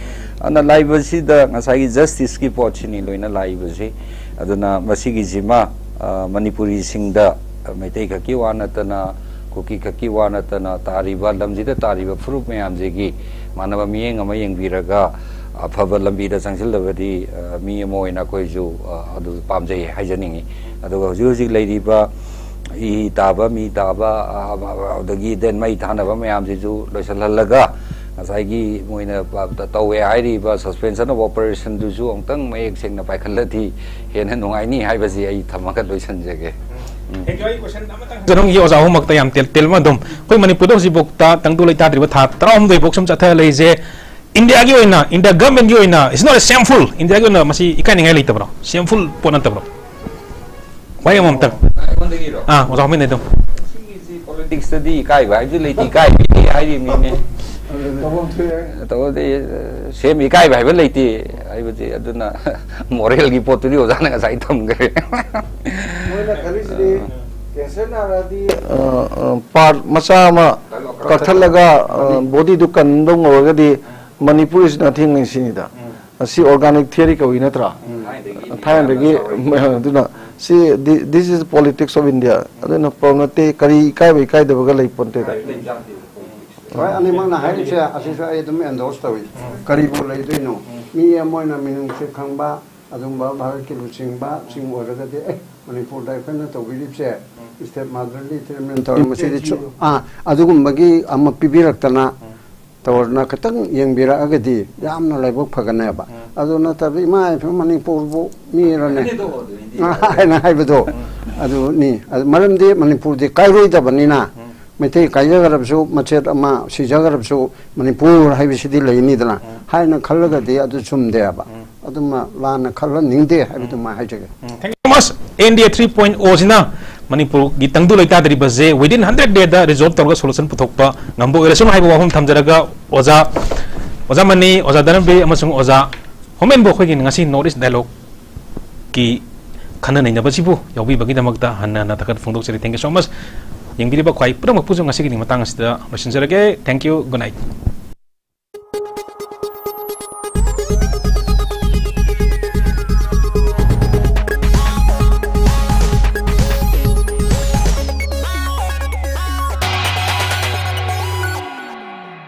ꯑꯗꯨꯅ ꯂꯥꯛꯏꯕꯁꯤꯗ ꯉꯁꯥꯏꯒꯤ justiceꯀꯤ ꯄꯣꯠꯁꯤꯅꯤ ꯂꯣꯏꯅ ꯂꯥꯛꯏꯕꯁꯤ꯫ ꯑꯗꯨꯅ ꯃꯁꯤꯒꯤꯁꯤꯃ, ꯑ, ꯃꯅꯤꯄꯨꯔꯤꯁꯤꯡꯗ, ꯃꯩꯇꯩ ꯈꯛꯀꯤ ꯋꯥ ꯅꯠꯇꯅ, ꯀꯨꯀꯤ ꯈꯛꯀꯤ ꯋꯥ ꯅꯠꯇꯅ, ꯇꯥꯔꯤꯕ ꯂꯝꯁꯤꯗ ꯇꯥꯔꯤꯕ ꯐꯨꯔꯨꯞ ꯃꯌꯥꯝꯁꯤꯒꯤ ꯃꯥꯟꯅꯕ ꯃꯤꯠꯌꯦꯡ ꯑꯃ ꯌꯦꯡꯕꯤꯔꯒ, ꯑꯐꯕ ꯂꯝꯕꯤꯗ ꯆꯪꯁꯤꯜꯂꯕꯗꯤ, ꯑ, ꯃꯤ ꯑꯃ ꯑꯣꯏꯅ ꯑꯩꯈꯣꯏꯁꯨ, ꯑ, ꯑꯗꯨ ꯄꯥꯝꯖꯩ ꯍꯥꯏꯖꯅꯤꯡꯉꯤ꯫ ꯑꯗꯨꯒ ꯍꯧꯖꯤꯛ ꯍꯧꯖꯤꯛ ꯂꯩꯔꯤꯕ ꯏ ꯇꯥꯕ, ꯃꯤ ꯇꯥꯕ, ꯑ, ꯑꯗꯒꯤ then ꯃꯩ ꯊꯥꯅꯕ ꯃꯌꯥꯝꯁꯤꯁꯨ ꯂꯣꯏꯁꯤꯜꯍꯜꯂꯒ, ꯉꯁꯥꯏꯒꯤ ꯃꯣꯏꯅ ꯄ-, ꯇꯧꯋꯦ ꯍꯥꯏꯔꯤꯕ suspension of operationꯗꯨꯁꯨ ꯑꯃꯨꯛꯇꯪ ꯃꯌꯦꯛ ꯁꯦꯡꯅ ꯄꯥꯏꯈꯠꯂꯗꯤ ꯍꯦꯟꯅ ꯅꯨꯡꯉꯥꯏꯅꯤ ꯍꯥꯏꯕꯁꯤ ꯑꯩ ꯊꯝꯃꯒ ꯂꯣꯏꯁꯤꯟꯖꯒꯦ꯫ ꯎꯝ꯫ Thank you꯫ ꯑꯩ question ꯑꯃꯇꯪ ꯍꯪꯖꯔꯝꯒꯦ ꯑꯣꯖꯥ ꯑꯍꯨꯝꯃꯛꯇ ꯌꯥꯝ ꯇꯦꯜ-, ꯇꯦꯜꯂꯞꯅ ꯑꯗꯨꯝ꯫ ꯑꯩꯈꯣꯏ ꯃꯅꯤꯄꯨꯔꯗ ꯍꯧꯖꯤꯛꯐꯥꯎꯗ ꯇꯪꯗꯨ ꯂꯩꯇꯥꯗ꯭ꯔꯤꯕ ꯊꯥ ꯇꯔꯥꯍꯨꯝꯗꯣꯏ ꯐꯥꯎ ꯁꯨꯝ ꯆꯠꯊ ꯂꯩꯔꯤꯁꯦ, ꯏꯟꯗꯤꯌꯥꯒꯤ ꯑꯣꯏꯅ, ꯏꯟꯗꯤꯌꯥ ꯒꯚꯔꯟꯃꯦꯟꯠꯀꯤ ꯑꯣꯏꯅ, it's not a shameful, ꯏꯟꯗꯤꯌꯥꯒꯤ ꯑꯣꯏꯅ ꯃꯁꯤ ꯏꯀꯥꯏꯅꯤꯡꯉꯥꯏ ꯂꯩꯇꯕ꯭ꯔꯣ? Shameful ꯄꯣꯠ ꯅꯠꯇꯕ꯭ꯔꯣ? ꯋꯥꯍꯩ ꯑꯃꯃꯝꯇꯪ꯫ ꯑꯩꯉꯣꯟꯗꯒꯤꯔꯣ? ꯑꯥ, ꯑꯣꯖꯥ ꯍꯣꯃꯦꯟꯗꯩ ꯑꯗꯨꯝ꯫ ꯁꯤꯒꯤꯁꯤ politicsꯇꯗꯤ ꯏꯀꯥꯏꯕ ꯍꯥꯏꯕꯁꯨ ꯂꯩꯇꯦ, ꯏꯀꯥꯏꯕꯤꯗꯦ ꯍꯥꯏꯔꯤꯕꯅꯤꯅꯦ꯫ ꯇꯧꯐꯝ ꯊꯣꯛꯑꯦ꯫ ꯇꯧꯕꯗꯤ, ꯁꯦꯝ ꯏꯀꯥꯏꯕ ꯍꯥꯏꯕ ꯂꯩꯇꯦ ꯍꯥꯏꯕꯗꯤ, ꯑꯗꯨꯅ moralꯒꯤ ꯄꯣꯠꯇꯨꯗꯤ ꯑꯣꯖꯥꯅ ꯉꯁꯥꯏ ꯊꯝꯈ꯭ꯔꯦ꯫ ꯃꯣꯏꯅ ꯈꯜꯂꯤꯁꯤꯗꯤ cancer ꯅꯥꯔꯛꯑꯗꯤ ꯑ, ꯑ, part ꯃꯆꯥ ꯑꯃ ꯀꯛꯊꯠꯂꯒ, ꯑ, bodyꯗꯨ ꯀꯟꯗꯧ ꯉꯧꯔꯒꯗꯤ ꯃꯅꯤꯄꯨꯔ is nothing ꯁꯤꯅꯤꯗ꯫ ꯎꯝ꯫ ꯑꯁꯤ organic theory ꯀꯧꯏ ꯅꯠꯇ꯭ꯔꯥ? ꯎꯝ꯫ ꯊꯥꯏꯅꯗꯒꯤ ꯊꯥꯏꯅꯗꯒꯤ ꯌꯥꯝꯅ ꯇꯧꯔꯛꯏ꯫ ꯑꯗꯨꯅ ꯁꯤ thi-, this is politics of India꯫ ꯑꯗꯨꯅ ꯄ꯭ꯔꯣ ꯅꯠꯇꯦ, ꯀꯔꯤ ꯏꯀꯥꯏꯕ ꯏꯀꯥꯏꯗꯕꯒ ꯂꯩ ꯄꯣꯟꯇꯦꯗ꯫ ꯍꯣꯏ, ꯑꯅꯤꯃꯛꯅ ꯍꯥꯏꯔꯤꯁꯦ ꯑꯁꯤꯁꯨ ꯑꯩ ꯑꯗꯨꯝ endorse ꯇꯧꯏ꯫ ꯀꯔꯤꯕꯨ ꯂꯩꯗꯣꯏꯅꯣ? ꯃꯤ ꯑꯃ ꯑꯣꯏꯅ ꯃꯤꯅꯨꯡꯁꯤ ꯈꯪꯕ, ꯑꯗꯨꯝꯕ ꯚꯥꯔꯠꯀꯤ ꯂꯨꯆꯤꯡꯕꯁꯤꯡ ꯑꯣꯏꯔꯒꯗꯤ, ꯑꯦ, ꯃꯅꯤꯄꯨꯔꯗ ꯑꯩꯈꯣꯏꯅ ꯇꯧꯕꯤꯔꯤꯕꯁꯦ, ꯎꯝ, state motherly treatment ꯇꯧꯔ ꯃꯁꯤꯗꯤ ꯆꯨ-, ꯏꯝꯄꯦꯛꯁꯤꯡꯗꯣ꯫ ꯑꯥ, ꯑꯗꯨꯒꯨꯝꯕꯒꯤ ꯑꯃ ꯄꯤꯕꯤꯔꯛꯇꯅ, ꯎꯝ, ꯇꯧꯔꯅ ꯈꯤꯇꯪ ꯌꯦꯡꯕꯤꯔꯛꯑꯒꯗꯤ ꯌꯥꯝꯅ ꯂꯥꯏꯕꯛ ꯐꯒꯅꯦꯕ꯫ ꯎꯝ꯫ ꯑꯗꯨ ꯅꯠꯇꯕ ꯏꯃꯥ ꯏꯐꯝ ꯃꯅꯤꯄꯨꯔꯕꯨ ꯃꯤꯔꯅꯦ? ꯑꯗꯨꯅꯦꯗꯣ, ꯑꯗꯨꯅꯦꯗꯤ꯫ ꯍꯥꯏꯅ ꯍꯥꯏꯕꯗꯣ꯫ ꯎꯝ꯫ ꯑꯗꯨꯅꯤ꯫ ꯑꯗꯨ ꯃꯔꯝꯗꯤ ꯃꯅꯤꯄꯨꯔꯗꯤ ꯀꯥꯏꯔꯣꯏꯗꯕꯅꯤꯅ, ꯎꯝ, ꯃꯩꯇꯩ ꯀꯥꯏꯖꯈ꯭ꯔꯕꯁꯨ ꯃꯆꯦꯠ ꯑꯃ ꯁꯤꯖꯈ꯭ꯔꯕꯁꯨ ꯃꯅꯤꯄꯨꯔ ꯍꯥꯏꯕꯁꯤꯗꯤ ꯂꯩꯅꯤꯗꯅ, ꯎꯝ, ꯍꯥꯏꯅ ꯈꯜꯂꯒꯗꯤ ꯑꯗꯨ ꯆꯨꯝꯗꯦꯕ꯫ ꯎꯝ꯫ ꯑꯗꯨꯃ ꯂꯥꯟꯅ ꯈꯜꯍꯟꯅꯤꯡꯗꯦ ꯍꯥꯏꯕꯗꯨꯃ ꯍꯥꯏꯖꯒꯦ꯫ ꯎꯝ, thank you so much꯫ N D A three point O ꯁꯤꯅ ꯃꯅꯤꯄꯨꯔꯒꯤ ꯇꯪꯗꯨ ꯂꯩꯇꯥꯗꯔꯤꯕꯁꯦ within hundred day ꯗ resolve ꯇꯧꯔꯒ solution ꯄꯨꯊꯣꯛꯄ ꯉꯝꯕ ꯑꯣꯏꯔꯁꯅꯨ ꯍꯥꯏꯕ ꯋꯥꯐꯝ ꯊꯝꯖꯔꯒ, ꯑꯣꯖꯥ, ꯑꯣꯖꯥ ꯃꯅꯤ, ꯑꯣꯖꯥ ꯙꯅꯕꯤꯔ ꯑꯃꯁꯨꯡ ꯑꯣꯖꯥ ꯍꯣꯃꯦꯟꯕꯨ ꯑꯩꯈꯣꯏꯒꯤ ꯉꯁꯤ North East Dialogue ꯀꯤ ꯈꯟꯅ ꯅꯩꯅꯕꯁꯤꯕꯨ ꯌꯥꯎꯕꯤꯕꯒꯤꯗꯃꯛꯇ ꯍꯟꯅ ꯍꯟꯅ ꯊꯥꯒꯠꯄ ꯐꯣꯡꯗꯣꯛꯆꯔꯤ꯫ Thank you so much꯫ ꯌꯦꯡꯕꯤꯔꯤꯕ ꯈ꯭ꯋꯥꯏ ꯄꯨꯝꯅꯃꯛꯄꯨꯁꯨ ꯉꯁꯤꯒꯤ ꯃꯇꯥꯡ ꯑꯁꯤꯗ ꯂꯣꯏꯁꯤꯟꯖꯔꯒꯦ꯫ Thank you, good night꯫